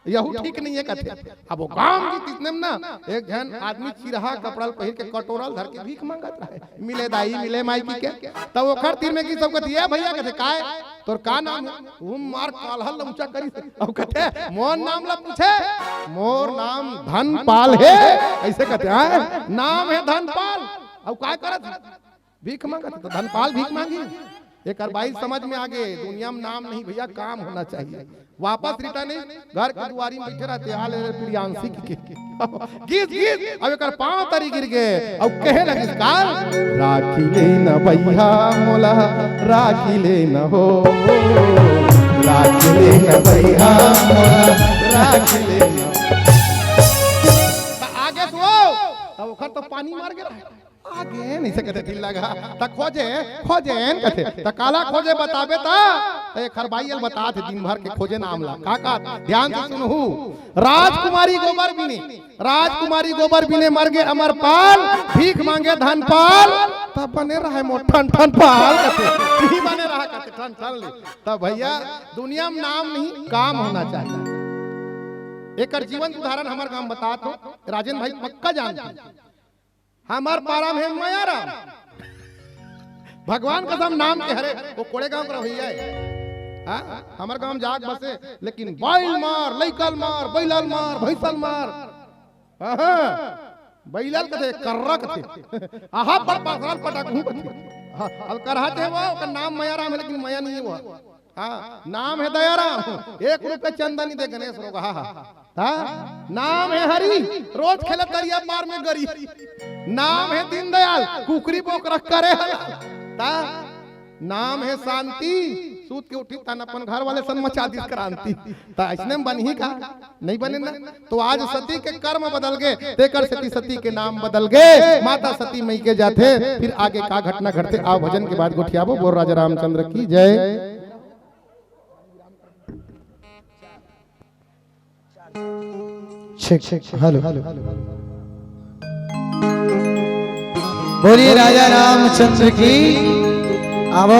यहू ठीक नहीं है कथे। अब वो गांव गिस तिसने में ना, एक झन आदमी चिरहा कपड़ा ल पहिर के कटोरा ल धर के भीख मांगत रहे, "मिले दाई, मिले माई" की के। त ओखर तीर में गिस, सब कथे, "ए भैया," कथे, "काय? तोर का नाम है?" वो मार काल्हा लमचा करिस, अउ कथे, "मोर नाम ला पूछे, मोर नाम धनपाल हे, अइसे कथे, हाँ? नाम हे धनपाल, अउ काय करत? भीख मांगत, त धनपाल भीख मांगी। एकर बाई समझ में आगे, दुनिया में नाम नहीं भैया, काम होना चाहिए। वापस रिटर्न नहीं, घर के दुआरी में बइठे रहिथे, "आ ले रे प्रियांशी" कहिके। गीस, गीस, अब एकर पांव तरी गिर गे, अउ कहे लगिस का, "राखी ले न भैया मोला, राखी ले न हो, राखी ले न भैया मोला, राखी ले न।" त आगे सो, त ओकर तो पानी मार गे रहा। आगे नहीं सकते दिल लगा, त खोजे, खोजे न कथे, त काला खोजे बताबे त, त एकर बाई ल बतात हे दिन भर के खोजे नाम ला। का, का, ध्यान से सुनहू। राजकुमारी गोबर बिने, राजकुमारी गोबर बिने मर गे अमरपाल, भीख मांगे धनपाल, त बने रहे मोर ठन ठन पाल कथे, नहीं बने रहा कथे ठन ठन ले। त भैया, दुनिया में नाम नहीं, काम होना चाहिए। एकर जीवन उदाहरण हमर गांव बतात हो, राजेन भाई पक्का जानते। हमर पारा में हे मयाराम। भगवान कसम नाम के हरे, वो कोड़े गांव के रहइया हे। हाँ? हमर गांव जाग बसे, लेकिन बाइल मार, लइकल मार, बैलल मार, भैंसल मार। हाँ, बैलल कथे, कर्रा कथे। आहा, पर पासराल पटक हूँ कथे। हाँ, अब करहा थे वो, ओकर नाम मयाराम हे, लेकिन मया नहीं हे वो। हाँ, नाम हे दयाराम, एक रुपया चंदा नहीं दे गणेश रोगहा। हाँ, नाम हे हरी, रोज खेले दरिया पार में गरी। नाम हे दीनदयाल, कुकरी बोकरा करे हला। ता, नाम हे शांति, सूत के उठी तहन अपन घर वाले सन मचा दिस क्रांति। ता अइसने में बनही का? नहीं बने ना। तो आज सती के कर्म बदल गे, तेकर सेती सती के नाम बदल गे, माता सती मई के जाथे। फिर आगे का घटना घटथे, आओ भजन के बाद गोठियाबो। बोल राजा रामचंद्र की जय। ठीक, ठीक, हेलो। बोलिए राजा रामचंद्र की। आवो,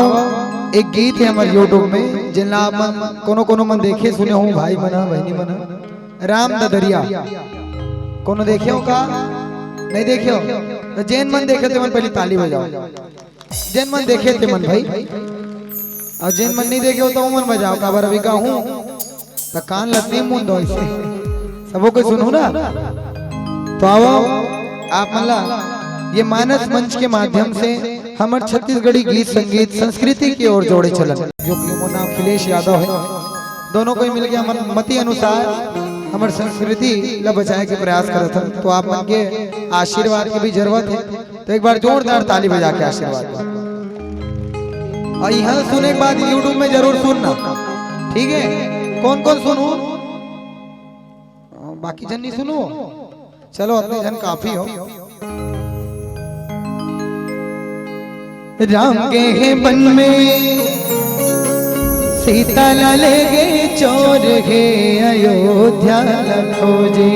एक गीत हे हमर YouTube में, जेन ला आप मन कोनो कोनो मन देखे सुने हो, भाई मन, बहिनी मन, राम ददरिया। कोनो देखे हो का? नहीं देखे हो? त जेन मन देखे हो, ते मन पहली ताली बजाओ। जेन मन देखे ते मन भाई, अउ जेन मन नहीं देखे हो त ओमन बजाओ, काबर अभी कहूँ त कान लत नहीं मुंदो अइसे, सबो कोई सुनहू ना। तो आवो, आप मन ला ये मानस मंच के माध्यम से हमर छत्तीसगढ़ी गीत संगीत संस्कृति के ओर जोड़े चलन, जो कि मोर नाम अखिलेश यादव हे। दोनों कोई मिलके हमर मति अनुसार हमर संस्कृति ला बचाए के प्रयास करत हन। तो आप मन के आशीर्वाद के भी जरूरत हे। तो एक बार जोरदार ताली बजा के आशीर्वाद दो। अउ इहाँ सुने के बाद YouTube में जरूर सुनना, ठीक हे? कौन कौन सुनहू? बाकी झन नहीं सुनहू? चलो, अतने झन काफी हो। राम गे हे बन में, सीता ला ले गे चोर हे, अयोध्या ला खोजे।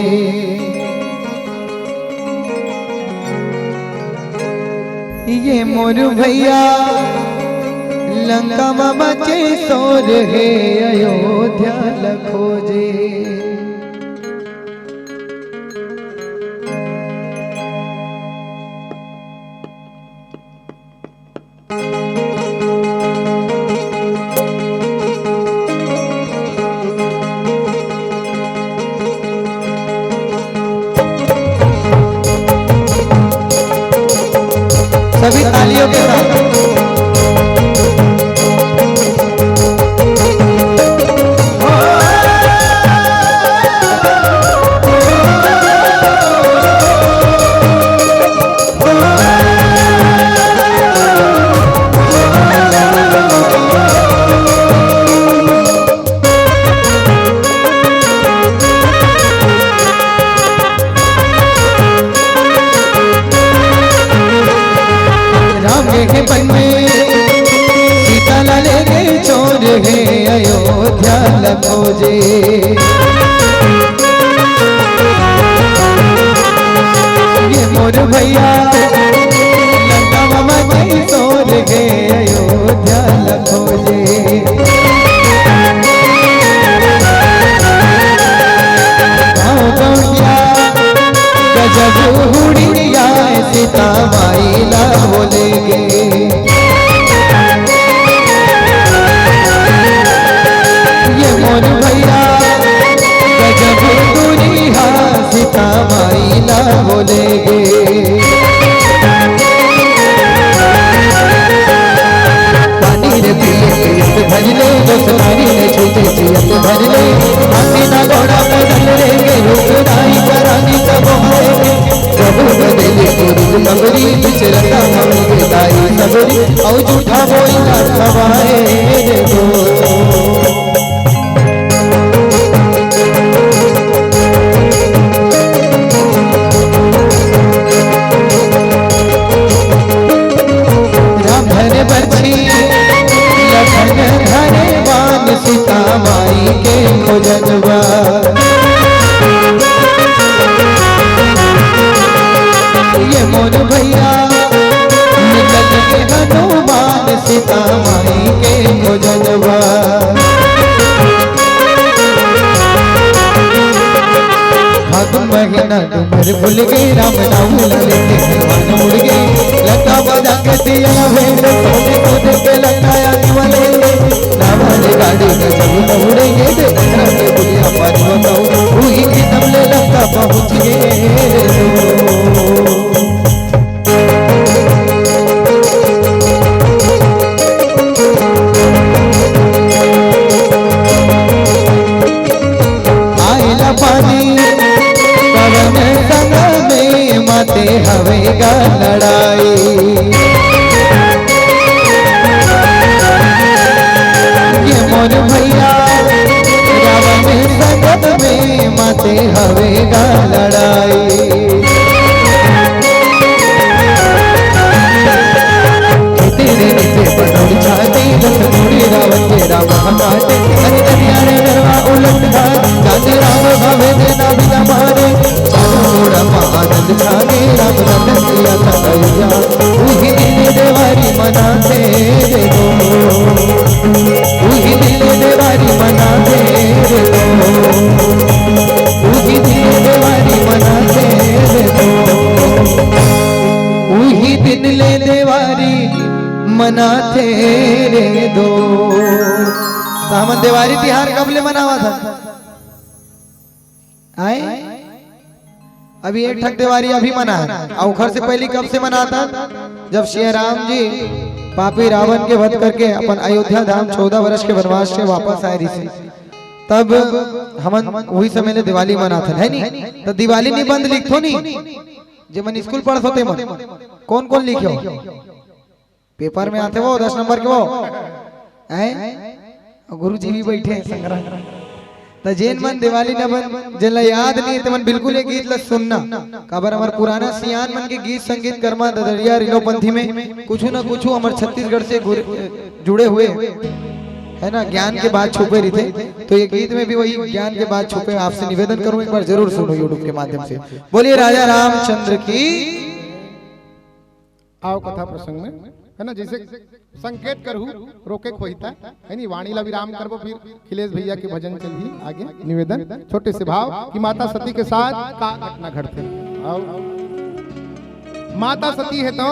ये मोर भैया लंका म मचे शोर हे, अयोध्या ल खोजे। सभी तालियों के साथ। राम के बन में सीता ला ले गे चोर हे, अयोध्या ला खोजे। ये मोर भैया लंका म मचे शोर हे, अयोध्या ला खोजे। गाँव गौंडिया गजब हुड़िया सीता माई ला बोले गे। ये मोर भैया गजब दुनिया बोलेगे। पानी रे पिए पियत भजले, दोस्त नारी ने छूटे जियत भजले। हाथी ना घोड़ा पैदल रेंगे, रुक नाई करानी कब होएगे। प्रभु बदले गुरु सबरी, बिचरता हम के दाई सबरी, औ झूठा बोई ना खवाए रे दो। राम धरे बरछी, लखन धरे बाण, सीता माई के खोजनवा। ये मोर भैया, निकल के हनुमान, सीता माई के खोजनवा। फागुन महीना डूमर भूल गए, राम नाम ला लेके हनुमान उड़ गए। लंका बजा के दिया भेंट, सोने को दे के लंकाया निवले। रावण गाड़ी में जब दौड़ेंगे, दे दशरथ के बुढ़िया पर बताओ, वही की दम ले लंका पहुँच गए। आइला पानी पवन संग में, माते हवे गा लड़ाई। ये मोर भैया रावण संग में, माते हवे गा लड़ाई। तेरे नीचे बनोरी छाती, दस नूरी रावण के राम हमारे। हरि दरिया रे नरवा उलट घाट, जाने राम भावे जे ना बिना मारे। चारों ओर आनंद छाने, राम रतन किया था कल्याण। उही दिन देवारी मनाते रे दो, उही दिन देवारी मनाते रे दो, उही दिन देवारी मनाते रे दो। उही दिन ले देवारी मनाथे रे दो। त हमन देवारी तिहार कब ले मनावत हन? आए? अभी एक ठक देवारी अभी मना हे। अउ ओखर से पहिली कब से मनात हन? जब श्री राम जी पापी रावण के वध करके अपन अयोध्या धाम चौदह वर्ष के वनवास से वापस आए रिहिस, तब हमन उही समय ले दिवाली मनात हन, है नी? त दिवाली निबंध लिखथो नी, जे मन स्कूल पढ़त हो ते मन, कोन कोन लिखे हो? पेपर में आथे वो दस नंबर के वो, हैं? अउ गुरु जी भी बइठे हे संग रंग। त जेन मन दिवाली निबंध, जेन ला याद नइ हे, ते मन बिल्कुल ये गीत ला सुनना। काबर हमर पुराना सियान मन के गीत संगीत करमा ददरिया रिलोपंथी में कुछु न कुछु हमर छत्तीसगढ़ से गुर-, जुड़े हुए, है ना, ज्ञान के बात छुपे रहिथे। तो ये गीत में भी वही ज्ञान के बात छुपे। आपसे निवेदन करूं, एक बार जरूर सुनो YouTube के माध्यम से। बोलिए राजा रामचंद्र की। आओ कथा प्रसंग में, है ना, जैसे संकेत करहू, रोके खोहिता, है नी, वाणी ला विराम करबो, फिर अखिलेश भैया के भजन चलही आगे। निवेदन, छोटे से भाव कि माता सती के साथ का घटना घटथे। आओ, माता सती हे तो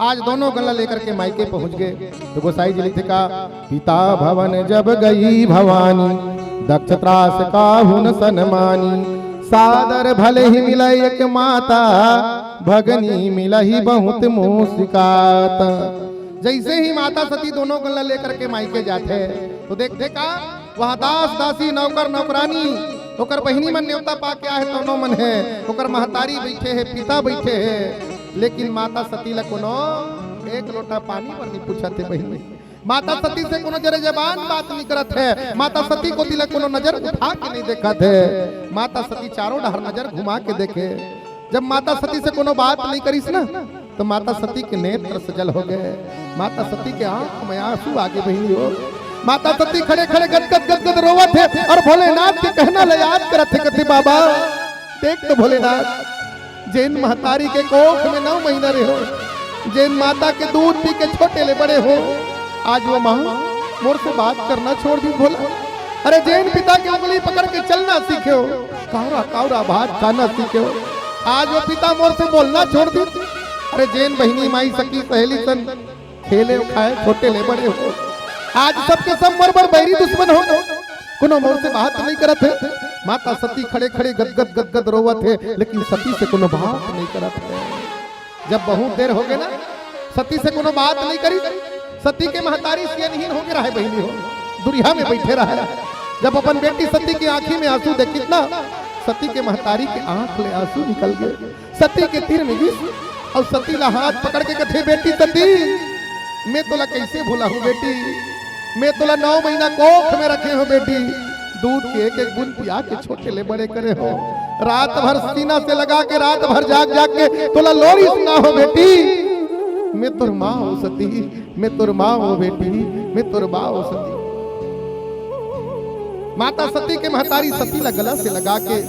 आज दोनों गला लेकर के मायके पहुंच गए। तो गोसाई जी लिखे का, पिता भवन जब गई भवानी, दक्ष त्रास काहू न सनमानी। सादर भले ही मिलय एक माता, भगनी मिलही बहुत मुस्कात। जैसे ही माता सती दोनों गला लेकर के मायके जाथे, तो देखथे का, वहाँ दास दासी, नौकर नौकरानी, ओकर बहिनी मन नेवता पा के आहे, तौनो मन हे, ओकर महतारी बइठे हे, पिता बइठे हे, लेकिन माता सती ला कोनो एक लोटा पानी बर नइ पूछत हे बहिनी। माता सती से कोनो जरे जबान बात नइ करत हे। माता सती कोती ला कोनो नजर उठा के नइ देखत हे। माता सती चारों डहर नजर घुमा के देखे। जब माता सती से कोनो बात नइ करिस ना, तो माता सती के नेत्र सजल हो गए। माता सती के आंख में आंसू आगे बहिनी हो। माता सती खड़े खड़े गदगद गदगद रोवत हे अउ भोलेनाथ के कहना ला याद करत हे, कथे, बाबा, देख तो भोलेनाथ, जेन महतारी के कोख में नौ महीना रहे हो, जेन माता के दूध पी के छोटे ले बड़े हो, आज वो माँ मोर से बात करना छोड़ दी भोला। अरे जेन पिता के उंगली पकड़ के चलना सीखे हो, कावरा कावरा भात खाना सीखे हो, आज वो पिता मोर से बोलना छोड़ दी। अरे जेन बहिनी माई सखी सहेली सन खेले खाए छोटे ले बड़े हो, आज सबके सब मोर बर बैरी दुश्मन हो, कोनो मोर से बात नहीं करत हे। माता सती खड़े खड़े गदगद गदगद रोवत हे, लेकिन सती से कोनो बात नहीं करत हे। जब बहुत देर हो गए ना, सती से कोनो बात नहीं करी। सती के महतारी सियनहीन हो गए रहे, बहिनी हो, दुरिहा में बैठे रहे। जब अपन बेटी सती की आंखी में आंसू देखिस ना, सती के महतारी के आंख ले आंसू निकल गए। सती के तीर में गिस अउ सती ला हाथ पकड़ के कथे, "बेटी सती, मैं तोला कैसे भुलाहूं बेटी? मैं तोला नौ महीना कोख में रखे हों बेटी, दूध के एक एक बूंद पिया के छोटे ले बड़े करे हों, रात भर सीना से लगा के, रात भर जाग जाग के तोला लोरी सुनाहों बेटी। मैं तोर माँ हों सती, मैं तोर माँ हों बेटी, मैं तोर माँ हों सती।" माता सती के महतारी सती ला गला से लगा के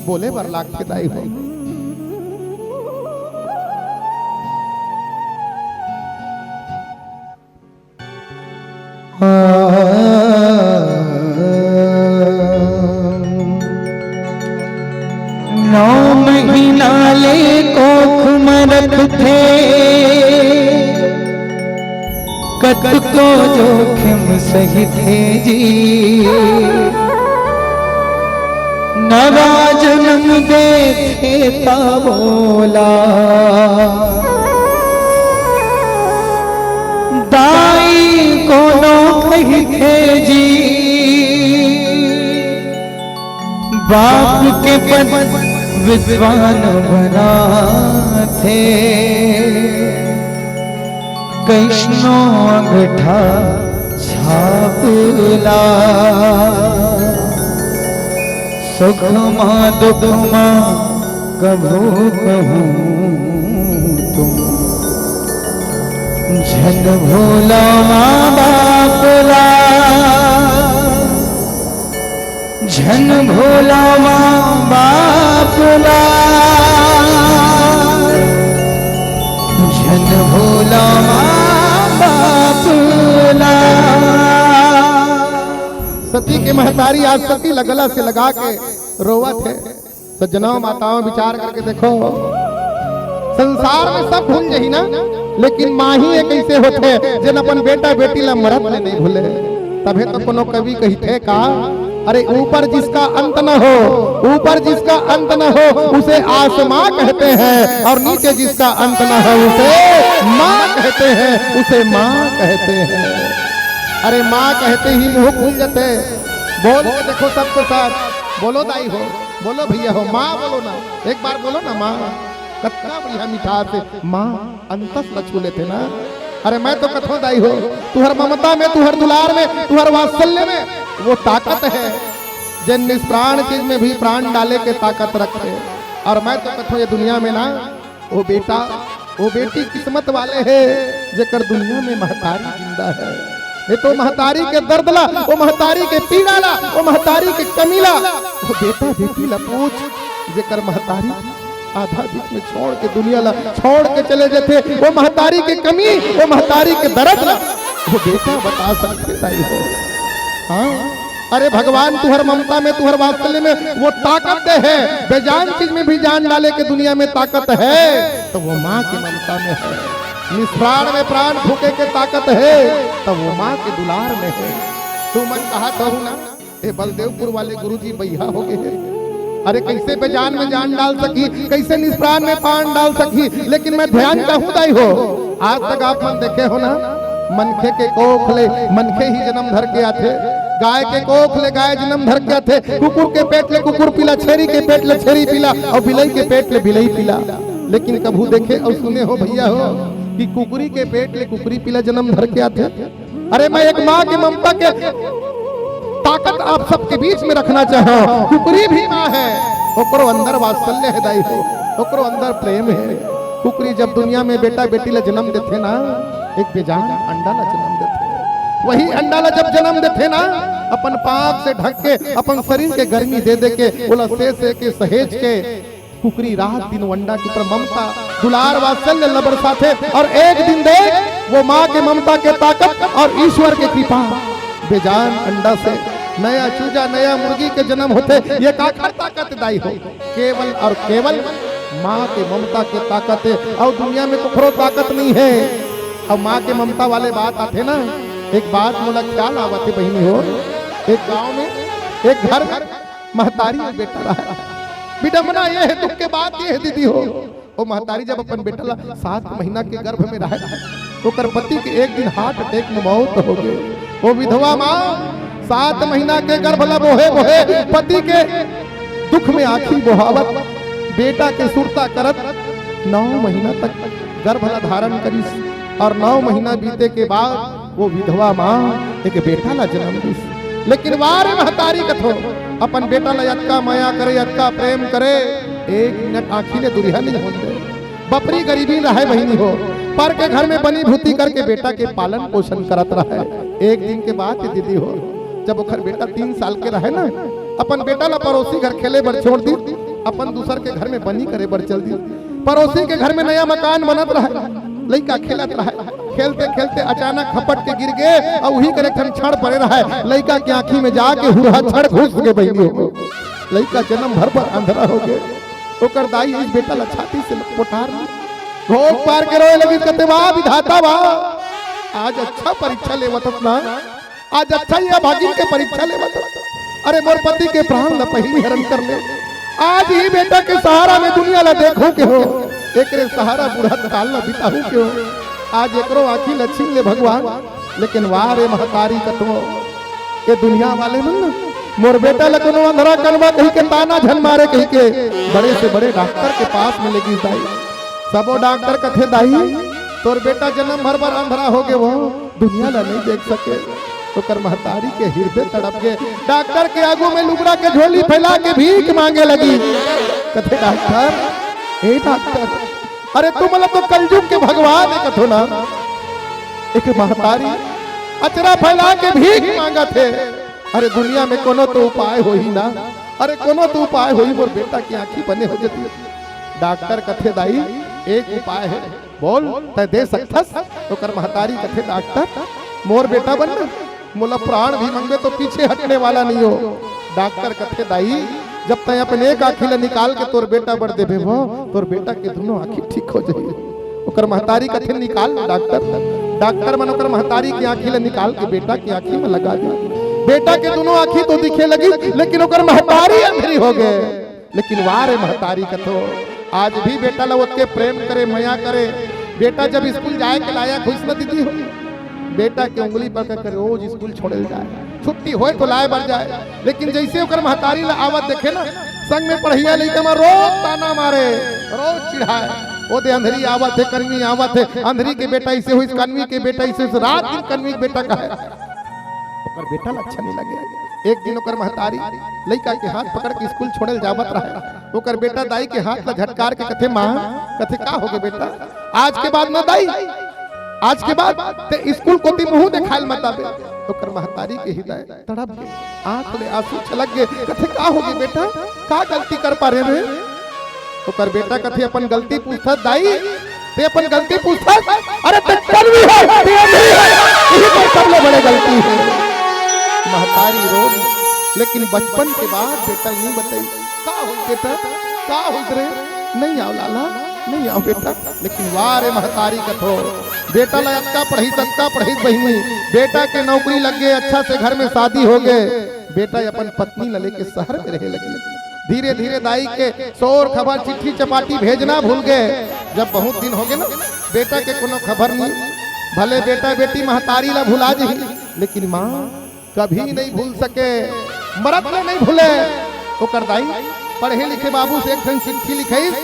बोले बर लागथे, दाई हो। नौ महीना ले कोख म रखथे, कतको जोखिम सहिथे जी। नवा जनम देथे त बोला, दाई कोनो कहिथे जी। बाप के पद विद्वान बनाथे, कइसनो अंगठा छाप ला। सुख मा दुख मा कभू कहूँ तुम, झन भूला माँ बाप ला। झन भूला माँ बाप ला, झन भूला माँ बाप ला। सती के महतारी आज सती ला गला से लगा के रोवत हे। सज्जनों, माताओं, विचार करके देखो, संसार में सब भूल जही ना, लेकिन माँ ही एक ऐसे होथे, जेन अपन बेटा बेटी ला मरत ले नहीं भूले। तभे तो कोनो कवि कहिथे का, "अरे ऊपर जिसका अंत न हो, ऊपर जिसका अंत न हो, उसे आसमां कहते हैं, और नीचे जिसका अंत न हो, उसे माँ कहते हैं, उसे माँ कहते हैं।" अरे माँ कहते ही मुंह खुल जाथे। बोल के देखो सबके साथ, बोलो दाई हो, बोलो भैया हो, माँ बोलो ना, एक बार बोलो ना माँ। कतका बढ़िया मिठास हे, माँ अंतस ला छू लेथे ना। अरे मैं तो कथों दाई हो, तुहर ममता में, तुहर दुलार में, तुहर वात्सल्य में वो ताकत हे, जेन निष्प्राण चीज में भी प्राण डाले के ताकत रखथे। और मैं तो कथों ये दुनिया में ना, वो बेटा, वो बेटी किस्मत वाले हे, जेकर दुनिया में महतारी जिंदा हे। नहीं तो महतारी के दर्द ला, वो महतारी के पीड़ा ला, वो महतारी के कमी ला, वो बेटा बेटी ला पूछ, जेकर महतारी आधा बीच में छोड़ के दुनिया ला छोड़ के चले जाथे, वो महतारी के कमी, वो महतारी के दर्द ला वो बेटा बता सकथे दाई हो। हाँ, अरे भगवान तुहर ममता में, तुहर वात्सल्य में वो ताकत दे हे, बेजान चीज में भी जान डाले के दुनिया में ताकत हे, तो वो माँ की ममता में हे। निष्प्राण में प्राण फूके के ताकत हे, तो वो माँ के दुलार में हे। तुमन कहत हव ना, ए बलदेवपुर वाले गुरुजी बइहा हो गए हे। अरे कैसे बेजान में जान डाल सकही, कैसे निष्प्राण में प्राण डाल सकही, लेकिन मैं ध्यान कहूँ दाई हो, आज तक आप मन देखे हो ना, मनखे के कोख ले मनखे ही जन्म धर के आथे, गाय के कोख ले गाय जन्म धर के आथे, कुकुर के पेट ले कुकुर पीला, छेरी के पेट ले छेरी पीला, अउ बिलई के पेट ले बिलई पीला। लेकिन कभू देखे अउ सुने हो भैया हो कि कुकरी के पेट ले कुकरी पीला जन्म धर के आथे? अरे मैं एक माँ के ममता के ताकत आप सबके बीच में रखना चाहूँ। कुकरी भी माँ हे, ओकरो अंदर वात्सल्य हे दाई हो, ओकरो अंदर प्रेम हे। कुकरी जब दुनिया में बेटा बेटी ला जन्म देथे ना, एक बेजान अंडा ला जन्म देथे। वही अंडा ला जब जन्म देथे ना, अपन पाँख से ढक के, अपन शरीर के गर्मी दे दे के, ओला से से के सहेज के, कुकरी रात दिन वो अंडा के ऊपर ममता, दुलार, वात्सल्य ल बरसाथे। और एक दिन देख, वो माँ के ममता के ताकत और ईश्वर के कृपा, बेजान अंडा से नया चूजा, नया मुर्गी के जन्म होथे। ये काखर ताकत दाई हो? केवल और केवल माँ के ममता के ताकत हे, और दुनिया में कखरो ताकत नहीं हे। अब माँ के ममता वाले बात आथे ना, एक बात मोला ख्याल आवत हे बहिनी हो, एक गांव में, एक घर में महतारी अउ बेटा रहय। बिडम्बना ये हे, दुख के बात ये हे दीदी हो, ओ महतारी जब अपन बेटा ला सात महीना के गर्भ में रहय, ओकर पति के एक दिन हार्ट अटैक में मौत हो गे। ओ विधवा माँ सात महीना के गर्भ ला बोहे बोहे पति के दुख में आँखी बोहावत, बेटा के सुरता करत नौ महीना तक गर्भ ला धारण करिस अउ नौ महीना बीते के बाद वो विधवा माँ एक बेटा ला जन्म दिस। लेकिन वा रे महतारी कथों, अपन बेटा ला अतका मया करे, अतका प्रेम करे, एक मिनट आँखी ले दुरिहा नइ होन दे। बपरी गरीबी रहय बहिनी हो, पर के घर में बनी भूती करके बेटा के पालन पोषण करत रहय। एक दिन के बात हे दीदी हो, जब ओकर बेटा तीन साल के रहय ना, अपन बेटा ला पड़ोसी घर खेले बर छोड़ दिस, अपन दूसर के घर में बनी करे बर चल दिस। पड़ोसी के घर में नया मकान बनत रहय, लइका खेलत रहय, खेलते खेलते अचानक हपट के गिर गे अउ उही कर एक ठन छड़ पड़े रहय, लइका के आँखी में जाके हुरहा छड़ घुस गे बहिनी हो। लइका जन्म भर बर अंधरा हो गे। ओकर दाई इस बेटा ला छाती से पोटार ली। घोंघ पार के रोए लगिस, कथे, "वाह विधाता वाह, आज अच्छा परीक्षा लेवत हस ना, आज अच्छा ये अभागिन के परीक्षा लेवत हस। अरे मोर पति के प्राण ला पहिली हरण कर ले। आज ही बेटा के सहारा में दुनिया ला देखहूं के हो, एकरे सहारा बुढ़त काल ला बिताहूं के हो। आज एकरो आँखी ला छीन ले भगवान।" लेकिन वा रे महतारी कथों, ये दुनिया वाले मन ना मोर बेटा ला कोनो अंधरा कनवा कहि के ताना झन मारे कहि के बड़े से बड़े डॉक्टर के पास में लेगिस दाई। सबो डॉक्टर कथे, "दाई, तोर बेटा जन्म भर बर अंधरा हो गे, वो दुनिया ला नइ देख सके।" ओकर महतारी के हिरदे तड़प गे। डॉक्टर के आगू में लुगड़ा के झोली फैला के भीख मांगे लगिस। कथे, "डॉक्टर, हे डॉक्टर, अरे तुमन ला तो कलयुग के भगवान हे कथों ना।" एक महतारी अचरा फैला के भीख मांगत हे। अरे दुनिया में कोनो तो उपाय होही ना, अरे कोनो तो उपाय होही, मोर बेटा के आँखी बने हो जतिस। डॉक्टर कथे, "दाई, एक उपाय हे, बोल, तैं दे सकथस?" ओकर महतारी कथे, "डॉक्टर, मोर बेटा बर ना, मोला प्राण भी मंगबे तो पीछे हटने वाला नइ हो।" डॉक्टर कथे, "दाई, जब तैं अपन एक आँखी ला निकाल के तोर बेटा बर देबे वो, तोर बेटा के दुनों आँखी ठीक हो जाही।" ओकर महतारी कथे, "निकाल ना डॉक्टर।" डॉक्टर मन ओकर महतारी के आँखी ला निकाल के बेटा के आँखी में लगा दे। बेटा के दुनों आँखी तो दिखे लगिस, लेकिन ओकर महतारी अंधरी हो गे। लेकिन वा रे महतारी कथों, आज भी बेटा ला ओतके प्रेम करे, मया करे। बेटा जब स्कूल जाए के लायक होइस ना दीदी हो, बेटा के उंगली पकड़ के रोज स्कूल छोड़े ल जाए, छुट्टी होए तो लाए बर जाए। लेकिन जइसे ओकर महतारी ला आवत देखे ना, संग में पढ़इया लइका मन रोज ताना मारे, रोज चिढ़ाए। "ओ दे अंधरी आवत हे, कनवी आवत हे, अंधरी के बेटा अइसे होइस, कनवी के बेटा अइसे होइस।" रात दिन कनवी के बेटा कहे, ओकर बेटा ला अच्छा नइ लगे। एक दिन ओकर महतारी लइका के हाथ पकड़ के स्कूल छोड़े ल जावत रहय, ओकर बेटा दाई के हाथ ला झटकार के कथे, "माँ," कथे, "का हो गे बेटा? आज के बाद ना दाई, आज के बाद तैं स्कूल कोती मुँह देखाय ल मत आबे।" ओकर महतारी के हृदय तड़प गे, आँख ले आंसू छलक गे, कथे, "का हो गे बेटा, का गलती कर पारेंव रे?" ओकर बेटा कथे, "अपन गलती पूछथस दाई, तैं अपन गलती पूछथस? अरे तैं कनवी हस, तैं अंधरी हस, इही तोर सबले बड़े गलती हे।" महतारी रो, लेकिन बचपन के बात बेटा नइ बताइस। "का होइस बेटा, का होइस रे?" "नइ आंव लाला, नइ आंव बेटा।" लेकिन वा रे महतारी कथों, बेटा ला अतका पढ़इस, अतका पढ़इस बहिनी, बेटा के नौकरी लग गे, अच्छा से घर में शादी हो गे, बेटा अपन पत्नी ला लेके शहर में रहे लगिस। धीरे धीरे दाई के सोर खबर, चिट्ठी चपाटी भेजना भूल गे। जब बहुत दिन हो गे ना, बेटा के कोनो खबर नइ। भले बेटा बेटी महतारी ला भुला जही, लेकिन माँ कभी नइ भूल सके, मरत ले नइ भूले। ओकर दाई पढ़े लिखे बाबू से एक ठन चिट्ठी लिखइस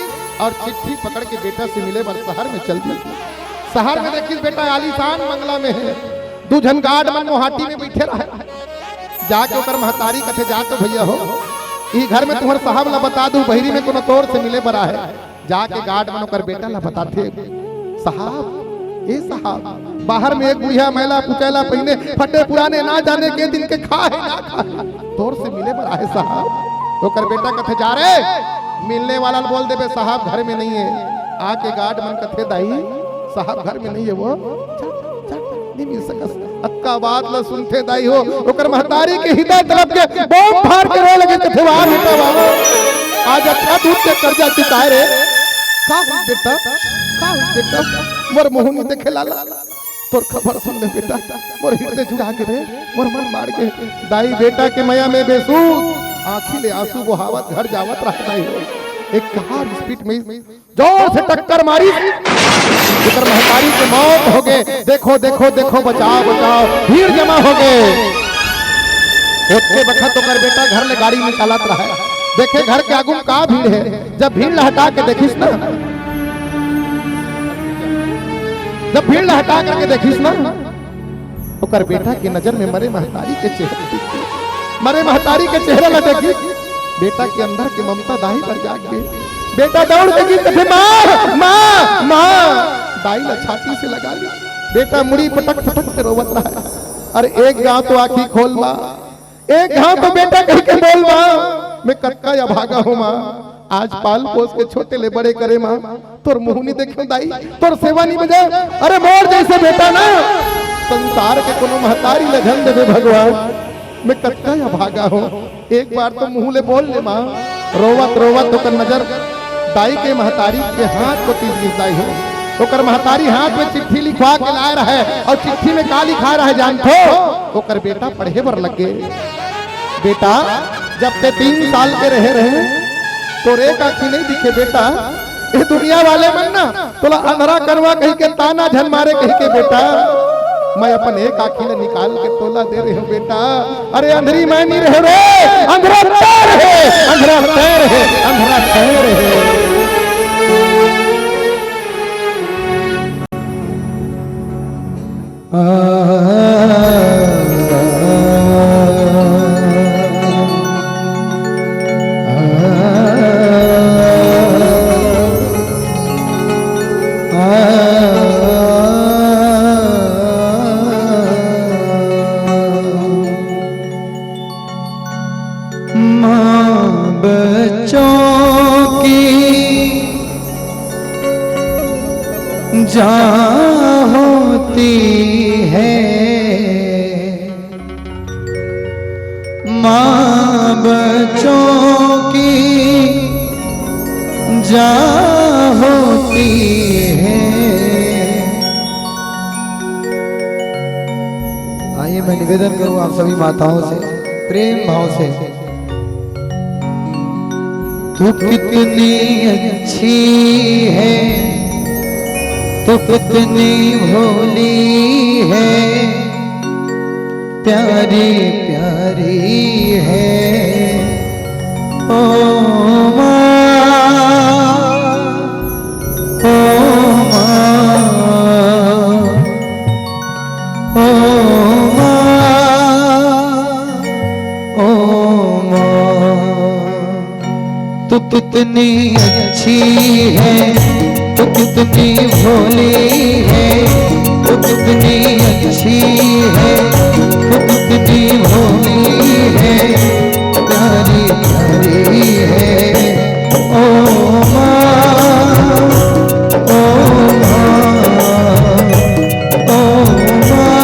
अउ चिट्ठी पकड़ के बेटा से मिले बर शहर में चल दिस। शहर में देखिस बेटा आलीशान बंगला में हे, दू झन गार्ड मन मोहाटी में बइठे रहय। जाके ओकर महतारी कथे, "जा तो भइया हो, इही घर में तुंहर साहब ला बता दू, बहिरी में कोनो तोर से मिले बर आय हे।" जाके गार्ड मन ओकर बेटा ला बताथे, "साहब, ए साहब, बाहर में एक बुढ़िया मैला कुचैला पहिने फटे पुराने ना जाने के दिन के खा हे ना खा हे, तोर से मिले बर आय हे साहब।" ओकर बेटा कथे, "जा रे, मिलने वाला ल बोल देबे साहब घर में नइ हे।" आके गार्ड मन कथे, "दाई, साहब घर में नइ हे वो, जा, जा, जा, नइ मिल सकस।" अतका बात ल सुनथे दाई हो, ओकर महतारी के हृदय तड़प के बम फार के रोए लगे, कथे, "वाह बेटा वाह, आज अच्छा दूध के कर्जा चुकाय रे।" "का होइस बेटा, का होइस बेटा, मोर मुँह नइ देखे लाला, तोर खबर सुन ले बेटा, मोर हृदय जुड़ा गे रे, मोर मन मार गे। दाई बेटा के मया में बेसुध, आँखी ले आंसू बोहावत घर जावत रहे दाई हो। एक कार स्पीड में जोर से टक्कर मारी, जेकर महतारी के मौत हो गे। देखो, देखो, देखो, बचाओ, बचाओ, भीड़ जमा हो गे। ओतके बखत ओकर बेटा घर ले गाड़ी निकालत रहे, देखे घर के आगू में का भीड़ हे। जब भीड़ ला हटा के देखिस ना, जब भीड़ ला हटा करके देखिस ना, ओकर बेटा के नजर में मरे महतारी के चेहरा दिखिस। मरे महतारी के चेहरा ला देखिस, बेटा के अंदर के ममता दाई बर जाग गे। बेटा दौड़ के गिस, कथे, "माँ, माँ, माँ।" दाई ला छाती से लगा ली। बेटा मुड़ी पटक पटक के रोवत रहा। अरे एक घांव तो आँखी खोल माँ, एक घांव तो बेटा कहि के बोल माँ, मैं कतका अभागा हों माँ। आज पाल पोस के छोटे ले बड़े करे माँ, तोर मुँह नी देखेंव दाई, तोर सेवा नी बजाएंव। अरे मोर जइसे बेटा ना संसार के कोनो महतारी ला झन देबे भगवान, मैं कतका अभागा हों। एक बार तो मुँह ले बोल ले माँ। रोवत रोवत ओकर नजर दाई के महतारी के हाथ कोती गिस दाई हो। ओकर महतारी हाथ में चिट्ठी लिखवा के लाए रहे अउ चिट्ठी में का लिखाए रहे जानथो? ओकर बेटा पढ़े बर लग गे। बेटा, जब ते तीन साल के रहे रहे, तोर एक आँखी नहीं दिखे बेटा। ए दुनिया वाले मन ना तोला अंधरा करवा कहि के ताना झन मारे कहि के बेटा, मैं अपन एक आँखी ला निकाल के तोला दे रहे हों बेटा। अरे अंधरी मैं नी रहेंव रे, अंधरा तैं रहे, अंधरा तैं रहे, अंधरा तैं रहे। माँ बच्चों की जान होती है, माँ बच्चों की जान होती है। आइए, मैं निवेदन करूं आप सभी माताओं से, प्रेम भाव से, तू कितनी अच्छी है, तू कितनी भोली है, प्यारी प्यारी है। ओ माँ, ओ माँ, ओ माँ, ओ माँ। तू कितनी अच्छी है, तू कितनी भोली है, तू कितनी अच्छी है, तू कितनी भोली है, प्यारी प्यारी है। ओ माँ, ओ माँ, ओ माँ,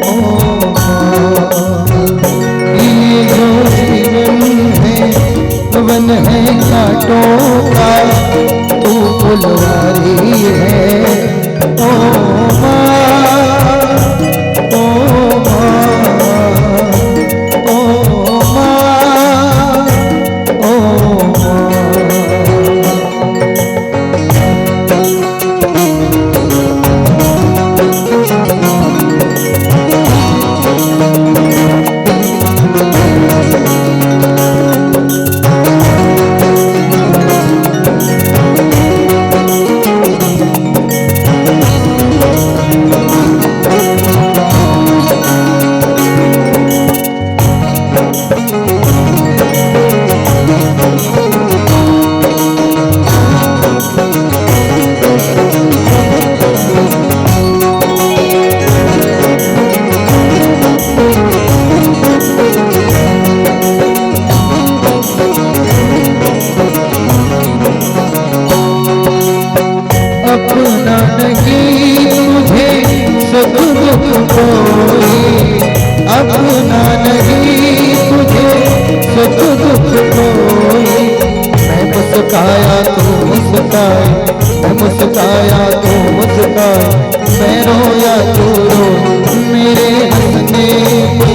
ओ माँ। ये जो जीवन है, वन है कांटों का, तू फुलवारी है। ओ माँ, ओ माँ, ओ माँ, ओ माँ। अपना नहीं तुझे सुख दुख कोई, अपना नहीं तुझे सुख दुख कोई। मैं मुस्काया तू मुस्काए, मैं मुस्काया तू मुस्काए, तू रो मेरे हंसने पे,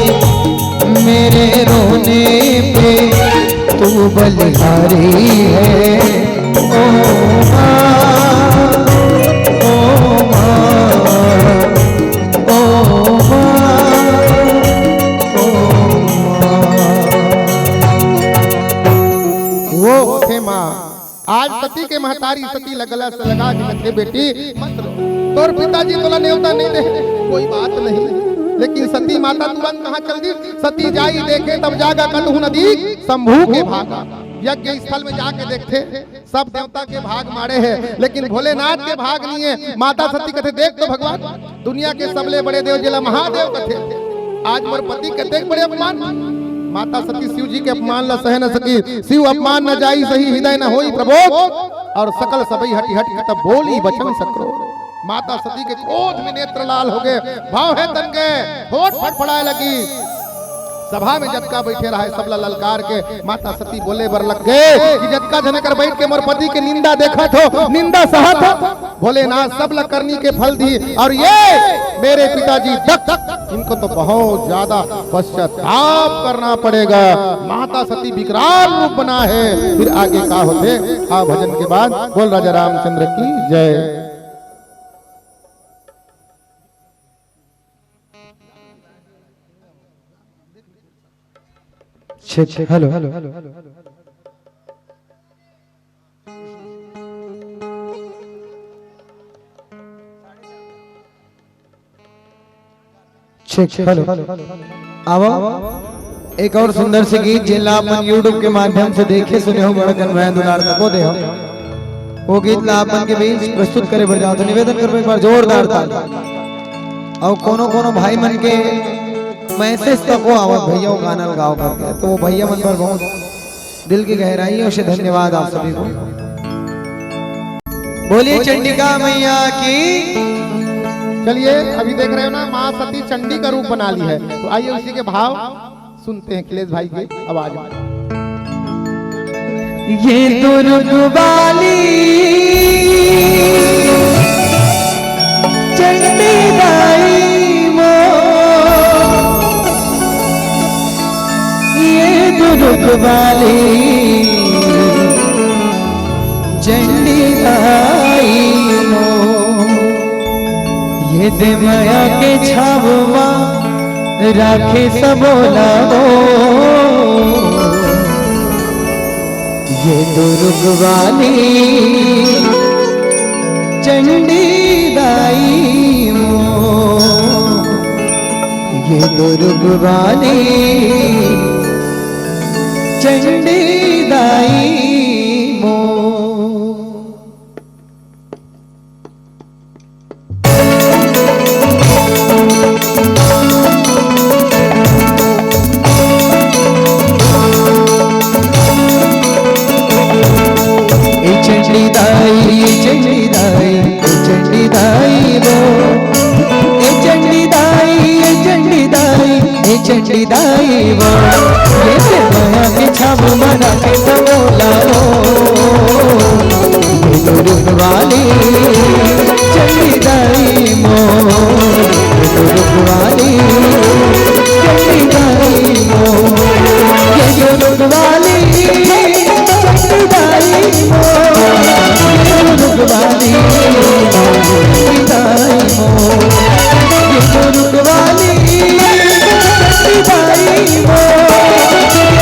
मेरे रोने पे तू बलिहारी है। ओ माँ, ओ माँ, ओ माँ, ओ माँ। वो थे माँ, आज सती के महतारी सती ल गला से लगा के कथे, "बेटी, मत रो। तोर पिताजी तोला नेवता नहीं दे, कोई बात नहीं।" लेकिन सती माता तुरंत कहाँ चल दी? सती जाई देखे तब जागा कतहु न दीख शंभू के भागा। यज्ञ स्थल में जाके देखथे, सब देवता के भाग माड़े हे, लेकिन भोलेनाथ के भाग नहीं है। माता सती कथे, "देख तो भगवान, दुनिया के सबले बड़े देव जेला महादेव कथे, आज मोर पति कतेक बड़े अपमान।" माता सती शिव जी के अपमान ला सह न सकी। "शिव अपमान न जाई सही, हृदय न होई प्रबोध।" और सकल सबई हटि हटि के तब बोली बचन सक्रोध। माता सती के क्रोध में नेत्र लाल हो गए, भाव हे तन गए, होठ फड़फड़ाए लगी। सभा में जतका बैठे रहे, सबला ललकार के माता सती बोले बर लग गए कि जतका झन कर बैठ के मोर पति के निंदा देखत हो, निंदा सहत हो, भोलेनाथ सब ला करनी के फल दी। और ये मेरे पिताजी दक्ष, इनको तो बहुत ज्यादा पश्चाताप करना पड़ेगा। माता सती विकराल रूप बना है। फिर आगे का होथे? आ भजन के बाद बोल राजा रामचंद्र की जय। Check, hello. Check, hello. आवा। एक और सुंदर से गीत, जेला अपन YouTube के माध्यम से देखे सुने हो, बड़ कन मैं दुलार तको दे हो। वो गीत ला अपन के बीच प्रस्तुत करे बर जाओ, तो निवेदन करबो एक बार जोरदार ताली। और कोनो कोनो भाई मन के मैसेज तको आवत, "भैया, वो गाना लगाओ" करके, तो वो भैया मन पर बहुत दिल की गहराइयों से धन्यवाद आप सभी को। बोलिए चंडिका मैया की। चलिए, अभी देख रहे हो ना, माँ सती चंडी का रूप बना ली है, तो आइए उसी के भाव सुनते हैं अखिलेश भाई की आवाज में। ये दुर्ग वाली चंडी दाई मो, ये दुर्ग वाली चंडी दाई मो, ये दे मया के छाव मा राखे सबो ला वो। ये दुर्ग वाली चंडी दाई मो, ये दुर्ग वाली चंडी दाई मो। ए चंडी दाई, ए चंडी दाई, ए चंडी दाई वो। ए चंडी दाई, ए चंडी दाई, ए चंडी दाई वो। ये से माया के छाव मा राखे सबो ला वो। दुर्ग वाली चंडी दाई मो, दुर्ग वाली चंडी दाई मो, ये दुर्ग वाली चंडी दाई मो, ये दुर्ग वाली चंडी दाई मो, ये दुर्ग वाली चंडी दाई मो,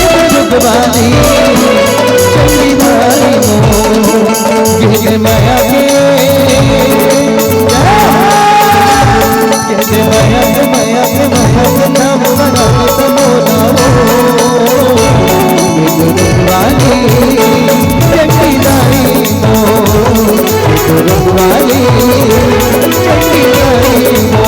ये दुर्ग वाली चंडी दाई मो। ये माया के, ये माया के, माया के, माया के नाम बना के बोला हो। ये दुर्ग वाली चंडी दाई मो, ये दुर्ग वाली चंडी दाई मो।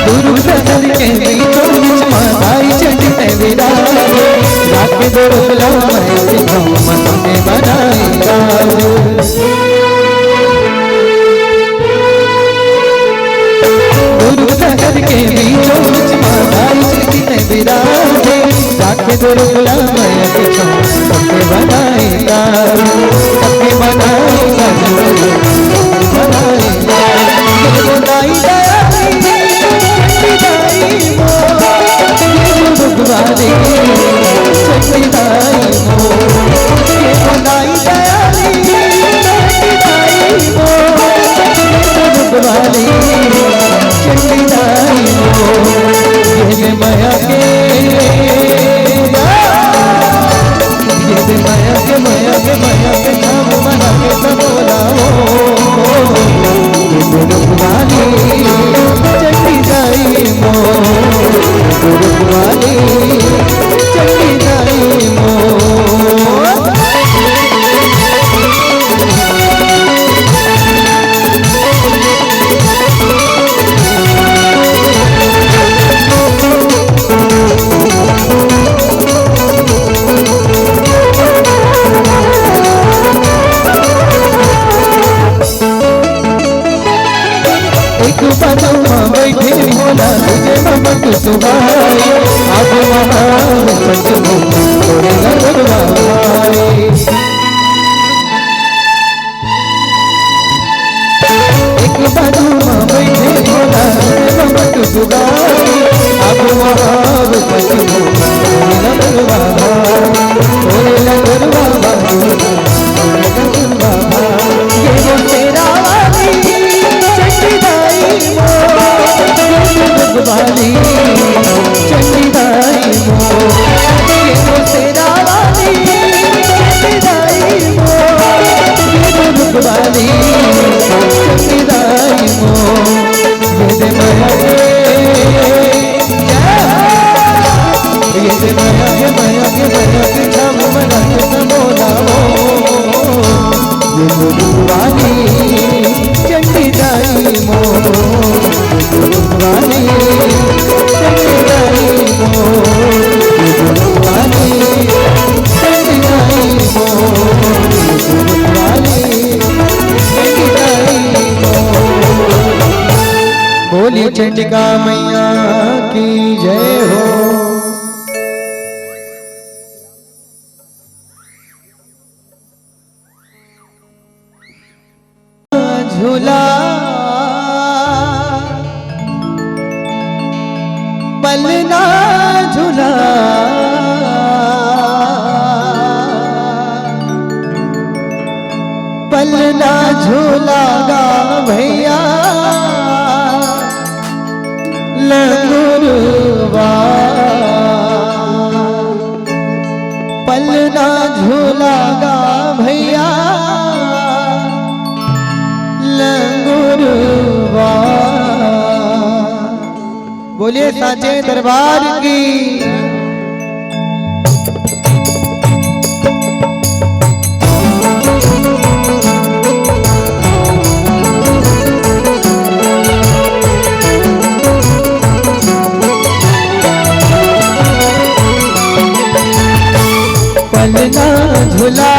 गुरु सदन के बीचों बीच माँ आई चंडी तैं विराजे, राखे दुर्गला मैं सिखाऊं मन में बनाई काल। दुर्ग शहर के बीचों बीच माँ दाई जी ने विराजे। जाके दुर्गला मैं सिखाऊं मन में बनाई काल। मन में बनाई काल। बनाई काल। ये वो दाई दयाली, ये दाई वो, ये वो दुर्गवाली। चंडी दाई मो, ये तो दाई दयाली, चंडी दाई मो, ये तो दुखवाली, चंडी दाई मो, ये दे मया के, ये दे मया के, मया के, मया के, नाम मना के सबोला हो। दुर्गवाली चंडी दाई मो, दुर्गवाली चंडी दाई मो। एक बाजू मा बैठे भोला, दूजे मा बटुक सुहाई। अब वहाँ पंचमुख तोरे लगवा भाई। एक बाजू मा बैठे भोला, दूजे मा बटुक सुहाई। अब वहाँ पंचमुख तोरे लगवा भाई, तोरे लगवा भाई। ये वो शेरा वाली चंडी दाई मो, ये वो दुर्ग वाली चंडी दाई मो, ये वो शेरा वाली चंडी दाई मो, ये वो दुर्ग वाली चंडी दाई मो, ये दे मया के, ये दे मया के, मया के, मया के, छाम मना के बोला हो। ये दुर्गवाली चंडी दाई मो, दुर्गवाली चंडी दाई मो, दुर्गवाली चंडी दाई मो, दुर्गवाली चंडी दाई मो। बोली चंडिका मैया की जय हो। झूला, पलना झूला, पलना झूला गा भैया, लंगुरवा। पलना झूला गा भैया, लंगुरवा। बोलिए साचे दरबार की। पलना झूला,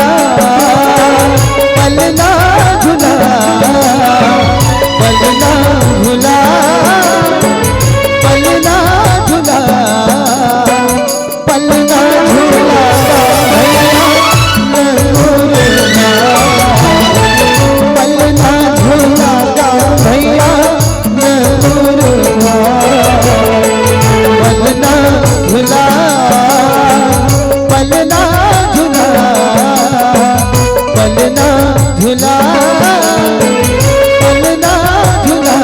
पलना झूला, पलना झूला, पलना झूला, पलना झूला भैया, पलना झूला भैया, पलना झूला, पलना झूला, पलना झूला, पलना झूला,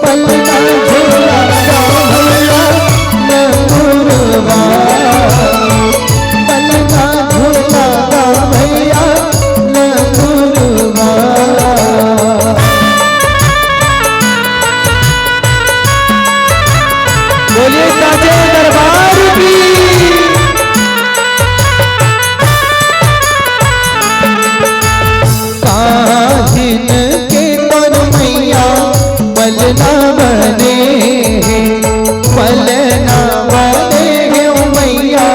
पलना झूला भैया, लंगुरवा। पलना झूला भैया, लंगुरवा। बोलिए साचे दरबार की। काहिन के तोर मैया पलना बने हे, पलना बने हे ओ मैया,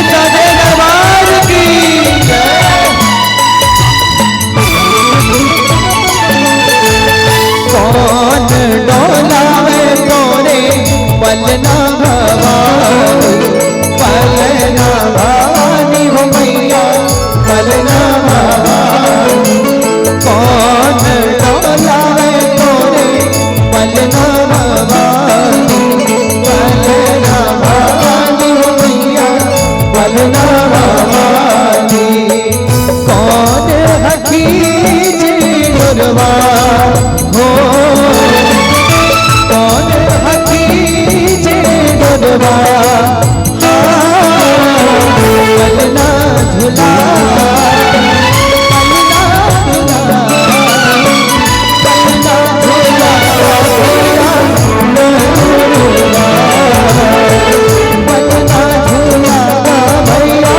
सच्चे दरबार की जय। कौन डोलावे तोरे पलना भवानी, पलना भवानी हो मैया, पलना भवानी। कौन डोलावे तोरे पलना भवानी, पलना भवानी हो मैया, पलना भवानी। कौन हकीम डोरवा हो, कौन हकीम डोरवा। हाँ, पलना झूला, पलना झूला, पलना झूला, पलना झूला, भैया।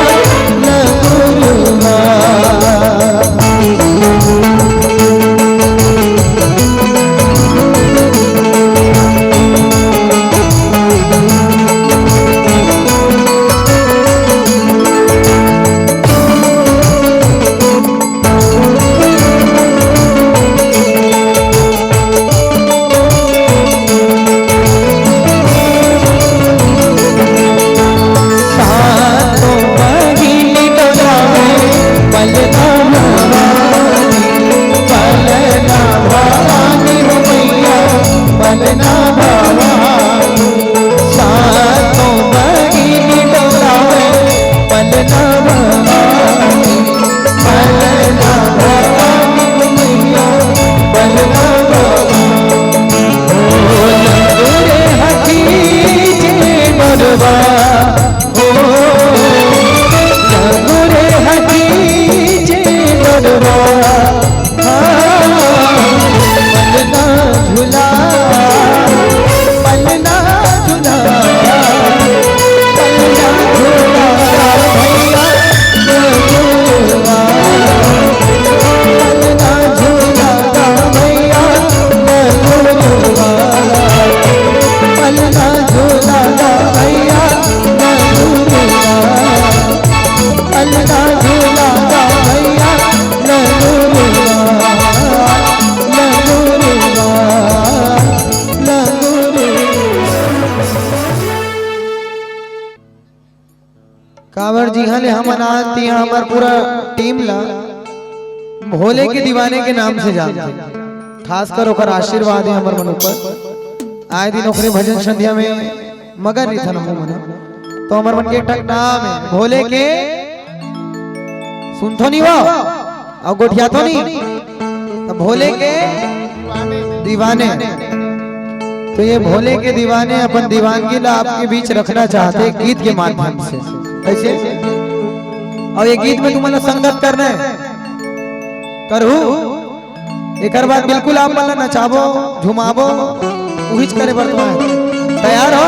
सातों बहिनी डोलावे, पलना भवानी, पलना भवानी हो मैया, पलना भवानी। सातों बहिनी डोलावे, पलना भवानी, पलना भवानी हो मैया, पलना भवानी। ओ लंगूरे हकीम जे डोरवा, ओ, लंगूरे हकीम जे डोरवा, हाँ, पलना झूला, पलना झूला, पलना झूला, भैया, लंगूरवा, पलना झूला, भैया, लंगूरवा, पलना झूला, भैया, लंगूरवा। अलगा झूला गा भैया, लंगूरवा, लंगूरवा, लंगूरवा। काबर जिहां ले हमन आन तिहां हमर पूरा टीम ला भोले के दीवाने के नाम से जानथे, खासकर ओकर आशीर्वाद हे हमर मन ऊपर। आए दिन ओकरे भजन संध्या में मगन रहिथन हमू मन। तो हमर मन के एक ठक नाम हे भोले के, सुनथो नी वो अउ गोठियाथो नी, तो भोले के दीवाने। तो ये भोले के दीवाने अपन दीवानगी ला आपके बीच रखना चाहते गीत के माध्यम से। कैसे? अउ ये गीत में तुमन ला संगत करना हे, करहू। एकर बाद बिल्कुल आप मन ला नचाबो, झुमाबो, उहिच करे बर तुम्हारे तैयार हो।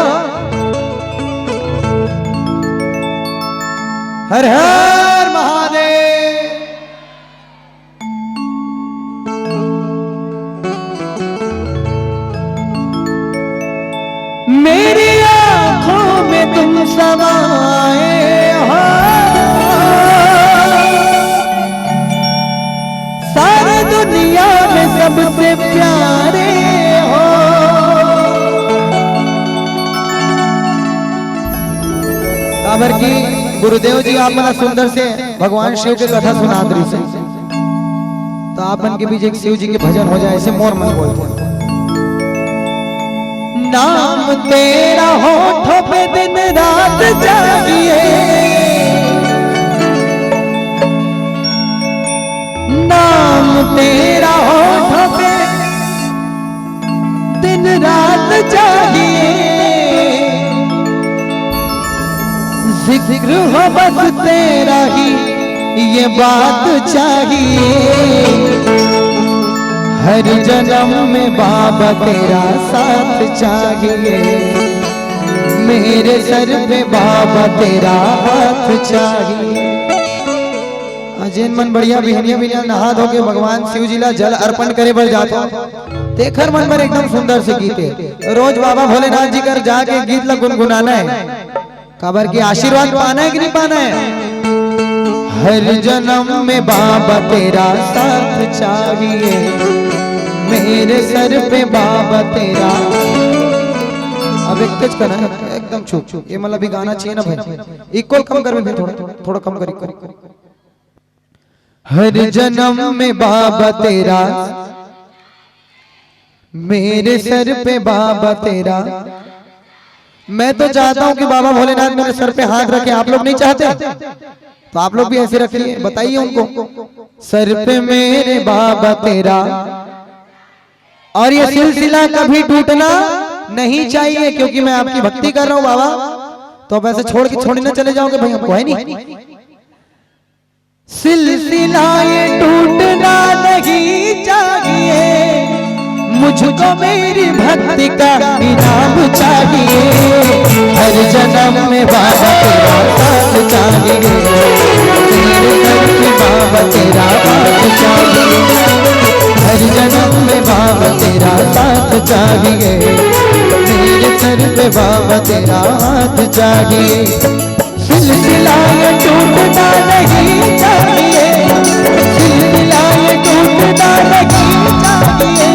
हर हर महादेव। मेरी आंखों में तुम समाए हो, सारी दुनिया में सबसे प्यारे हो। काबर की गुरुदेव जी आप मन ला सुंदर से भगवान शिव के कथा सुनात रहिसे। तो आप मन के बीच एक शिव जी के भजन हो जाए, ऐसे मोर मन बोलथे। नाम तेरा होठों पे दिन रात चाहिए, नाम तेरा होठों पे दिन रात चाहिए, जिक्र हो बस तेरा ही ये बात चाहिए। हर जन्म में बाबा तेरा साथ चाहिए, मेरे सर पे बाबा तेरा हाथ चाहिए। आ, जेन मन बढ़िया बिहनिया बिहनिया नहा धो के भगवान शिव जी ला जल अर्पण करे बर जात हो, तेखर मन बर एकदम सुंदर से गीत हे। रोज बाबा भोलेनाथ जी कर जाके गीत ला गुनगुनाना हे। काबर के आशीर्वाद पाना है कि नहीं पाना है? हर जन्म में बाबा तेरा साथ चाहिए, मेरे सर पे बाबा तेरा। अब एक तेज करना है, एकदम चुप चुप। ये मतलब भी गाना चाहिए ना भाई, इक्वल कम कर में भी थोड़ा, थोड़ा कम कर, इक्वल। हर जन्म में बाबा तेरा, मेरे सर पे बाबा तेरा। मैं तो चाहता हूं कि बाबा भोलेनाथ मेरे सर पे हाथ रखे। आप लोग नहीं चाहते? तो आप लोग भी ऐसे रखिए, बताइए उनको, सर पे मेरे बाबा तेरा। और ये सिलसिला कभी टूटना नहीं चाहिए, क्योंकि मैं आपकी भक्ति कर रहा हूं बाबा। तो अब ऐसे छोड़ के, छोड़ ना चले जाओगे भाई हमको, है नहीं? सिलसिला ये टूटना नहीं चाहिए, मुझको मेरी भक्ति का इनाम चाहिए। हर जन्म में बाबा तेरा साथ चाहिए, मेरे सर पे बाबा तेरा हाथ चाहिए। हर जन्म में बाबा तेरा साथ चाहिए, मेरे सर पे बाबा तेरा हाथ चाहिए। सिलसिला ये टूटना नहीं चाहिए, सिलसिला ये टूटना नहीं चाहिए।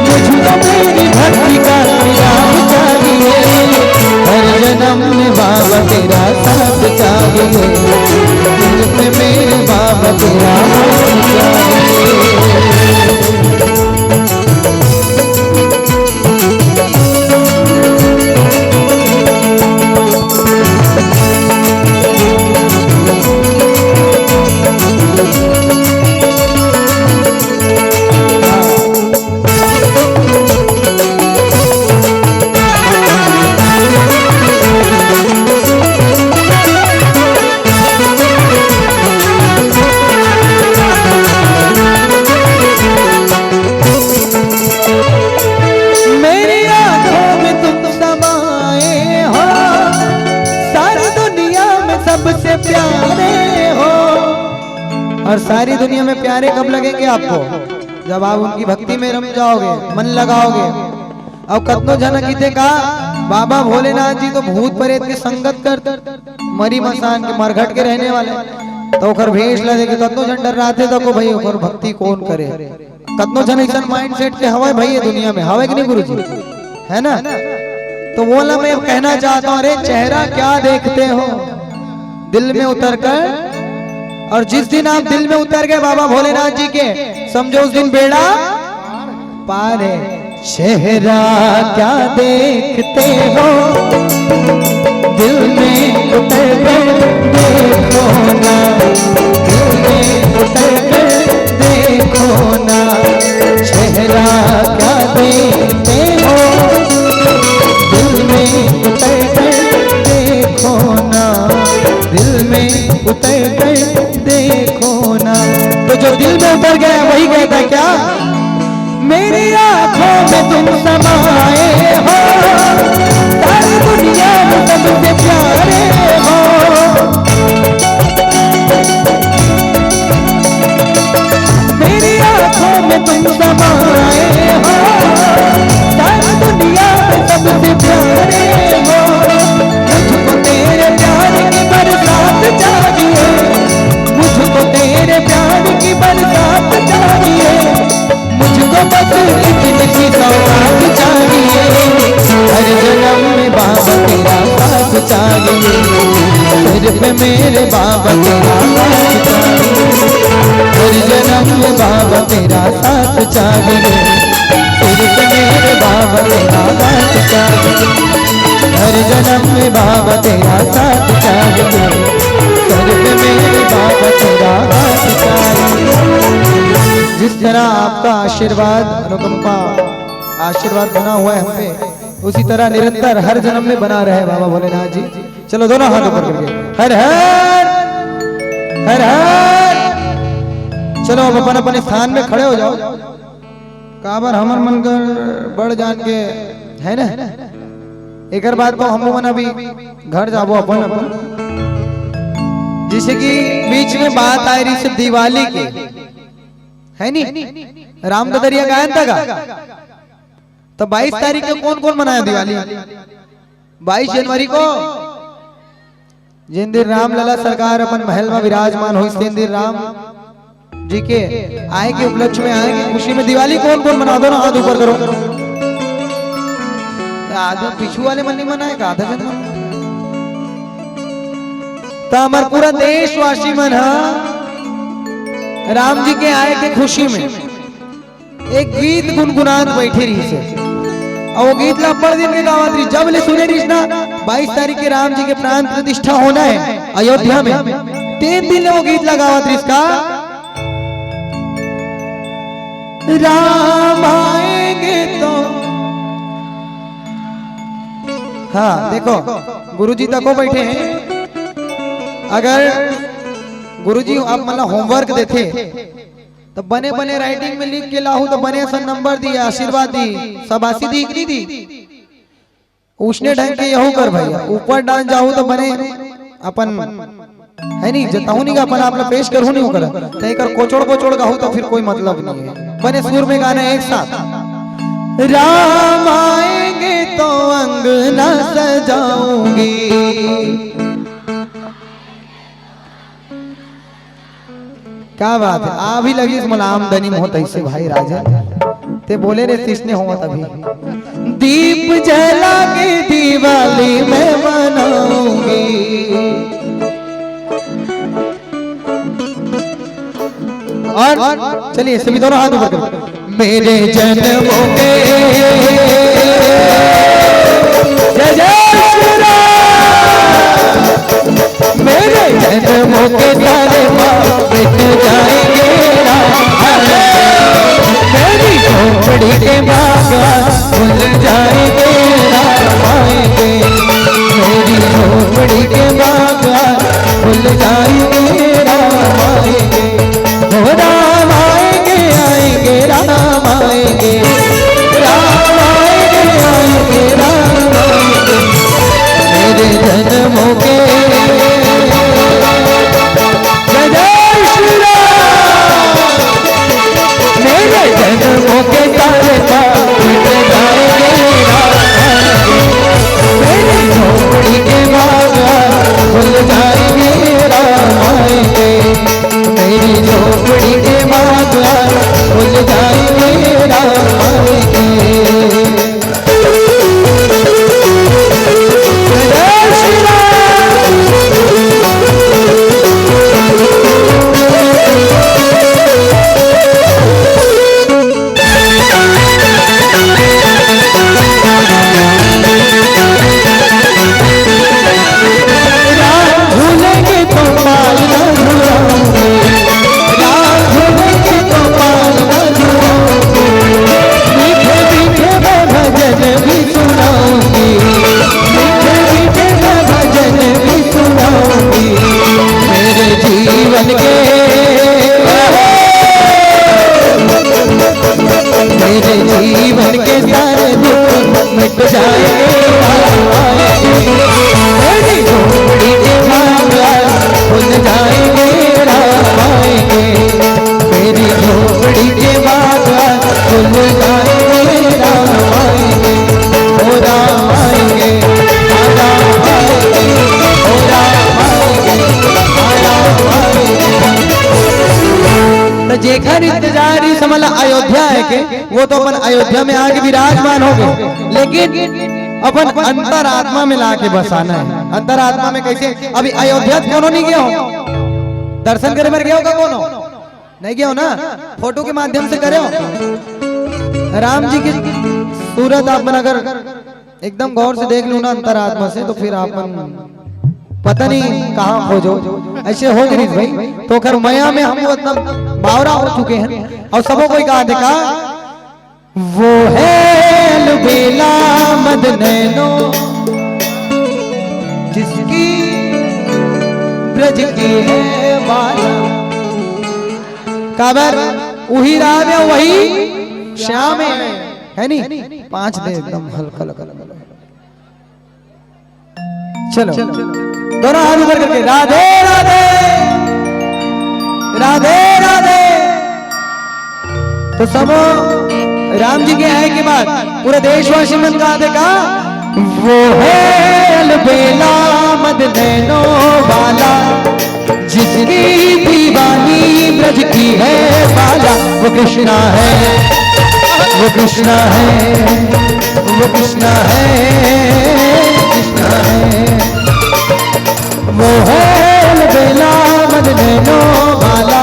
मुझको मेरी भक्ति का इनाम चाहिए। हर जन्म में बाबा तेरा साथ चाहिए, जन्म में मेरे बाबा तेरा हाथ चाहिए। मेरी आंखों में तुम समाए हो, सारी दुनिया में सबसे प्यारे हो। और सारी दुनिया में प्यारे कब लगेंगे आपको? जब आप उनकी भक्ति में रम जाओगे, मन लगाओगे। अब कतनो झन किथे का, बाबा भोलेनाथ जी तो भूत प्रेत के संगत कर, मरी मसान के, मरघट के रहने वाले, तो ओकर भेष ला देख के कतनो झन डर्राथे, तो को भाई ओकर भक्ति कौन करे? कतनो झन अइसन mindset के हवय भाई ये दुनिया में, हवय कि नहीं गुरुजी? है ना? तो वो ला मैं कहना चाहता हूँ, अरे चेहरा क्या देखते हो, दिल में उतर कर। और जिस दिन आप दिल में उतर गए बाबा भोलेनाथ जी के, समझो उस दिन बेड़ा पार है। चेहरा क्या देखते हो, दिल में उतर कर देखो ना, दिल में उतर कर देखो ना। चेहरा क्या देखते हो, दिल में उतर कर देखो ना, दिल में उतर कर देखो ना। तो जो दिल में उतर गया वही कहता है क्या? मेरी आंखों में तुम समाए हो, सारी दुनिया में सबसे प्यारे हो। मेरी आंखों में तुम समाए हो, सारी दुनिया में सबसे प्यारे हो। मुझको तेरे प्यार की बरसात चाहिए, मुझको तेरे प्यार की बरसात चाहिए। मुझको बस इतनी सी सौगात चाहिए। हर जन्म में बाबा तेरा साथ चाहिए, सिर पे मेरे बाबा तेरा हाथ चाहिए। हर जन्म में बाबा तेरा साथ चाहिए, सिर पे मेरे बाबा तेरा हाथ चाहिए। हर जन्म में बाबा तेरा साथ चाहिए, सर पे मेरे बाबा तेरा हाथ चाहिए। जिस तरह आपका आशीर्वाद, अनुकंपा, आशीर्वाद बना हुआ है हम पे, उसी तरह निरंतर हर जन्म में बना रहे बाबा भोलेनाथ जी। चलो दोनों हाथ ऊपर करके हर हर, हर हर। चलो अब अपन अपन स्थान में खड़े हो जाओ। काबर हमर मन कर बड़ जान के है ना। एकर बाद तो हम मन अभी घर जाबो अपन अपन। जैसे कि बीच में बात आए रही से दिवाली के, है नी? राम ददरिया गायन था का? तो बाईस तारीख को कौन कौन मनाया दिवाली? बाईस जनवरी को जिन दिन रामलला सरकार अपन महल में विराजमान होइस, तेन दिन राम जी के आए के उपलक्ष्य में, आए के खुशी में दिवाली कोन कोन मनावत हो ना, हाथ ऊपर करो। आधा पीछू वाले मन नहीं मनाए का, आधा जन मनाए। तो हमर पूरा देशवासी मन ह राम जी के आए के खुशी में एक गीत गुनगुनात बैठे रहिस हे। अउ वो गीत ला अब्बड़ दिन के गावत रहिस, जब ले सुने रहिस ना, बाईस तारीख के राम जी के प्राण प्रतिष्ठा होना है अयोध्या में, तेन दिन ले वो गीत ला गावत रहिस का, राम आएंगे तो। हाँ, देखो, गुरुजी तको बैठे हैं। अगर गुरुजी आप मन ला homework देथे, तो बने बने writing में लिख के लाहू, तो बने असन number दी, आशीर्वाद दी, शाबाशी दी कि नहीं दी? उसने ढंग के यहू कर भैया, ऊपर डांस जाहू तो बने अपन, है नहीं, जताहू नहीं का अपन आप ला पेश करहू नहीं ओकर, तो एकर कोचोड़ कोचोड़ गाहू तो फिर कोई मतलब नहीं है। बने सुर में गाना एक साथ, राम आएंगे तो अंगना सजाऊंगी। क्या बात है, आ भी लगिस मोला आमदनी में होत ऐसे भाई राजन। ते बोले रे, तिसने होवत अभी। दीप जला के दिवाली मैं मनाऊंगी। और चलिए सभी दोनों हाथ ऊपर करो। मेरे जन्मों के, जय जय श्री राम। मेरे जन्मों के सारे पाप मिट जाएंगे राम। मेरी झोपड़ी के बाग खुल जाएंगे राम आएंगे। मेरी झोपड़ी के बाग खुल जाएंगे राम आएंगे। हो राम आएंगे, आएंगे, राम आएंगे, राम आएंगे, आएंगे, राम आएंगे। मेरे जन्मों के, जय जय श्री राम। मेरे जन्मों के सारे पाप मिट जाएंगे, राम आएंगे। मेरी झोपड़ी के बाग खुल जाएंगे, राम आएंगे। मेरी झोपड़ी के बाग खुल जाएंगे, राम आएंगे। जय श्री राम। राम भूलेंगे तो पाल न भुलाओगे, राम भूलेंगे तो पाल न भुलाओगे। मीठे मीठे मैं भजन भी सुनाऊंगी, मीठे मीठे मैं भजन भी सुनाऊंगी। मेरे जीवन के, मेरे जीवन के सारे दुख मिट जाएंगे, राम आएंगे। मेरी झोपड़ी के बाग खुल जाएंगे, राम आएंगे। मेरी झोपड़ी के बाग खुल जाएंगे, राम आएंगे। ओ राम आएंगे, आ राम आएंगे, ओ राम आएंगे, आ राम आएंगे। तो जेखर इंतजार इस समय अयोध्या है के, वो तो अपन अयोध्या में आके विराजमान हो गए, लेकिन अपन अंतरात्मा में लाके बसाना है। अंतरात्मा में कैसे? अभी अयोध्या कोनो नहीं गए हो, दर्शन करे बर गए हो का कोनो? नहीं गए हो ना, फोटो के माध्यम से करे हो। राम जी की सूरत आप मन अगर एकदम गौर से देख लू ना अंतरात्मा से, तो फिर आप मन पता नहीं कहाँ खोजो। ऐसे हो गई भाई, तो खैर मया में हम वो इतना बावरा हो चुके हैं। और सबो कोई कहा देखा, वो है अलबेला मद नैनो, जिसकी ब्रज की है बाला। काबर उही राम है, वही श्याम है, है नी? पाँच दे एकदम हल्का लगा, लगा, लगा। चलो, दोनों हाथ ऊपर करके राधे राधे, राधे राधे। तो सबो राम जी के आए के बाद पूरे देशवासी मन का देखा, वो है अलबेला मद नैनों वाला, जिसकी दीवानी ब्रज की है बाला, वो कृष्णा है, वो कृष्णा है, वो कृष्णा है, कृष्णा है। वो है अलबेला मद नैनों वाला,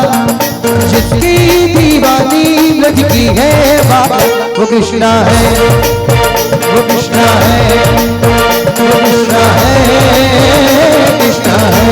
जिसकी दीवानी ब्रज की है बाला, वो कृष्णा है, वो कृष्णा है, वो कृष्णा है, कृष्णा है।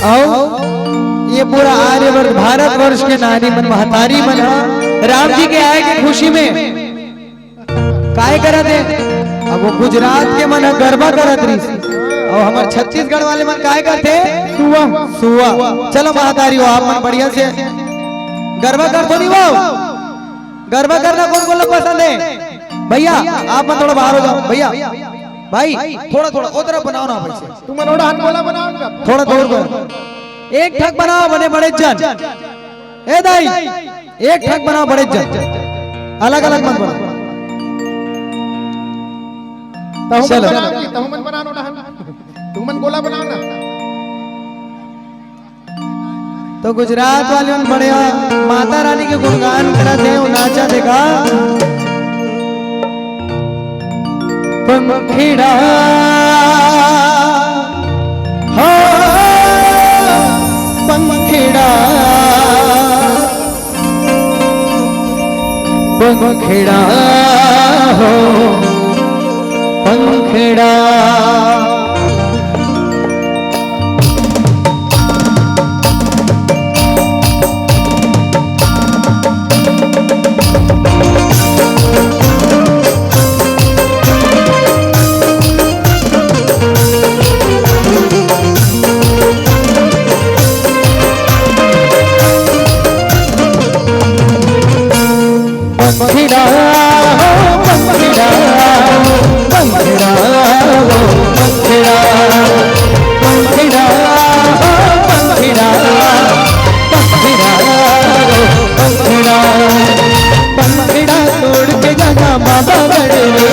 अउ ये पूरा आर्यवर्त भारतवर्ष के नारी मन, महतारी मन ह राम जी के आए के खुशी में काय करत हे? अब वो गुजरात के मन ह गरबा करत रहिस, अउ हमर छत्तीसगढ़ वाले मन काय करथे? सुआ। सुआ। चलो महतारी हो, आप मन बढ़िया से गरबा कर तो नहीं वो? गरबा करना कौन कौन लोग पसंद है? भैया, आप मन थोड़ा बाहर हो जाओ भैया। भाई, थोड़ा थोड़ा ओ तरफ बनाओ ना भाई से। तुम मनोड़ा हन बोला बनाओ ना। थोड़ा दूर बनाओ। एक ठक बनाओ बने बड़े जन। ए दाई, एक ठक बनाओ बड़े जन। अलग अलग मत बनाओ। तहु मन चलो। बनाओ जी, तहु मन बनाओ ना। तुम मन गोला बनाओ ना। तो गुजरात वाले मन बढ़िया माता रानी के गुणगान करत हे, वो नाचा देखा। पंखिड़ा, हो पंखिड़ा, पंखिड़ा, हो पंखिड़ा। पंखिड़ा, हो पंखिड़ा, पंखिड़ा, हो पंखिड़ा, पंखिड़ा, हो पंखिड़ा, पंखिड़ा, हो पंखिड़ा, पंखिड़ा तोड़ के जाना बाबा गढ़ रे,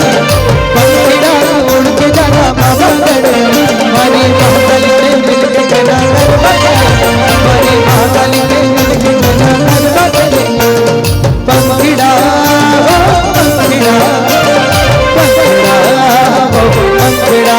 पंखिड़ा तोड़ के जाना बाबा गढ़ रे, हमारी बाबा गढ़ रे। पंखिड़ा, ओ पंखिड़ा, पंखिड़ा, ओ पंखिड़ा।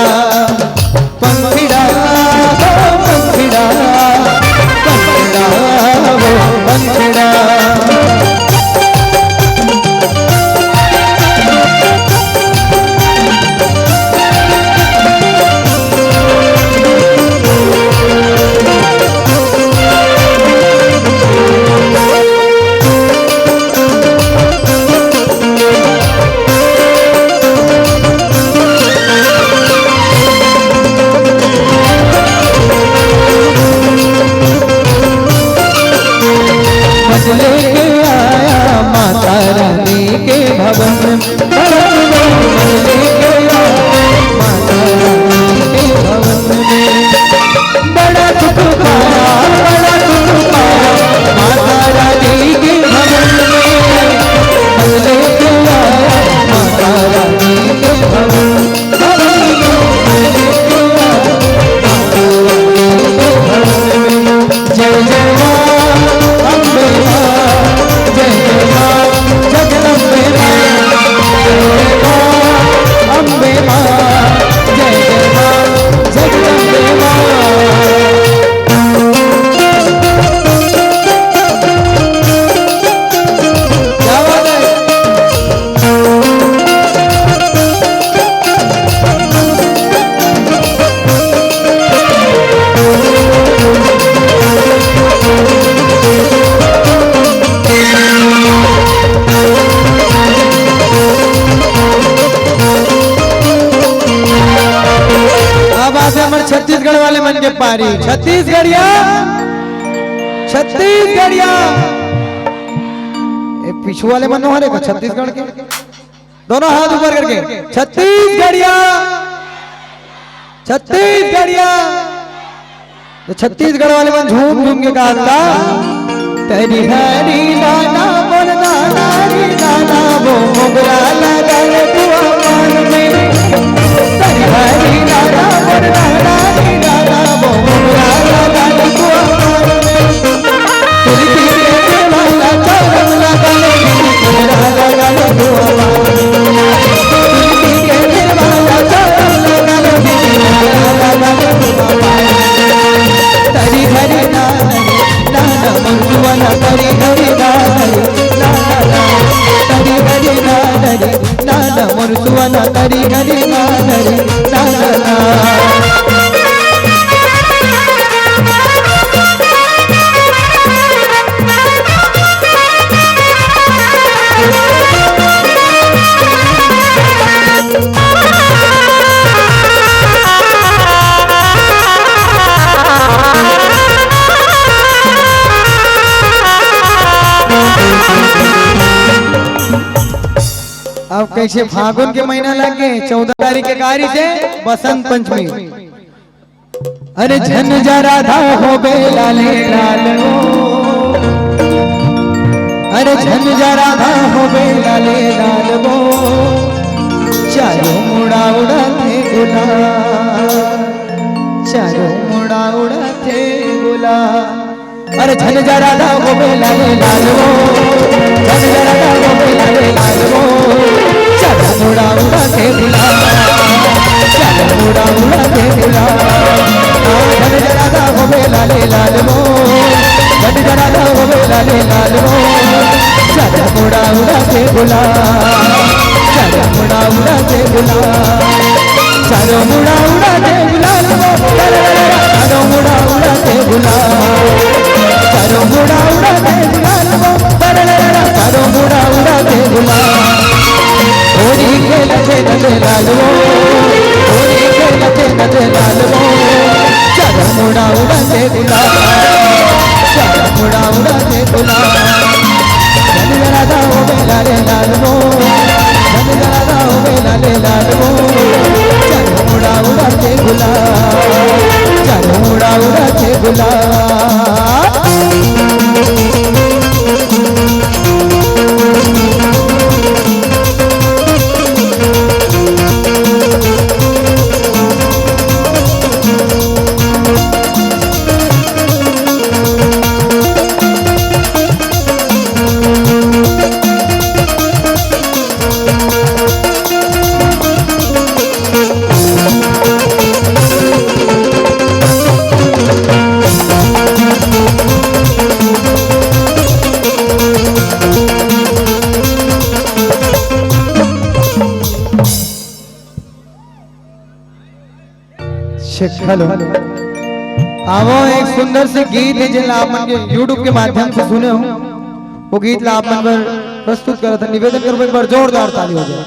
वाले मन के पारी। छत्तीसगढ़िया, छत्तीसगढ़िया। ए, पीछू वाले मन नोहरे का छत्तीसगढ़ के? दोनों हाथ ऊपर करके, छत्तीसगढ़िया, छत्तीसगढ़िया। तो छत्तीसगढ़ वाले मन झूम झूम के गाता, तरी हरी नाना मोर नाना रे नाना, वो मोगरा लगल कुआं में। तरी हरी नाना मोर नाना रे नाना, वो मोगरा लगल कुआं में। अब कैसे फागुन के महीना लग गए, चौदह तारीख के कारी से बसंत पंचमी। अरे झन जा राधा होबे लाले लाल वो, अरे झन जा राधा होबे लाले लाल वो, चारों मुड़ा उड़ाथे गुलाल, चारों मुड़ा उड़ाथे गुलाल। अरे झन जा राधा होबे लाले लाल वो, झन जा राधा होबे लाले लाल वो, चारों मुड़ा उड़ाथे गुलाल, चारों मुड़ा उड़ाथे गुलाल। हाँ, झन जा राधा होबे लाले लाल वो, झन जा राधा होबे लाले लाल वो, चारों मुड़ा उड़ाथे गुलाल, चारों मुड़ा उड़ाथे गुलाल। चारों मुड़ा उड़ाथे गुलाल वो, चारों मुड़ा उड़ाथे गुलाल। चारों मुड़ा उड़ाथे गुलाल वो, चारों मुड़ा उड़ाथे गुलाल। होली खेलथे नंद लाल वो, होली खेलथे नंद लाल वो। चारों मुड़ा उड़ाथे गुलाल, चारों मुड़ा उड़ाथे गुलाल। झन जा राधा होबे लाले लाल वो, झन जा राधा होबे लाले लाल वो। चारों मुड़ा उड़ाथे गुलाल, चारों मुड़ा उड़ाथे गुलाल। Check, hello। आवो, एक सुंदर से गीत हे, जेला आप मन के YouTube के माध्यम से सुने हो, वो गीत ला आप मन बर प्रस्तुत करत हन। निवेदन करबो, एक बार जोरदार ताली हो जाए।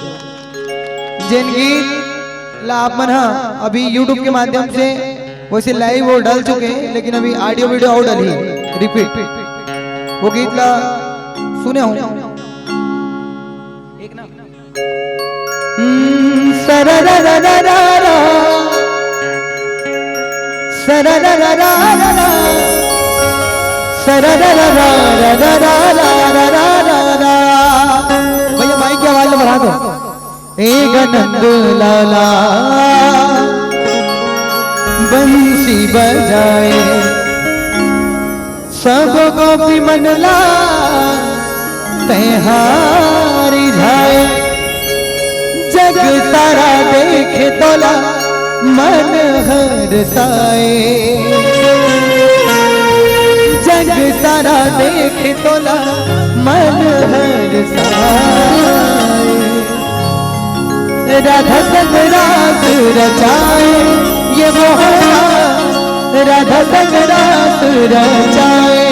जेन गीत ला आप मन ह अभी YouTube के माध्यम से वैसे live वो डल चुके हैं, लेकिन अभी audio video और डलही repeat। वो गीत ला सुने हो। एक ना। हम्म, सररररररा, सररररररा, सररररररा। भैया, माइक की आवाज बढ़ा दो। एक नंद लाला बंसी बजाए, सब गोपी मन ला तैहारी झाए। जग सारा देखे तोला मन हरसाए, जग सारा देखे तोला मन हरसाए। राधा संग रास रचाए, ये मोहना राधा संग रास रचाए।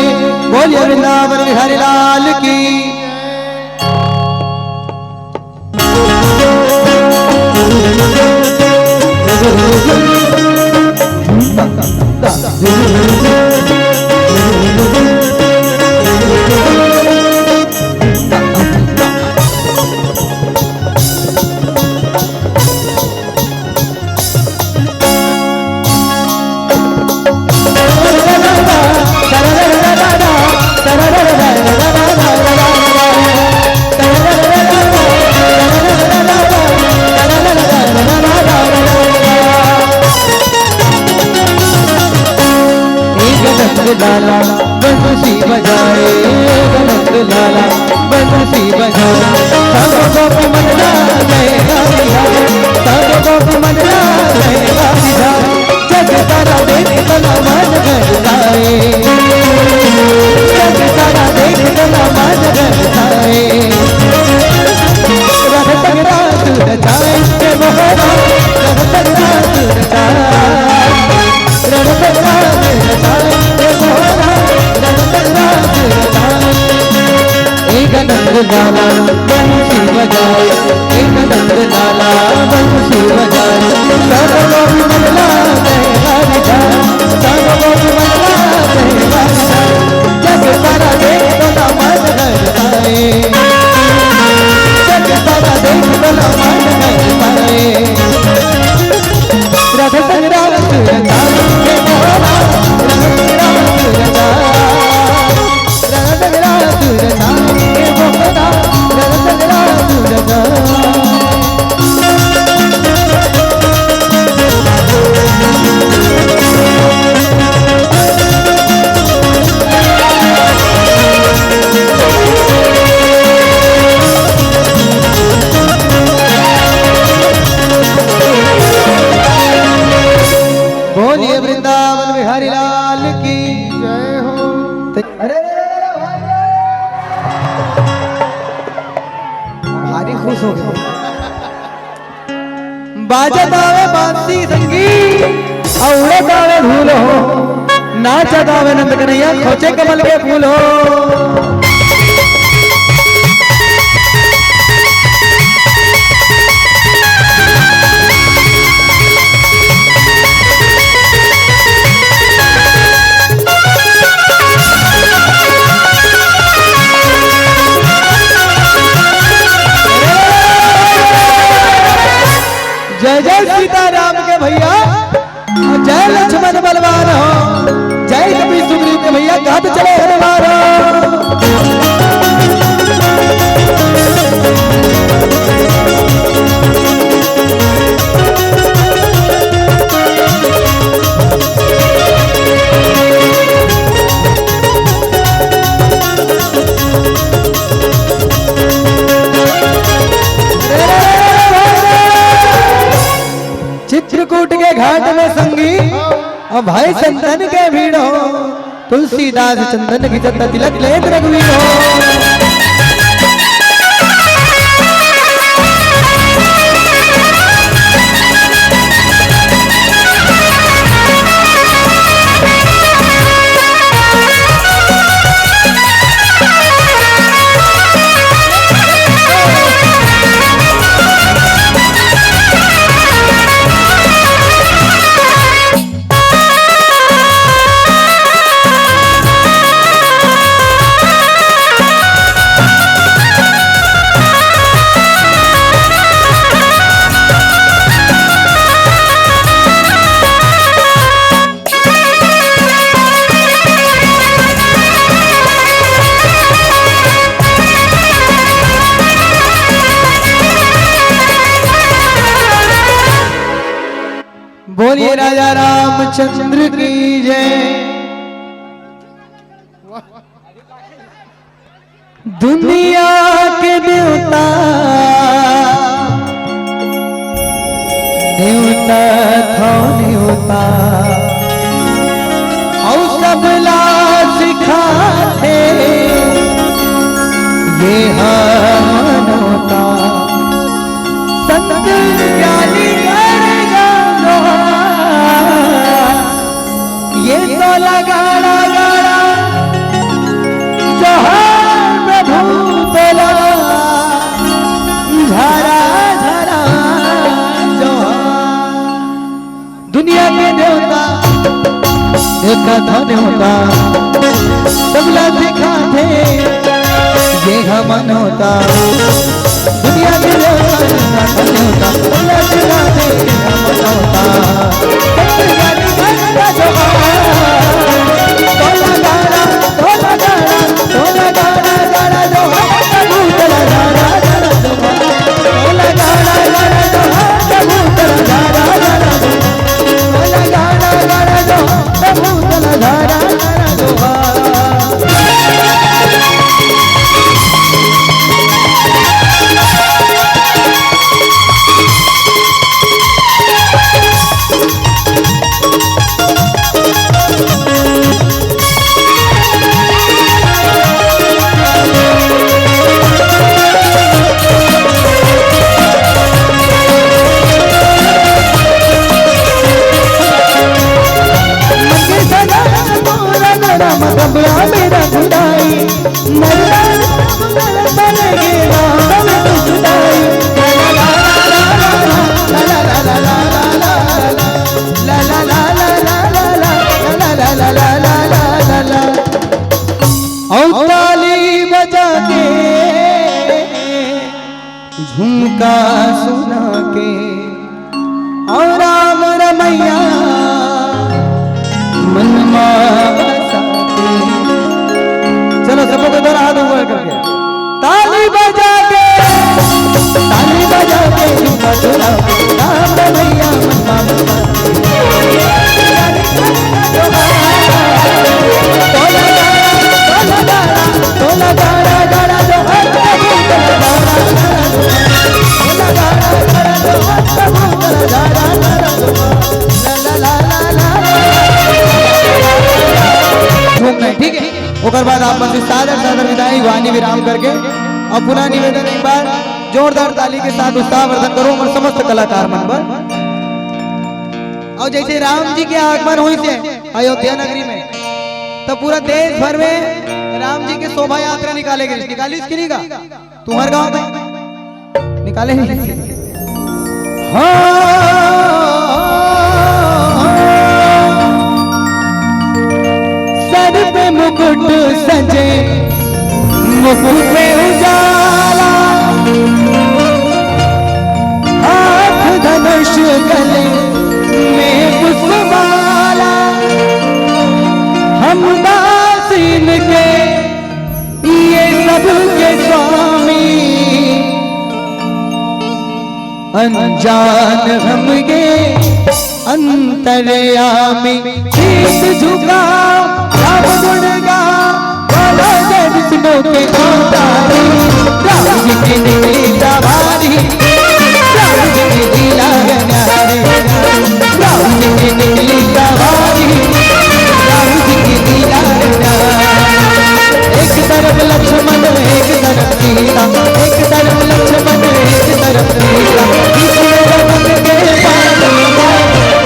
बोलिए वृंदावन बिहारी लाल की। लाला बंसी बजाए, एक दंड लाला बंसी बजाए, सब लोग मंगला दे हरि जाए, सब लोग मंगला दे हरि जाए। जग सारा देख तो ना मन हर पाए, जग सारा देख तो ना मन हर पाए। राधा संग राम सुरता, हे मोहना, राधा संग राम सुरता। बोलिए वृंदावन बिहारी लाल की जय हो। अरे, अरे, अरे, अरे, भाई, भारी खुश हो गए। बाजत आवे बांसी संगी, अउ उड़त आवे धूल हो। नाचत आवे नंद कन्हैया, खोचे कमल के फूल हो। जय जय सीताराम के भैया, जय लक्ष्मण बलवान हो, जय कपी सुग्रीव के भैया, कहत चले हनुमान हो। चित्रकूट के घाट में संगी, अब भाई संतन के भीड़ हो, तुलसीदास चंदन घिसत तिलक लेत रघुवीर हो। बोलिए राजा रामचंद्र की जय। दुनिया के देवता, देवता थो देवता, अउ सबला सिखाथे, ये ह मानवता। संत ज्ञानी कर जानो, ये तो लगा लगा जोहार प्रभु तोला, झरा झरा जोहार। दुनिया के देवता, देखा था देवता, सबला दिखा थे, ये ह मानवता। दुनिया के देवता, देखा था देवता, सबला दिखा थे, ये ह मानवता। झुमका सुना के और राम रमैया मन मा बसा के। चलो, सबको दोनों हाथ ऊपर करके ताली बजा के, ताली बजा के झुमका सुना के, राम रमैया मन मा बसा के। झूमना है, ठीक है। ओकर बाद आप मन से सादर सादर विदाई, वाणी विराम करके अब पुनः निवेदन, एक बार जोरदार ताली के साथ उत्साहवर्धन करो हमर समस्त कलाकार मन बर। और जैसे राम जी के आगमन होइस हे अयोध्या नगरी में, तो पूरा देश भर में राम जी के शोभा यात्रा निकाले गए। निकालिस कि नहीं का तुम्हारे गांव में? निकाले नहीं? हाँ, सर पे मुकुट सजे, मुख पे उजाला, हाथ धनुष गले में पुष्पमाला। हम दास इनके, ये सबके स्वामी, अनजान हमके अंतर्यामी। शीश झुका, राम गुण गा, बोलो जय विष्णु के अवतारी। राम जी की निकली सवारी, राम जी की लीला है न्यारी। राम जी की निकली सवारी, राम जी की लीला है न्यारी। एक तरफ लक्ष्मण, एक तरफ सीता, एक तरफ लक्ष्मण, एक तरफ सीता, बीच में रमन के पानी में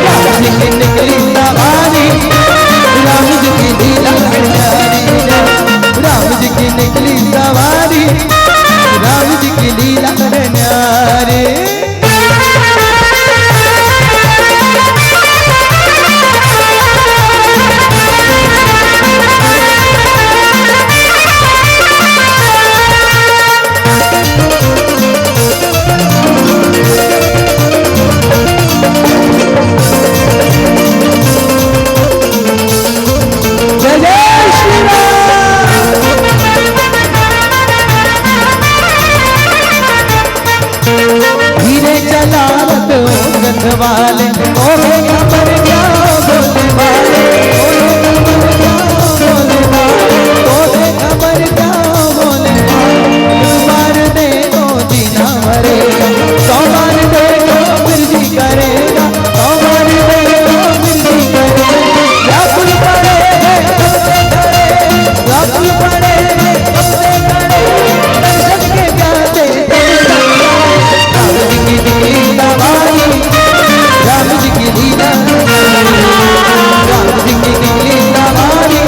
राम जी की निकली सवारी, राम जी की लीला है न्यारी, राम जी की निकली सवारी, राम जी की लीला है न्यारी। जय जय श्री राम। धीरे चलावत ओ रथ वाले, तोहे खबर क्या बोले वाले, तोहे खबर क्या बोले वाले, तोहे खबर क्या बोले वाले। मार दे ओ जीना मरेगा, सौ मार दे ओ फिर जी करेगा, सौ मार दे ओ फिर जी करेगा। राहुल पड़े हैं, राहुल पड़े हैं, दर्शक के प्यासे। राम जी की निकली सवारी, राम जी की लीला, राम जी की निकली सवारी,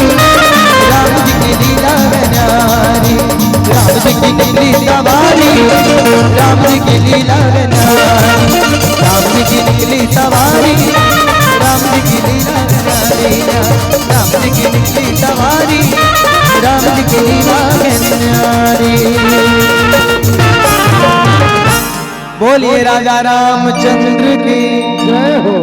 राम जी की लीला न्यारी। राम जी की निकली सवारी, राम जी की लीला न्यारी। राम जी की निकली सवारी, राम जी की लीला न्यारी। राम जी की निकली सवारी, राम जी की लीला न्यारी। बोलिए राजा रामचंद्र की जय हो।